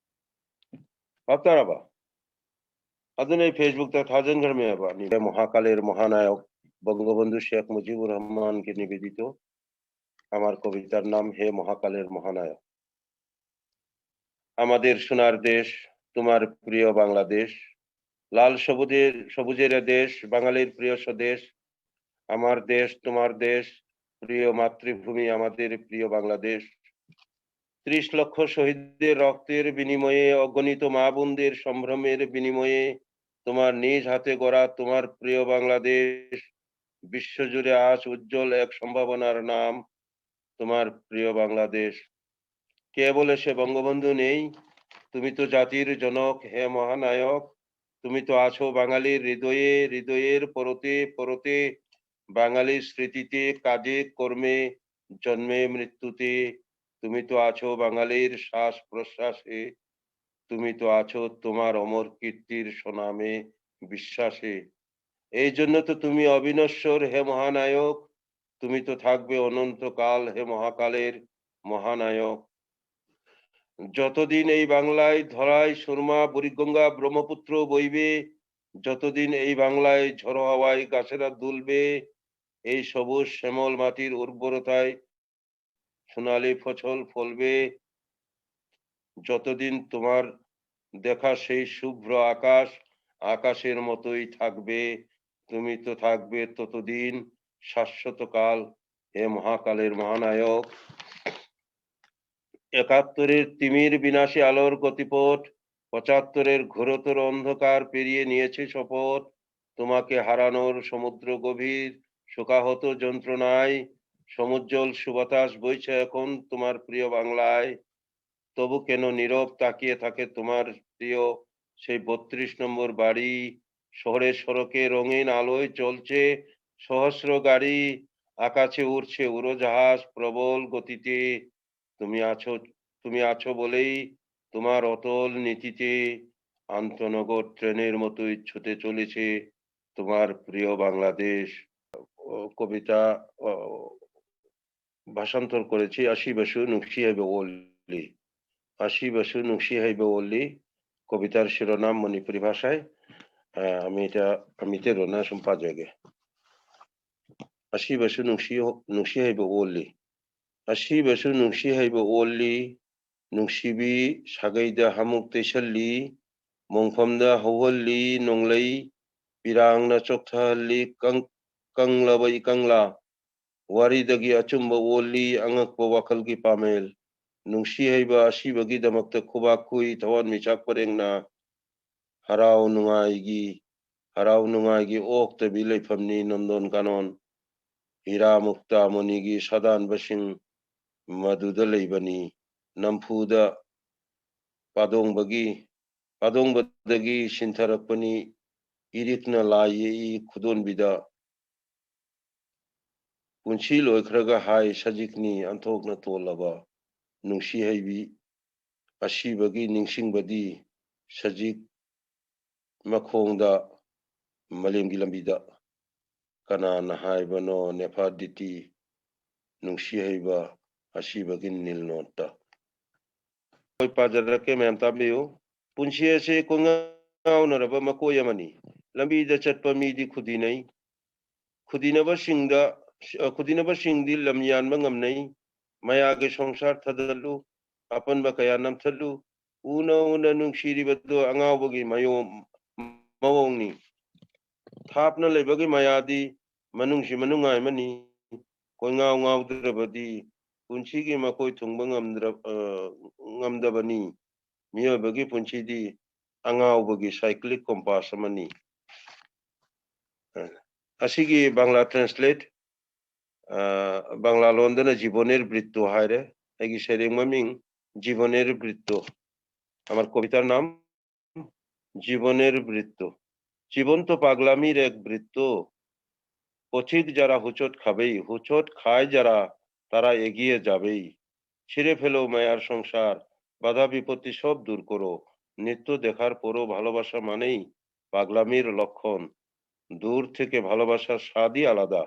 ꯚꯥꯞ ꯇꯥꯔꯕ? ꯑꯗꯨꯅ ꯑꯩ ꯐꯦꯁꯕꯨꯛꯇ ꯊꯥꯖꯤꯟꯈ꯭ꯔꯃꯦꯕ꯫ ꯃꯍꯥꯀꯥꯂꯦꯔ ꯃꯍꯥꯅꯥꯌꯛ বঙ্গবন্ধু শেখ মুজিবুর রহমানকে নিবেদিত আমার কবিতার নাম হে মহাকালের মহানায়ক। আমাদের সোনার দেশ, তোমার প্রিয় বাংলাদেশ, লাল সবুজের, সবুজের দেশ, বাঙালির প্রিয় স্বদেশ, আমার দেশ, তোমার দেশ, প্রিয় মাতৃভূমি, আমাদের প্রিয় বাংলাদেশ। ত্রিশ লক্ষ শহীদের রক্তের বিনিময়ে, অগণিত মা বোনদের সম্ভ্রমের বিনিময়ে, তোমার নিজ হাতে গড়া তোমার প্রিয় বাংলাদেশ বিশ্বজুড়ে আজ উজ্জ্বল এক সম্ভাবনার নাম, তোমার প্রিয় বাংলাদেশ। কে বলেছে বঙ্গবন্ধু নেই? তুমি তো জাতির জনক, হে মহানায়ক। তুমি তো আছো বাঙালির হৃদয়ে, হৃদয়ের পরতে পরতে, বাঙালির স্মৃতিতে, কাজে কর্মে, জন্মে মৃত্যুতে। তুমি তো আছো বাঙালির শ্বাস প্রশ্বাসে, তুমি তো আছো তোমার অমর কীর্তির সুনামে বিশ্বাসে। এই জন্য তো তুমি অবিনশ্বর, হে মহানায়ক। তুমি তো থাকবে অনন্তকাল, হে মহাকালের মহানায়ক। যতদিন এই বাংলায় ধরায় সুরমা বুড়িগঙ্গা ব্রহ্মপুত্র বইবে, যতদিন এই বাংলায় ঝড়ো হাওয়ায় গাছেরা দুলবে, এই সবুজ শ্যামল মাটির উর্বরতায় সোনালি ফসল ফলবে, যতদিন তোমার দেখা সেই শুভ্র আকাশ আকাশের মতোই থাকবে, তুমি তো থাকবে ততদিন শাশ্বত কাল, হে মহাকালের মহানায়ক। একাত্তরের তিমির বিনাশী আলোর গতিপথ, পঁচাত্তরের ঘোরতর অন্ধকার পেরিয়ে নিয়েছে শপথ। তোমাকে হারানোর সমুদ্র গভীর শোকাহত যন্ত্রণায় সমুজ্জ্বল সুবাতাস বইছে এখন তোমার প্রিয় বাংলায়। তবু কেন নীরব তাকিয়ে থাকে তোমার প্রিয় সেই বত্রিশ নম্বর বাড়ি? শহরে সড়কে রঙিন আলোয় চলছে সহস্র গাড়ি, আকাশে উড়ছে উড়োজাহাজ প্রবল গতিতে। তুমি আছো, তুমি আছো বলেই তোমার অতল নীতিতে আন্তনগর ট্রেনের মতোই ছুটে চলেছে তোমার প্রিয় বাংলাদেশ। ও, কবিতা, ও, ভাষান্তর করেছি আশি বছর নুংসি হাইবে ওলি। আশি বছর নুংসি হাইবে ওলি কবিতার শিরোনাম মণিপুরী ভাষায়। আহ, আমি এটা, আমি তেরো না সম্পাদকে। আশি বছর নুংসি হ-, নুংসি হাইবে ওলি। ꯑꯁꯤꯕꯁꯨ ꯅꯨꯡꯁꯤ ꯍꯩꯕ ꯑꯣꯜꯂꯤ꯫ ꯅꯨꯡꯁꯤꯕꯤ ꯁꯥꯒꯩꯗ ꯍꯥꯃꯨꯛ ꯇꯩꯁꯜꯂꯤ꯫ ꯃꯣꯡꯐꯝꯗ ꯍꯧꯍꯜꯂꯤ ꯅꯣꯡꯂꯩ꯫ ꯄꯤꯔꯥꯡꯅ ꯆꯣꯛꯊꯍꯜꯂꯤ ꯀꯪ-, ꯀꯪꯂꯕ ꯏꯀꯪꯂꯥ꯫ ꯋꯥꯔꯤꯗꯒꯤ ꯑꯆꯨꯝꯕ ꯑꯣꯜꯂꯤ ꯑꯉꯛꯄ ꯋꯥꯈꯜꯒꯤ ꯄꯥꯃꯦꯜ꯫ ꯅꯨꯡꯁꯤ ꯍꯩꯕ ꯑꯁꯤꯕꯒꯤꯗꯃꯛꯇ ꯈꯨꯕꯥꯛ ꯈꯨꯏ ꯊꯋꯥꯟꯃꯤꯆꯥꯛ ꯄꯔꯦꯡꯅ꯫ ꯍꯔꯥꯎ ꯅꯨꯡꯉꯥꯏꯒꯤ, ꯍꯔꯥꯎ ꯅꯨꯡꯉꯥꯏꯒꯤ ꯑꯣꯛꯇꯕꯤ ꯂꯩꯐꯝꯅꯤ ꯅꯟꯗꯣꯟ ꯀꯥꯅꯣꯟ꯫ ꯍꯤꯔꯥ ꯃꯨꯛꯇꯥ ꯃꯨꯅꯤꯒꯤ ꯁꯥꯗꯥꯟꯕꯁꯤꯡ ꯃꯗꯨꯗ ꯂꯩꯕꯅꯤ꯫ ꯅꯝꯐꯨꯗ ꯄꯥꯗꯣꯡꯕꯒꯤ, ꯄꯥꯗꯣꯡꯕꯗꯒꯤ ꯁꯤꯟꯊꯔꯛꯄꯅꯤ꯫ ꯏꯔꯤꯛꯅ ꯂꯥꯏ ꯌꯦꯛꯏ ꯈꯨꯗꯣꯟꯕꯤꯗ꯫ ꯄꯨꯟꯁꯤ ꯂꯣꯏꯈ꯭ꯔꯒ ꯍꯥꯏ ꯁꯖꯤꯛꯅꯤ ꯑꯟꯊꯣꯛꯅ ꯇꯣꯜꯂꯕ꯫ ꯅꯨꯡꯁꯤ ꯍꯩꯕꯤ ꯑꯁꯤꯕꯒꯤ ꯅꯤꯡꯁꯤꯡꯕꯗꯤ ꯁꯖꯤꯛ ꯃꯈꯣꯡꯗ ꯃꯥꯂꯦꯝꯒꯤ ꯂꯝꯕꯤꯗ꯫ ꯀꯅꯥꯅ ꯍꯥꯏꯕꯅꯣ ꯅꯦꯐꯥꯔꯗꯤꯇꯤ ꯅꯨꯡꯁꯤ ꯍꯩꯕ ꯑꯁꯤꯕꯒꯤ ꯅꯤꯜ ꯅꯣꯠꯇ? ꯑꯩꯈꯣꯏ ꯄꯥꯖꯔꯛꯀꯦ, ꯃꯌꯥꯝ ꯇꯥꯕꯤꯌꯨ꯫ ꯄꯨꯟꯁꯤ ꯑꯁꯤ ꯀꯣꯏꯉꯥꯎꯅꯔꯕ ꯃꯀꯣꯏ ꯑꯃꯅꯤ꯫ ꯂꯝꯕꯤꯗ ꯆꯠꯄ ꯃꯤꯗꯤ ꯈꯨꯗꯤꯅꯩ꯫ ꯈꯨꯗꯤꯅꯕꯁꯤꯡꯗ, ꯑ, ꯈꯨꯗꯤꯅꯕꯁꯤꯡꯗꯤ ꯂꯝ ꯌꯥꯟꯕ ꯉꯝꯅꯩ꯫ ꯃꯌꯥꯒꯤ ꯁꯪꯁꯥꯔ ꯊꯥꯗꯠꯂꯨ, ꯑꯄꯟꯕ ꯀꯌꯥ ꯅꯝꯊꯠꯂꯨ꯫ ꯎꯅ ꯎꯅ ꯅꯨꯡꯁꯤꯔꯤꯕꯗꯨ ꯑꯉꯥꯎꯕꯒꯤ ꯃꯌꯣꯝ-, ꯃꯑꯣꯡꯅꯤ꯫ ꯊꯥꯞꯅ ꯂꯩꯕꯒꯤ ꯃꯌꯥꯗꯤ ꯃꯅꯨꯡꯁꯤ ꯃꯅꯨꯡꯉꯥꯏ ꯑꯃꯅꯤ꯫ ꯀꯣꯏꯉꯥꯎ ꯉꯥꯎꯗ꯭ꯔꯕꯗꯤ ꯄꯨꯟꯁꯤꯒꯤ ꯃꯀꯣꯏ ꯊꯨꯡꯕ ꯉꯝꯗ꯭ꯔ-, ꯑ, ꯉꯝꯗꯕꯅꯤ꯫ ꯃꯤꯑꯣꯏꯕꯒꯤ ꯄꯨꯟꯁꯤꯗꯤ ꯑꯉꯥꯎꯕꯒꯤ cyclic compass ꯑꯃꯅꯤ꯫ ꯑ, ꯑꯁꯤꯒꯤ ꯕꯪꯒ꯭ꯂꯥ translate꯫ ꯑ, ꯕꯪꯂꯥ ꯂꯣꯟꯗꯅ ꯖꯤꯕꯣꯅꯦꯔ ꯕ꯭ꯔꯤꯠꯇꯣ ꯍꯥꯏꯔꯦ꯫ ꯑꯩꯒꯤ ꯁꯩꯔꯦꯡ ꯃꯃꯤꯡ ꯖꯤꯕꯣꯅꯦꯔ ꯕ꯭ꯔꯤꯠꯇꯣ꯫ ꯑꯃꯔ ꯀবিতার নাম জীবনের বৃত্ত। জীবন তো পাগলামির এক বৃত্ত। পথিক যারা হুচট খাবেই, হুচট খায় যারা, তারা এগিয়ে যাবেই। ছিঁড়ে ফেলো মায়ার সংসার, বাধা বিপত্তি সব দূর করো। নিত্য দেখার পরও ভালোবাসা মানেই পাগলামির লক্ষণ। দূর থেকে ভালোবাসার স্বাদই আলাদা।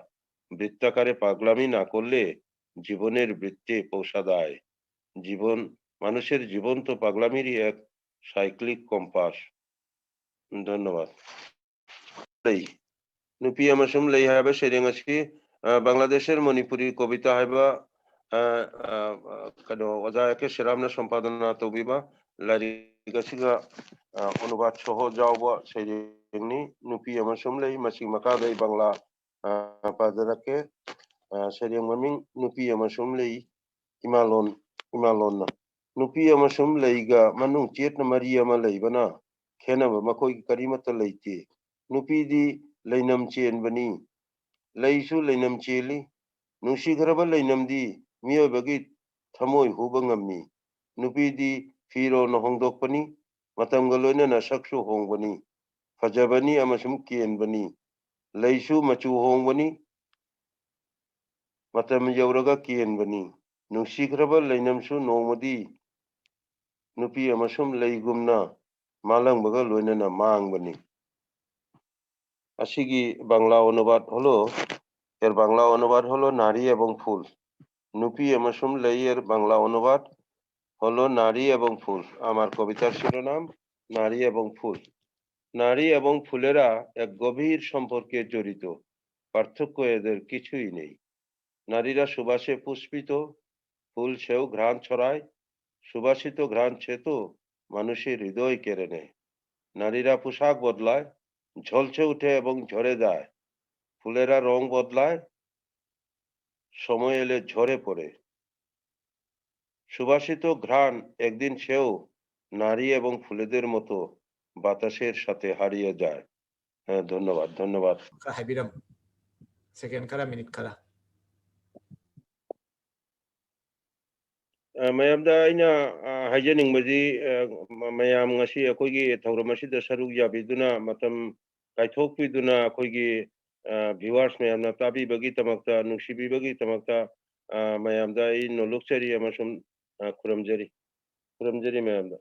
বৃত্তাকারে পাগলামি না করলে জীবনের বৃত্তে পৌঁছা দায়। জীবন, মানুষের জীবন তো পাগলামিরই এক সাইক্লিক কম্পাস। ধন্যবাদ। ꯂꯩ꯫ ꯅꯨꯄꯤ ꯑꯃꯁꯨꯡ ꯂꯩ ꯍꯥꯏꯕ ꯁꯩꯔꯦꯡ ꯑꯁꯤ, ꯑ, ꯕꯪꯒ꯭ꯂꯥꯗꯦꯁꯔ ꯃꯅꯤꯄꯨꯔꯤ ꯀꯕꯤꯇꯥ ꯍꯥꯏꯕ, ꯑ, ꯑ, ꯑ, ꯀꯩꯅꯣ, ꯑꯣꯖꯥ ꯑꯦ ꯀꯦ ꯁꯤꯔꯥꯝꯅ ꯁꯝꯄꯥꯗꯅꯥ ꯇꯧꯕꯤꯕ ꯂꯥꯏꯔꯤꯛ ꯑꯁꯤꯒ, ꯑ, ꯑꯅꯨꯕꯥꯗ ꯁꯣꯍꯣ ꯌꯥꯎꯕ ꯁꯩꯔꯦꯡꯅꯤ꯫ ꯅꯨꯄꯤ ꯑꯃꯁꯨꯡ ꯂꯩ, ꯃꯁꯤ ꯃꯈꯥꯗ ꯑꯩ ꯕꯪꯒ꯭ꯂꯥ, ꯑ, ꯄꯥꯖꯔꯛꯀꯦ꯫ ꯑ, ꯁꯩꯔꯦꯡ ꯃꯃꯤꯡ ꯅꯨꯄꯤ ꯑꯃꯁꯨꯡ ꯂꯩ, ꯏꯃꯥꯂꯣꯟ, ꯏꯃꯥꯂꯣꯟꯅ꯫ ꯅꯨꯄꯤ ꯑꯃꯁꯨꯡ ꯂꯩꯒ ꯃꯅꯨꯡ ꯆꯦꯠꯅ ꯃꯔꯤ ꯑꯃ ꯂꯩꯕꯅ ꯈꯦꯠꯅꯕ ꯃꯈꯣꯏꯒꯤ ꯀꯔꯤꯃꯠꯇ ꯂꯩꯇꯦ꯫ ꯅꯨꯄꯤꯗꯤ ꯂꯩꯅꯝ ꯆꯦꯟꯕꯅꯤ, ꯂꯩꯁꯨ ꯂꯩꯅꯝ ꯆꯦꯜꯂꯤ꯫ ꯅꯨꯡꯁꯤꯈ꯭ꯔꯕ ꯂꯩꯅꯝꯗꯤ ꯃꯤꯑꯣꯏꯕꯒꯤ ꯊꯃꯣꯏ ꯍꯨꯕ ꯉꯝꯃꯤ꯫ ꯅꯨꯄꯤꯗꯤ ꯐꯤꯔꯣꯜꯅ ꯍꯣꯡꯗꯣꯛꯄꯅꯤ, ꯃꯇꯝꯒ ꯂꯣꯏꯅꯅ ꯁꯛꯁꯨ ꯍꯣꯡꯕꯅꯤ꯫ ꯐꯖꯕꯅꯤ ꯑꯃꯁꯨꯡ ꯀꯦꯟꯕꯅꯤ꯫ ꯂꯩꯁꯨ ꯃꯆꯨ ꯍꯣꯡꯕꯅꯤ, ꯃꯇꯝ ꯌꯧꯔꯒ ꯀꯦꯟꯕꯅꯤ꯫ ꯅꯨꯡꯁꯤꯈ꯭ꯔꯕ ꯂꯩꯅꯝꯁꯨ ꯅꯣꯡꯃꯗꯤ ꯅꯨꯄꯤ ꯑꯃꯁꯨꯡ ꯂꯩꯒꯨꯝꯅ ꯃꯥꯂꯪꯕꯒ ꯂꯣꯏꯅꯅ ꯃꯥꯡꯕꯅꯤ꯫ ꯑꯁꯤꯒꯤ ꯕꯪꯒ꯭ꯂꯥ অনুবাদ হলো, এর বাংলা অনুবাদ হলো নারী এবং ফুল। নুপি এমসুম লেইয়ের বাংলা অনুবাদ হলো নারী এবং ফুল। আমার কবিতার শিরোনাম নারী এবং ফুল। নারী এবং ফুলেরা এক গভীর সম্পর্কে জড়িত, পার্থক্য এদের কিছুই নেই। নারীরা সুবাসে পুষ্পিত, ফুল সেও ঘ্রাণ ছড়ায়। সুবাসিত ঘ্রাণ সে তো মানুষের হৃদয় কেড়ে নেয়। নারীরা পোশাক বদলায়, ঝলসে উঠে এবং ঝরে যায়। ফুলেরা রং বদলায়, সময় এলে ঝরে পড়ে। সুবাসিত ঘ্রাণ একদিন সেও নারী এবং ফুলেদের মতো বাতাসের সাথে হারিয়ে যায়। হ্যাঁ, ধন্যবাদ, ধন্যবাদ। ꯈꯔ ꯍꯥꯏꯕꯤꯔꯝꯃꯨ꯫ ꯁꯦꯀꯦꯟ ꯈꯔ, ꯃꯤꯅꯤꯠ ꯈꯔ꯫ ꯑ, ꯃꯌꯥꯝꯗ ꯑꯩꯅ, ꯑ, ꯍꯥꯏꯖꯅꯤꯡꯕꯗꯤ, ꯑ, ꯃ-, ꯃꯌꯥꯝ ꯉꯁꯤ ꯑꯩꯈꯣꯏꯒꯤ ꯊꯧꯔꯝ ꯑꯁꯤꯗ ꯁꯔꯨꯛ ꯌꯥꯕꯤꯗꯨꯅ, ꯃꯇꯝ ꯀꯥꯏꯊꯣꯛꯄꯤꯗꯨꯅ ꯑꯩꯈꯣꯏꯒꯤ, ꯑ, viewers ꯃꯌꯥꯝꯅ ꯇꯥꯕꯤꯕꯒꯤꯗꯃꯛꯇ, ꯅꯨꯡꯁꯤꯕꯤꯕꯒꯤꯗꯃꯛꯇ, ꯑ, ꯃꯌꯥꯝꯗ ꯑꯩ ꯅꯣꯂꯨꯛꯆꯔꯤ ꯑꯃꯁꯨꯡ, ꯑ, ꯈꯨꯔꯨꯝꯖꯔꯤ꯫ ꯈꯨꯔꯨꯝꯖꯔꯤ ꯃꯌꯥꯝꯗ꯫